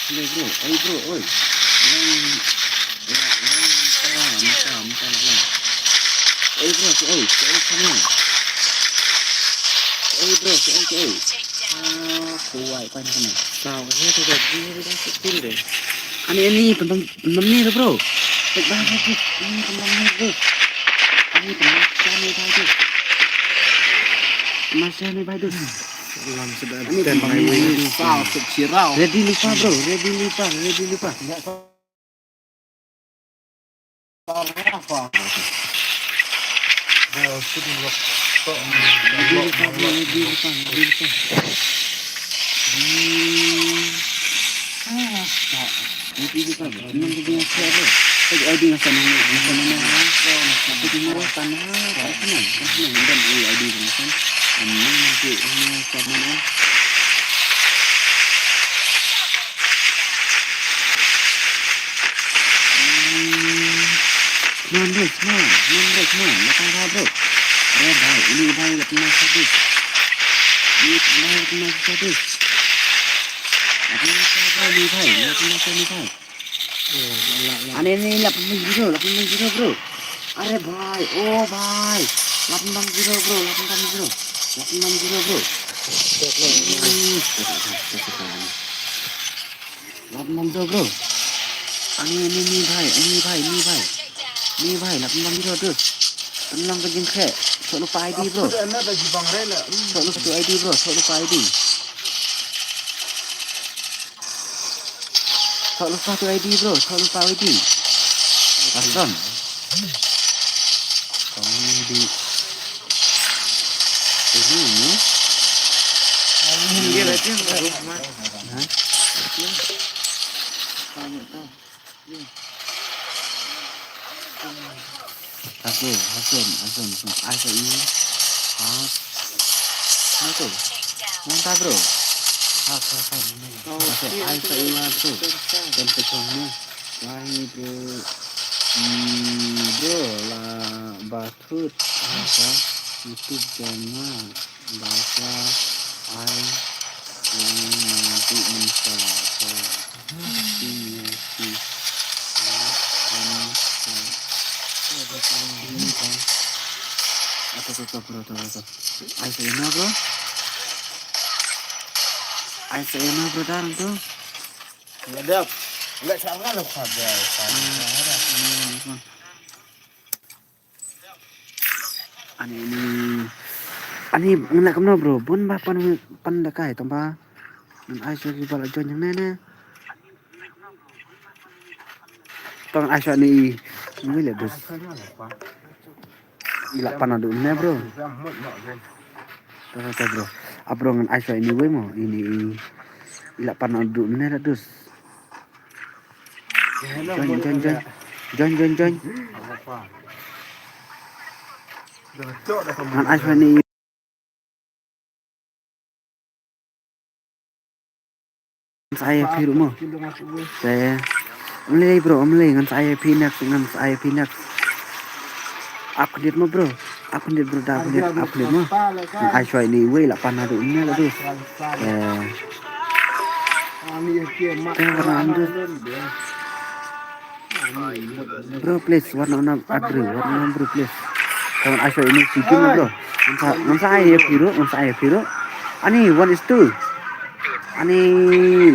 Hello, bro. Oi, bro, oi. Lang, lang, lang, mynta, mynta, mynta, lang, lang. Oi, bro, oi, oi, come on. Oi, bro, oi, oi. Ah, kuwai, kuwai, kuwai. Saw, ïa, tu dah, tu dah, tu dah. Ani, ani, pynbam, pynbam ni, bro. Pynbam ni, bro. Ani, pynbam ni, bro. Ani, pynbam ni, bro. Pynbam ni, bro. Lam sudah. Ani, ten pynbam ni, bro. Saw, suk sirau. Ready lypa, bro. Ready lypa, ready lypa. Ready lypa, bro. Ready lypa, ready lypa. Hmm. Ah, tak. Ready lypa, bro. Nang dia siap, bro. Tadi ada yang sana, yang sana, yang sana. Aku dengar tanah, tanah, tanah. Dan ada yang sana. Ini nanti, ini siapa, bro? Hmm. Come on, bro, come on. Come on, bro, come on. Lap na bha, bro. Are bhai, ini bhai lap na bha, bro. Ini bhai lap na bha, bro. Lap na bha, bro, ini bhai. Lap na bha, ini bhai. Ani, ani, lapan belas zero, lapan belas zero, bro. Are bhai, oh bhai. Lapan belas zero, bro, lapan belas zero. Lapan belas zero, bro. Hmm. Lapan belas zero, bro. Ani, ani, ni bhai, ani bhai, ni bhai. Ni bhai, lapan belas zero, bro. Pynlong ka jingkhreh. Soh lypa I D, bro. Soh lypa tu I D, bro. Soh lypa I D. Soh lypa tu I D, bro. Soh lypa I D. Custom. Comedy. Ini, no? Ini dia lah, dia. Ha? Aku, aku, aku, aku, aku, aku, aku, aku, mantap, bro. Aku, aku, aku, aku, aku, aku, dan kecangnya, wahai, bro. Hmm, bro, lah, batut, apa, YouTube channel. Basa ai lang madu mensa sa sini si. Apa tu, bro, tu, tu? Ai sa ina, bro? Ai sa ina, bro, dah tu? Ngadap. Nggak salah lo kagak. Ani, ani, ani ngan leh kumno, bro? Bun ba pan, pan da kai tang ba. Ngan ai shuwa ki ba la join hangne ne. Tang ai shuwa ni. Ni le dus. I la pan naduh ne, bro. Ta, ta, ta, bro. Ah, bro, ngan ai shuwa ini wei mo. Ini, i. I la pan naduh ne la dus. Join, join, join. Join, join, join. Ngan ai shuwa ni. Ngan sa ai phi ruh mo. Te. Ym lei bro, ym lei, ngan sa ai phi next, ngan sa ai phi next. Update mo bro. Update bro, da update, update mo. Ngan ai shuwa ini wei la pan naduh ne la dus. Te. Te, bro, please, wat na, na, adri, wat na, bro, please. Ngan ai shuwa ini si kim, bro. Ngan sa, ngan sa ai phi ruh, ngan sa ai phi ruh. Ani, one is two. Ani,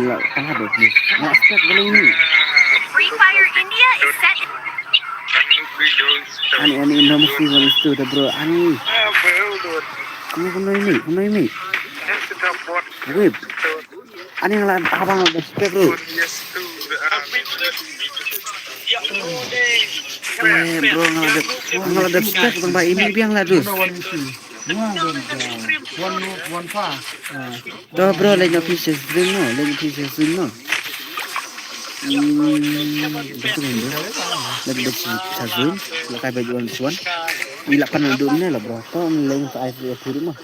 la, tang, bro, please. Ngan expect balik ini. Free Fire India is set. Ani, ani, no mesti one is two, bro. Ani. Ani, kumno ini, kumno ini. Wait. Ani nga la, abang la dep spek, bro. Eh, bro, nga la dep, nga la dep spek tang ba imi biang la dus. Doh, bro, leit noh phi sha stream noh, leit noh phi sha stream noh. Hmm, betul kan, bro? Leit noh phi sha stream, la kai ba juan suan. Ila pan dum ne la, bro. To leit noh ai phi noh.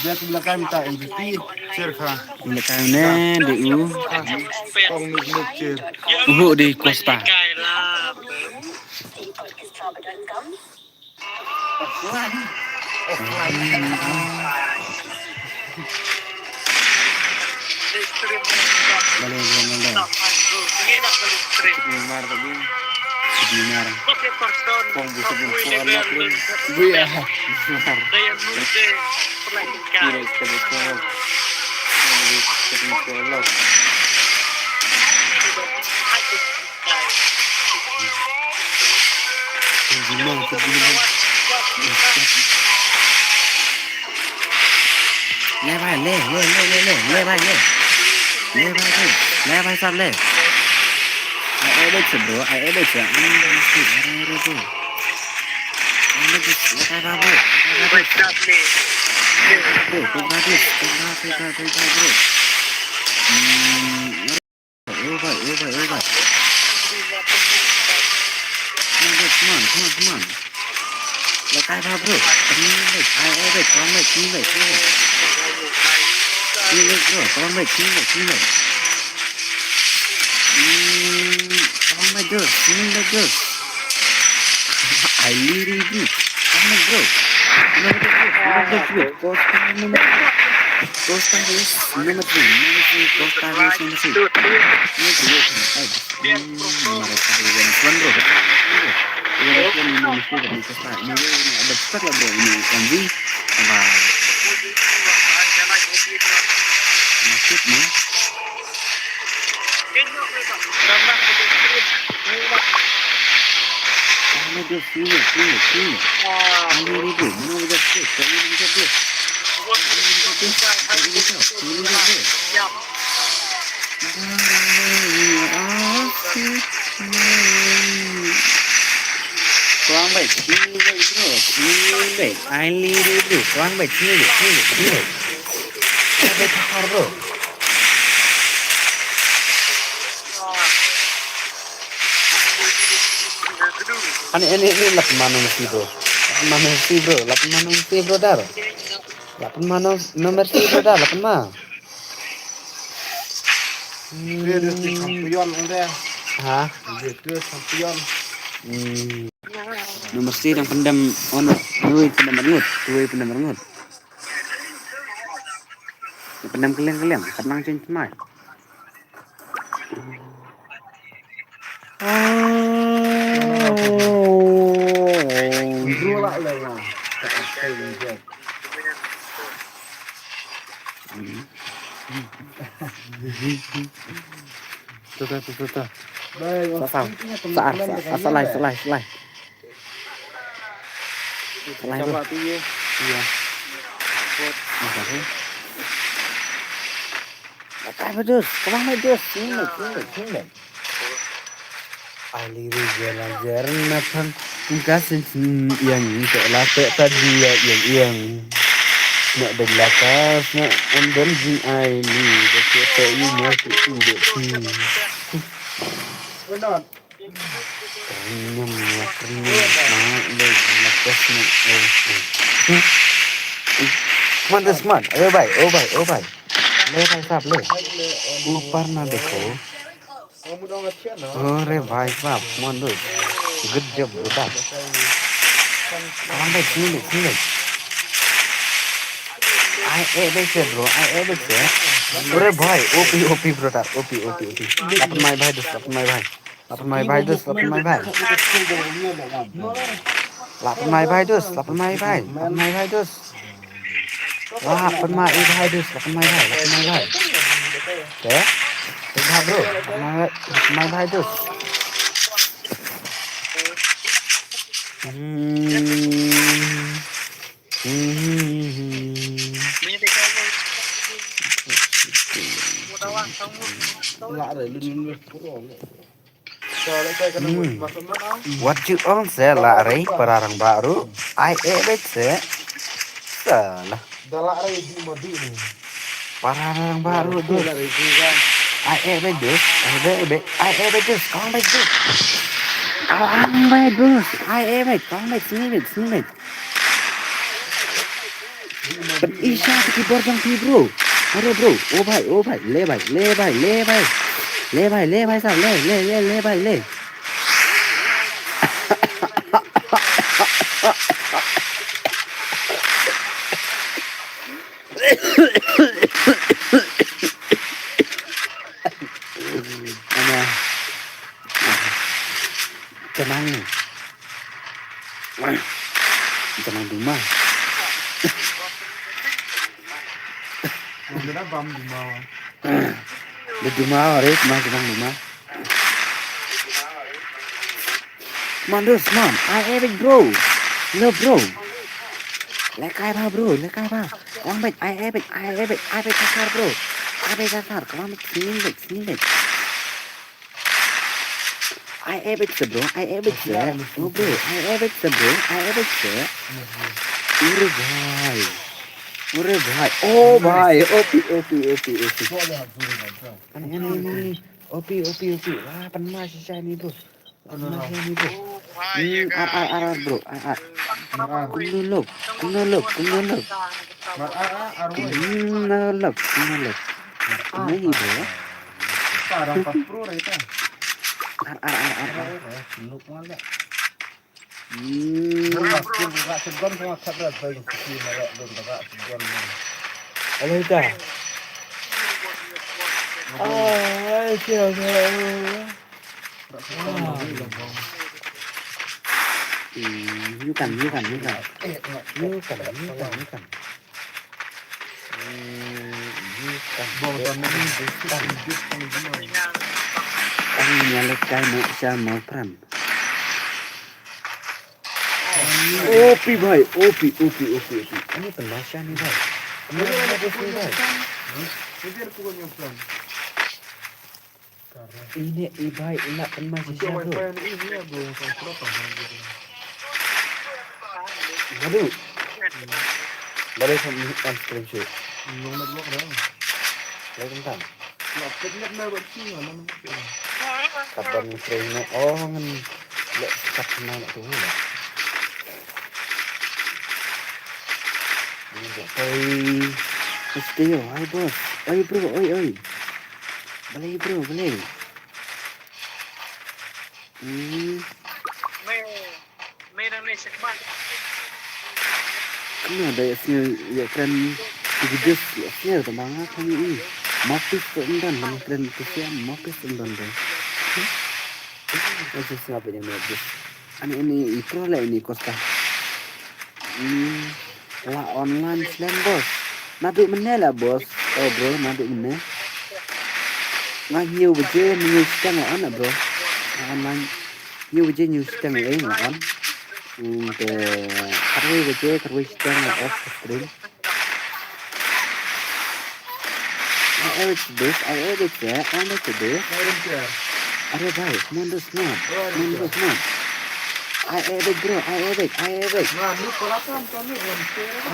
Dia tu belakang minta M V P, cheer kha. Belakang ne, de u. Kong nuk nuk cheer. Uhu di Costa. Offline. Offline. Balei, balei, balei? Mar tadi. Mar. Kong busu pun kuat lah, bro. Buya. Mar. Kira kita busu. Kong busu pun kuat lah. Leh bhai, leh, leh, leh, leh, leh, leh bhai, leh. Leh bhai, leh. Leh bhai sahab, leh. Ai, ai, bro, ai, ai, bro. Ai, ai, bro. Ai, ai, bro. Bro, congrats, congrats, congrats, congrats, bro. Hmm, Over, over, over. Come on, come on, come on, come on. Leh kai bha, bro. Come on, mate. Ai, ai, mate. Come on, mate. Come on, mate. Come on, mate. Come on, mate, bro. Come on, mate. Come on, mate. Come on, mate. Mm, come on, mate, bro. Come on, mate, bro. Ai, liri, bro. Come on, bro. Come on, mate, bro. Come on, mate, bro. Costa, no, no. Costa, yes. Number three, number three. Costa, yes, number three. Yes, yes, yes. Ai, mm, number three, yes. One, bro. One, bro. Yes, yes, yes, yes, yes, Costa. Ini, ini, ini. Ada cepat lah, bro. Ini, Ramzi. Sama. Masuk, no? Sini, sini, sini, sini. Ayo, ribut. Mana udah tu? Mana udah tu? Mana udah tu? Mana udah tu? Kurang baik. Sini baik, bro. Sini baik. Ayo, ribut. Kurang baik. Sini baik. Sini baik. Sini baik. Ada cakar, bro. Ani, ani, ani, lap mano mesti, bro. Lap mano mesti, bro. Lap mano mesti, bro, dar. Lap mano, no mesti, bro, dar. Lap ma. Dia, dia tu champion, dia. Ha? Dia tu champion. Hmm. No mesti dang pyndem, on, dui pyndem rngut, dui pyndem rngut. Pyndem kylliang kylliang, kat nang chen tmai. Tuh, tuh, tuh, tuh, tuh. Sa, sa, sa, sa, sa, salai, salai, salai. Salai tu. Iya. Masa tu? Lakai bha, Dos. Ka bang bha, Dos. Sini, sini, sini. Ai liri jela jer na phang. Ka sin sin yang to la te ta dia yang yang. Na de la ka na am don jing ai li de ke te yu ma tu tu de. We're not. Kyrnyam, kyrnyam, ma, le, ma, kos, ma, eh, eh. Come on, Dos, come on. Oh, bhai, oh, bhai, oh, bhai. Le, bhai sahab, le. Upar na dekho. Oh, re, bhai sahab, come on, Dos. Good job, brother. Come on, bhai, sini, sini. Ai, eh, bhai, sir, bro. Ai, eh, bhai, sir. Ore, bhai, O P, O P, brother. O P, O P, O P. Lapan mai, bhai, Dos, lapan mai, bhai. Lapan mai bhai, Dos, lapan mai bhai. Lapan mai bhai, Dos, lapan mai bhai. Lapan mai bhai, Dos. Lapan mai bhai, Dos, lapan mai bhai, lapan mai bhai. Te? Bye bro. Bye bye, bye bye, dos. Hmm. Hmm. Wat ju ong se lah rei para rangbah ruh. Ai e beit se. Salah. Para rangbah ruh dus. Ai e beit dus. Ai e beit, ai e beit dus. Kong beit dus. Kong beit dus. Ai e beit. Kong beit, sini beit, sini beit. Pyn isha ki bor jong phi bro. Are bro. O bhai, o bhai, le bhai, le bhai, le bhai. Le bhai, le bhai sahab, le, le, le, le bhai, le. Ama. Kenang. Jangan duma. Jangan duma. Duma, right? Ma, jangan duma. Come on, dude, come on. Ai e beit, bro. Hello, bro. Lekai ba, bro. Lekai ba. Come on, beit. Ai e beit, ai e beit, ai e beit kasar, bro. Ai e beit kasar. Come on, beit. Sini beit, sini beit. Ai e beit se bro, ai e beit se. Oh bro, ai e beit se bro, ai e beit se. Ure bhai. Ure bhai. Oh bhai, opi, opi, opi, opi. Ani, ani, ani, ani. Opi, opi, opi. Wah, pynma shisha ni bro. Pynma shisha ni bro. Hmm, ar, ar, ar, ar, bro. Ar, ar. Kumno lok, kumno lok, kumno lok. Kumno lok, kumno lok. Kumno hi bro. Ar, ar, ar, ar, ar. Hmm. Alai ta. Ai, sial, sial. Hmm, you can, you can, you can. You can, you can, you can. Hmm, you can. Ang nyalek kai mo siya mo pram. Opi bhai, opi, opi, opi, opi. Ani pynma shisha ni bhai. Pynma shisha ni bhai. Ini i bhai ina pynma shisha bro. Aduh. Balik sa on screen shoot. Lai tentang. Kaban frame na, oh, ngan lek kat na tu lah. Oi, mesti yo, oi bos, oi bro, oi, oi. Balei bro, balei. Hmm. Kumno da ïa sngew ïa kren ki videos ïa sngew tang ba nga kham ïohi. Mapis to yndan ban kren ki siam mapis to yndan da. Ïa sngew ba ïa mapis. Ani ani i pro la ini Costa. Hmm. La online slem bos. Naduh mynne la bos. Oh bro, naduh mynne. Nga hynñiew baje hynñiew shiteng la on bro. Nga online. Hynñiew baje hynñiew shiteng la on. Hmm, te khatwei baje khatwei shiteng la off stream. Ai e beit se bos, ai e beit se, ai e beit se bos. Are bhai, come on dos, come on. Come on dos, come on. Ai e beit bro, ai e beit, ai e beit. Ai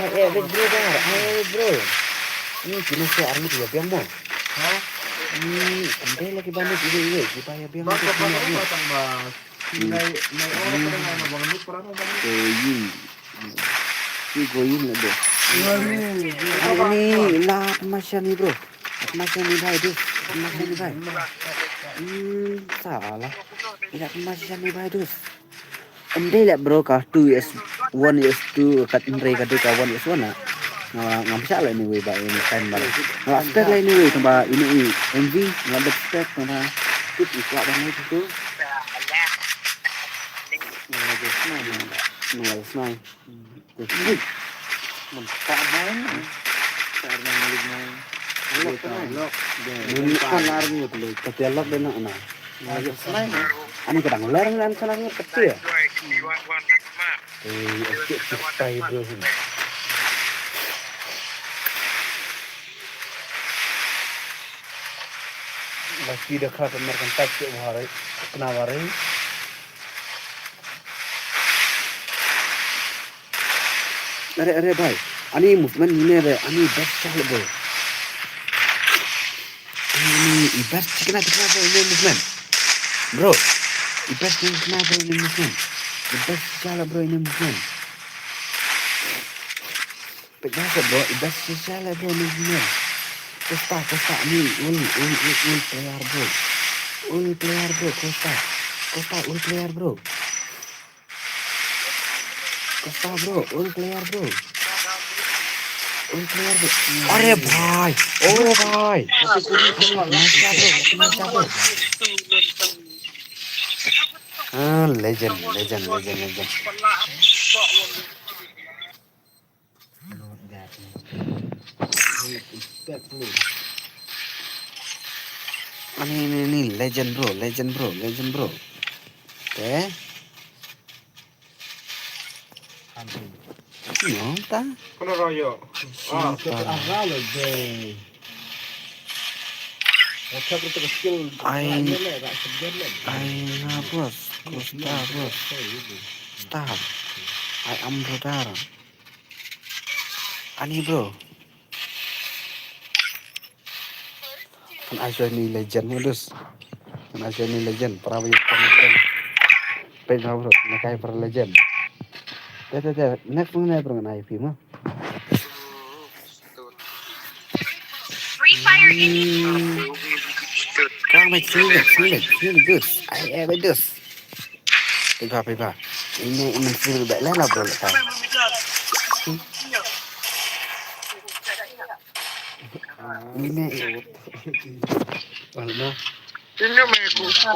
e beit bro, bro, ai e beit bro. Ni kine se arngut ïa biang mo. Ha? Ni kinde lagi banut ïa ïa, ki ba ïa biang. Ko yin. Ki go yin le bro. Ani la pynma shisha ni bro. Pynma shisha ni bhai dus. Pynma shisha ni bhai. Hmm, salah. Ila pynma shisha ni bhai dus. Em dei le bro ka two is one is two ka hynrei ka dei ka one is one na. Nga ngam shah le anyway ba ini time ba. Nga spek le anyway tang ba ini i M V nga bet spek tang ba. Tip i kwah ba ngai tu. Nga just nai. Nga just nai. Ui. Mantap, man. Cara main. Lock, lock. Mun kan lar ngut lo, tapi lock de na na. Ani ka dang lar nan sana ngut tapi. Eh, oke, kita bro. Laki da kha ka mer kan tak ke bahare, kena ware. Are, are, bhai. Ani movement ni ne re, ani best shot bro. Ani, i best chikna chikna bro, ini movement. Bro, i best chikna bro, ini movement. I best shot bro, ini movement. Pek basa bro, i best shot bro, ini movement. Costa, Costa, ani, ul, ul, ul, ul player bro. Ul player bro, Costa. Costa, ul player bro. Costa bro, ul player bro. Ul player bro. Are bhai. Oh bhai. Masya bro, masya bro. Ah, legend, legend, legend, legend. Ani, ini, ini legend bro, legend bro, legend bro. Oke. Ano ta? Kono royo. Ah, ta. Ai, ai, na bros, Costa bros. Star. I am brother. Ani bro. Kan ai shuwa ni legend mo dus. Kan ai shuwa ni legend. Para ba yu kan kan. Peit na bro, na kai para legend. Te te te, next mo ne bro, na ai phi mo. Free Fire ini. Hmm. Kang mai sini, sini, sini dus. Ai ai dus. Peit ba, peit ba. Ini, ini sini ba, lela bro, lela. Ini. Wala na. Ini me ku sa,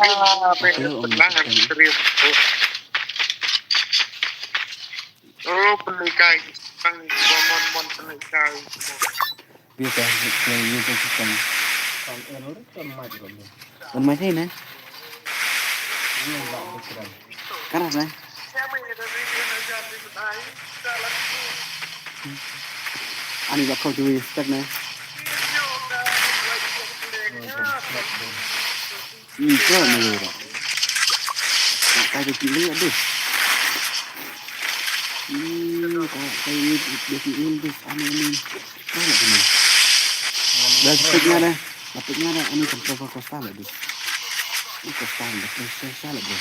me ku lang ang stream. Oh, penikai. Pang, mon, mon, penikai. Pia ka, pia ka, pia ka. Kan error, kan mati kan. Kan mati na? Ini enggak bergerak. Keras na? Ani ba kau tu stuck na? Hmm, kau na lo. Kai da ki leh, aduh. Hmm, kai, kai, da ki leh, aduh. Ani, ani. Kai lah kena. Dah sepik nga dah. Sepik nga dah. Ani, kan coba Costa lah, aduh. Ini Costa lah, Costa, Costa lah, bro.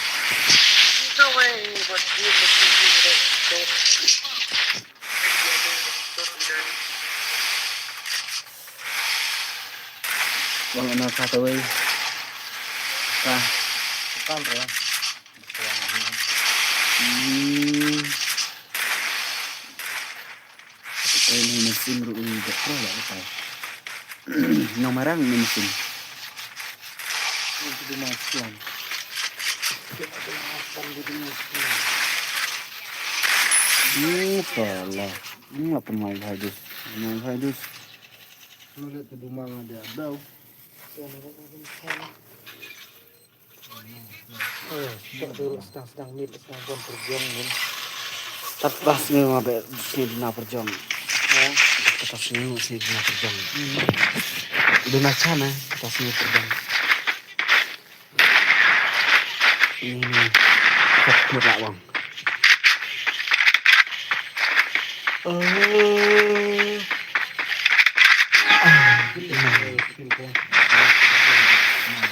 Wala na sa tawei. Ka. Kan re. Hmm. Ini mesin ruh ini tak pro lah apa. Nomor ini mesin. Ini tu dia mesin. Dia tu mesin, dia tu mesin. Ini salah. Ini apa mai virus? Mai virus. Mulut tu dumang ada bau. Sdang sdang mit sdang pon perjuang ni. Kat pas ni ma be sdang dina perjuang. Kat pas ni sdang dina perjuang. Dina sana kat pas ni perjuang. Ini kat mut lak bang.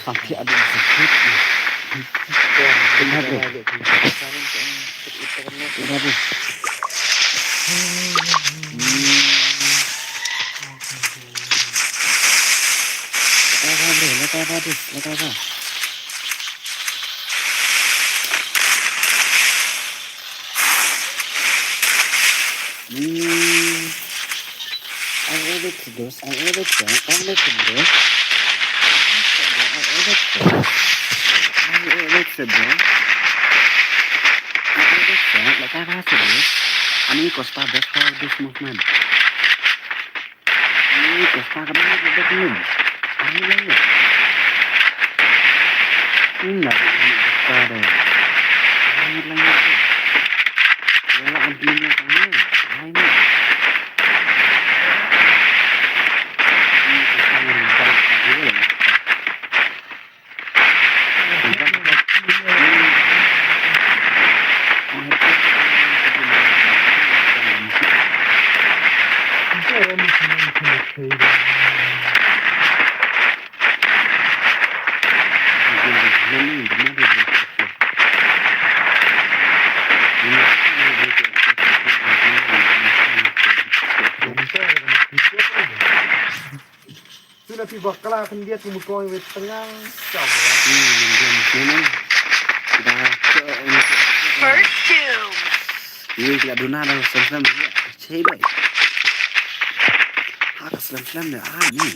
Sampai ada sakit. Kenapa? Kenapa? Kenapa, bro? Kenapa, bro? Kenapa? Hmm. Ang ulit si Dos, ang ulit siya, ang ulit si Dos. Ang ulit siya. Ang ulit si Dos. Ang ulit siya, like I said, Dos. Ani Costa best for this movement. Ih, ka sa ka dang ka dang ka ning. Ai, lai lai. Ih, na ka ning ka sa deh. Ai, lai lai. Lai lai, an ning ka sa. Ai, ni. Ih, ka sa ka dang ka ning. Tu na phi bakla khyndiat kum koi wet tnga. Chau. Hmm, jam sini. Da. First kill. Ye, kila duna da slem slem. Chei bai. Hak slem slem de. Ah, ni.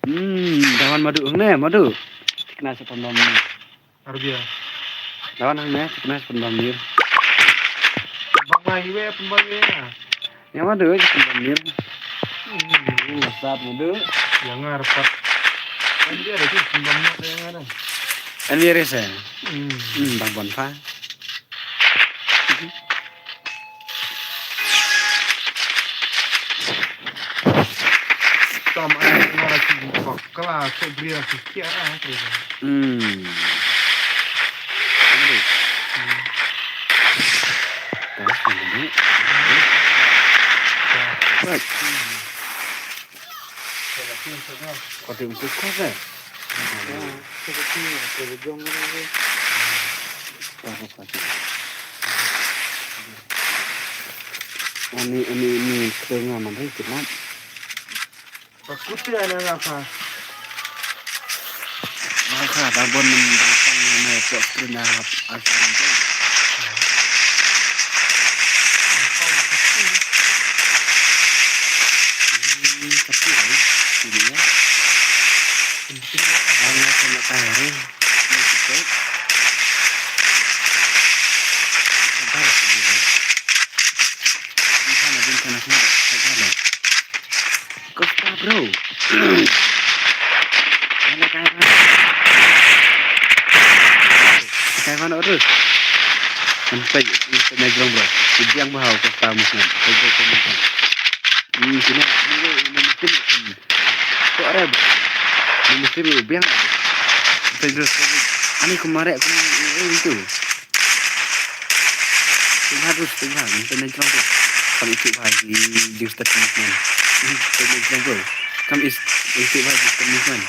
Hmm, dawan madu ne, madu. Kena sepon bom ni. Arbia. Lawan hangne, kena sepon bom mir. Bang ngai we pun bang we. Yang mana tu sepon bom mir? Hmm. Sat madu. Yang ngarpat. Kan dia ada tu sepon bom yang ada. Kan dia rese. Hmm. Hmm, bang bonfa. Tam ai na ki bakla ko bria ki kia ah. Hmm. Right. Ko tim tu ko se. Ani, ani, ni kena man ri kena. Pakuti ana ngapa? Ngapa dah bon nang kan na pok kena apa tu? Hmm, tapi ai, ini ya. Ana kena tarik. Costa, bro. Mana Kaiwan? Kaiwan terus. Sampai, sampai naik drone, bro. Dibiang bahau Costa musnah. Sampai ke musnah. Hmm, sini, sini, sini, sini. Ko arep. Ni mesti lu biang. Pedro, ani kemare aku itu. Tengah terus tengah ni kena jump tu. Kalau itu bahai di di start ni kan. Kena jump tu. Kam is itu bahai di start ni kan.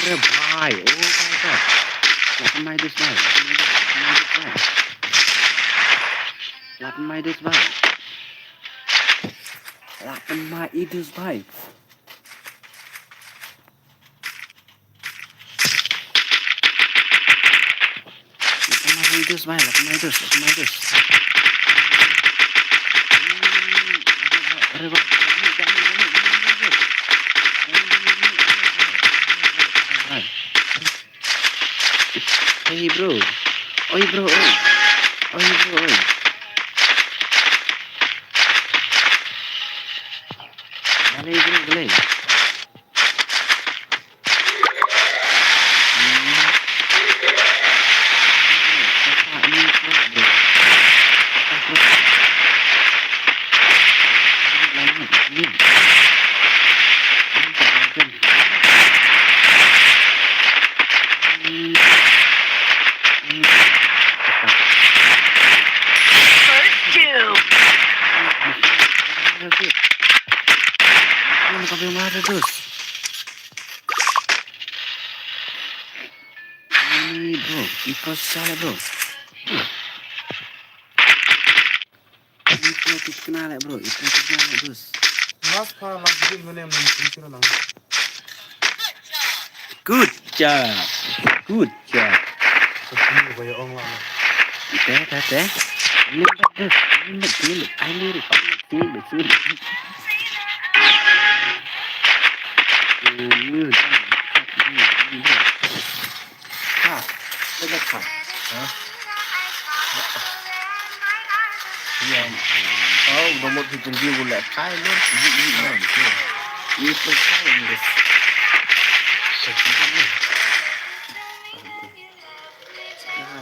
Arep bhai, oh bhai bhai. Lapan mai dus bhai, lapan mai dus bhai. Lapan mai dus bhai. Lapan mai dus bhai. Lapan mai dus bhai, lapan mai dus, lapan mai dus. Arep bhai. Hey bro. Oi bro, oi. Oi bro, oi. Balei bro, balei? First kill. Ini bro, info salah bro. Ito, ito na le bro, ito, ito na le dos. Last pa, last game mo na yung nanti ko na lang. Good job. Good job. Tapos hindi ko yung wala. Te, te, te. Limbak dos, limbak, limbak. Ay, lirik. Limbak, limbak. Ha, limbak ha. Ha? Ïa. Oh, udah mut ki tenggi gula kai lu. Ïa, ïa, ïa. Ïa, ïa, ïa.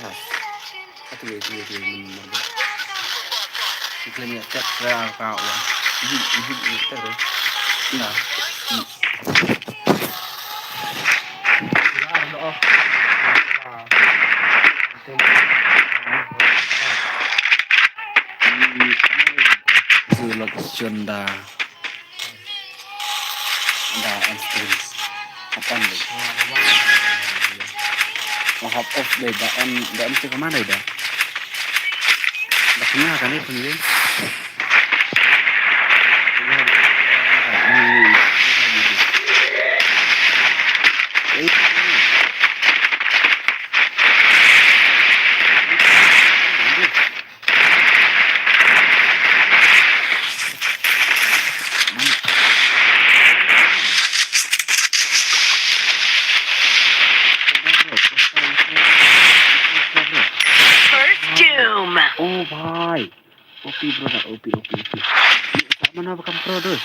Yes. Atu, atu, atu, atu. Iklim ïa tek ra ka wa. Ih, ih, ih, tek ra. Ina. Ih. Zulok Junda. Da on stream. Kapan deh? Oh, hap off deh, da on, da on cakap mana dah? Da kena kan ni pun deh. First Doom. Oh bhai. O P bro da, O P, O P, O P. Sa mana ba kam pro dus.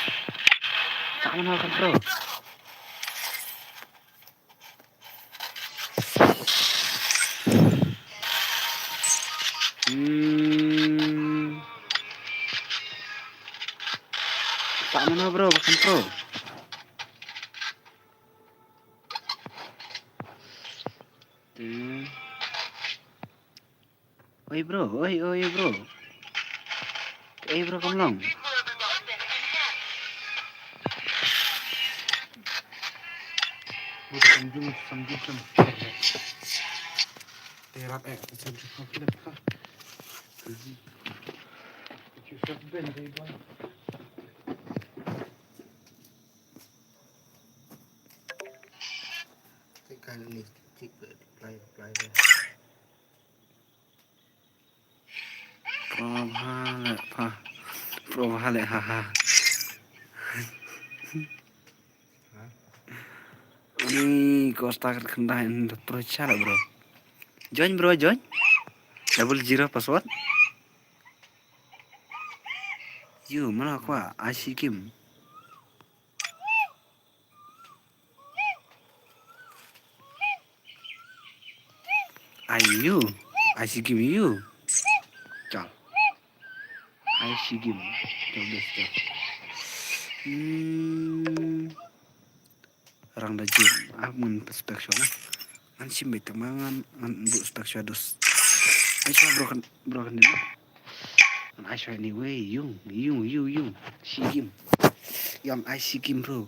Sa mana ba kam pro. Hmm. Sa mana bro, ba kam pro. Hmm. Oi bro, oi, oi bro. Oi bro, kam long. Bro, kam jum, kam jum, kam. Terat eh, kam jum, kam flip ka. Joseph Ben, Ray Boy. Tik kan ni, tik, tik, play, play, play. Probha le pha. Probha le ha ha. Ni Costa kan khyndai in pro chala bro. Join bro, join. Double zero password. Yu, mana kwa, Ashi Kim. Ayu, Ashi Kim yu. Chal. Ashi Kim. Chal bes chal. Hmm. Rang da jin. Ah, ngan spek shuwa. Ngan sim beit tang ma ngan, ngan buh spek shuwa dus. Ai shuwa bro kan, bro kan din. Ngan ai shuwa anyway, yung, yung, yung, yung. Shi Kim. Yang ai Shi Kim bro.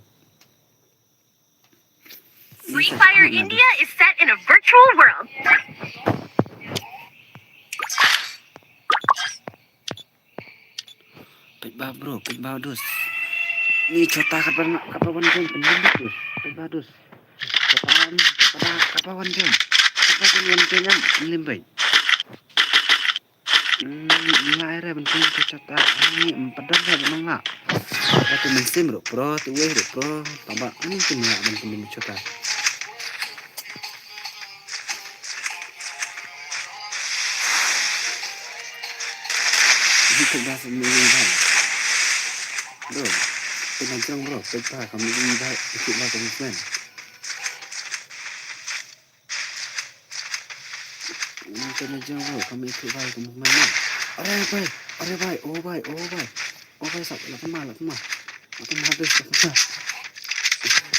Free Fire India is set in a virtual world. Peit ba bro, peit ba dus. Ni chota katba, katba wan jam pynlim beit dus. Peit ba dus. Chota ni, katba, katba wan jam. Katba wan jam, pynlim beit. Hmm, ngai re ban pynlim chota. Ni em padar re ban ngai. Ba tu mynsiem ruh pro, tu wei ruh pro. Taba ani tu ngai ban pynlim chota. Hi peit ba sa mi bhai. Bro, peit ba jrong bro, peit ba ka mi bhai, peit ba ka movement. Peit ba jrong bro, ka mi bhai ka movement na. Are bhai, are bhai, oh bhai, oh bhai. Oh bhai, sap, la pynma, la pynma. La pynma dus, la pynma.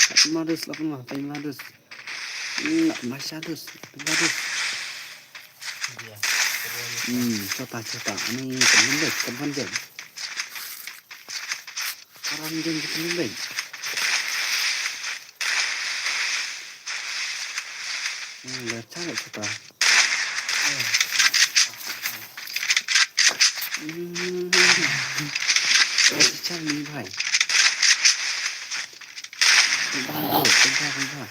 La pynma dus, la pynma, pynma dus. Hmm, la pynma sha dus, la pynma dus. Hmm, chota, chota. Ani, pynma dus, pynma dus. Karam din ka pynleng. Hmm, ler cha le chota. Hmm. Ler cha ni bhai. Bhai, bhai, bhai, bhai.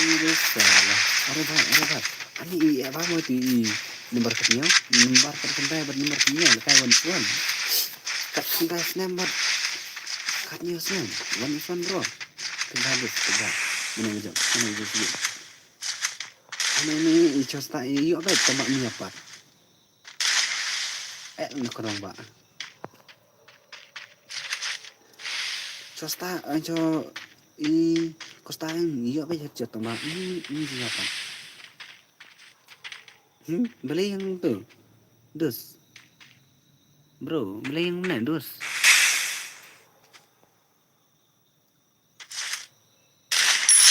Ire sala. Are bhai, are bhai. Ani i, eh, bhai mo ti i. Number kat nyo. Number kat khyndai bad number kat nyo. Lekai one one. Kat khyndai snem bad kat nyo snem. One one bro. Khyndai bad khyndai. Mana jam. Mana jam. Ani ni i chosta i ïoh beit tang ba mi apat. Eh, na khrong ba. Chosta, eh, cho i chosta i ïoh beit chosta ba. Ni ni ji apat. Hmm, balei ïa tu? Dus. Bro, balei ïa ne dus?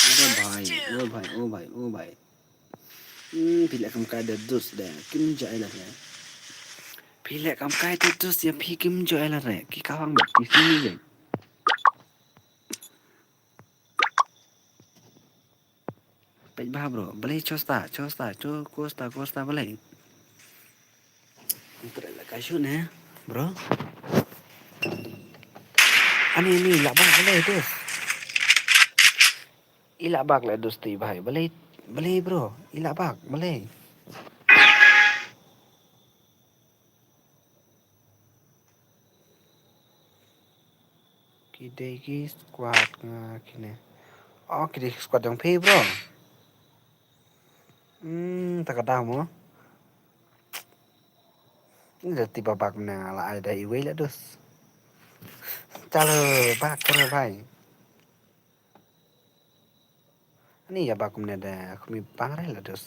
Aduh bhai, oh bhai, oh bhai, oh bhai. Hmm, phi leh kam kai da dus de, kim jai la re. Phi leh kam kai da dus ïa phi kim jai la re. Ki kawang de, ki sini de. Peit bha bro, balei chosta, chosta, cho, kosta, kosta, balei. Ntre la ka shu ne, bro. Ani ni la bak balei dus. I la bak la dus ti bhai, balei, balei bro, i la bak, balei. Ki dei ki squad nga kine. Oh, ki dei ki squad jong phi bro. Hmm, ta ka daw mo. Ni da ti ba bak ne la ai da iwei la dus. Chalo bak ko bhai. Ani ïa bak kumne da kumi bang re la dus.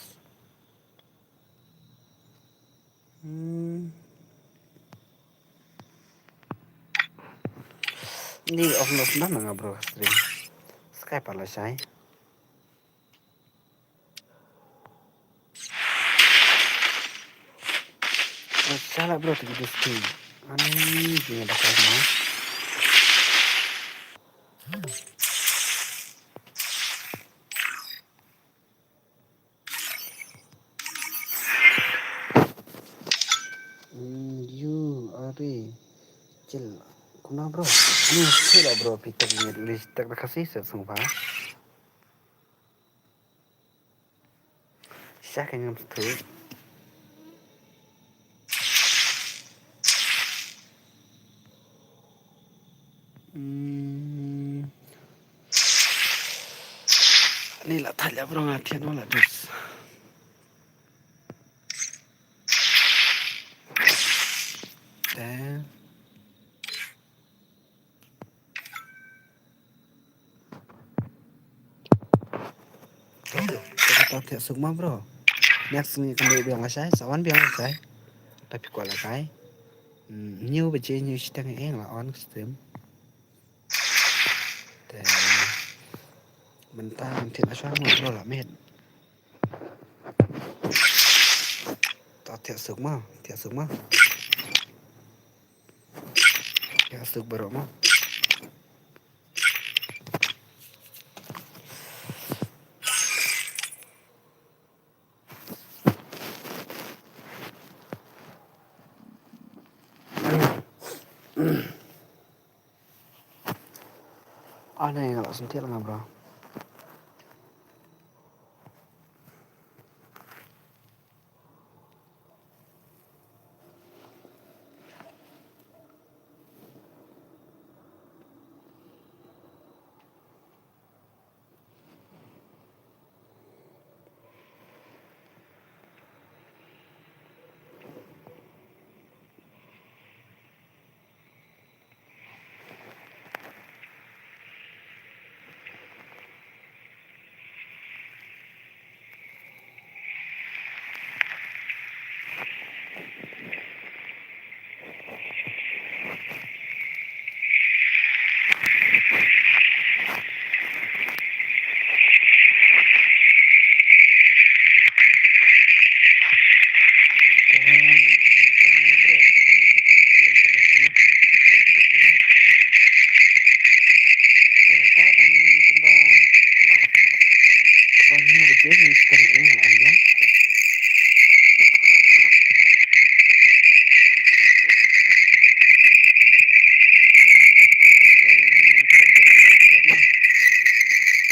Hmm. Ni off no sna nga bro stream. Skype ala shai. Chala bro tu di stream. Ani dia dah kena. Hmm, you are chill. Kumno bro? Ni chill bro, pitok ni list tak da kasi set sung pa. Sha ka ngam tu. Hmm. Ni la thait la bro nga thian wala dus. Te. Ta thiah suk ma bro. Next ngi kynduh biang lashai, sa wan biang lashai. Ta phi kwah la kai. Hmm, hynñiew baje hynñiew shiteng ïa nga la on ka stream. Te mynta ngam thiah lashai ma bro la met. Ta thiah suk ma, thiah suk ma. Thiah suk baroh ma. Ani nga la sngewthuh lem bro.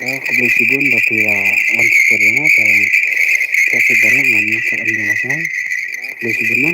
Khublei shibun ba phi la wan support ïa nga, te phi support ïa nga, ngan sa em ïa nga shai. Khublei shibun ma.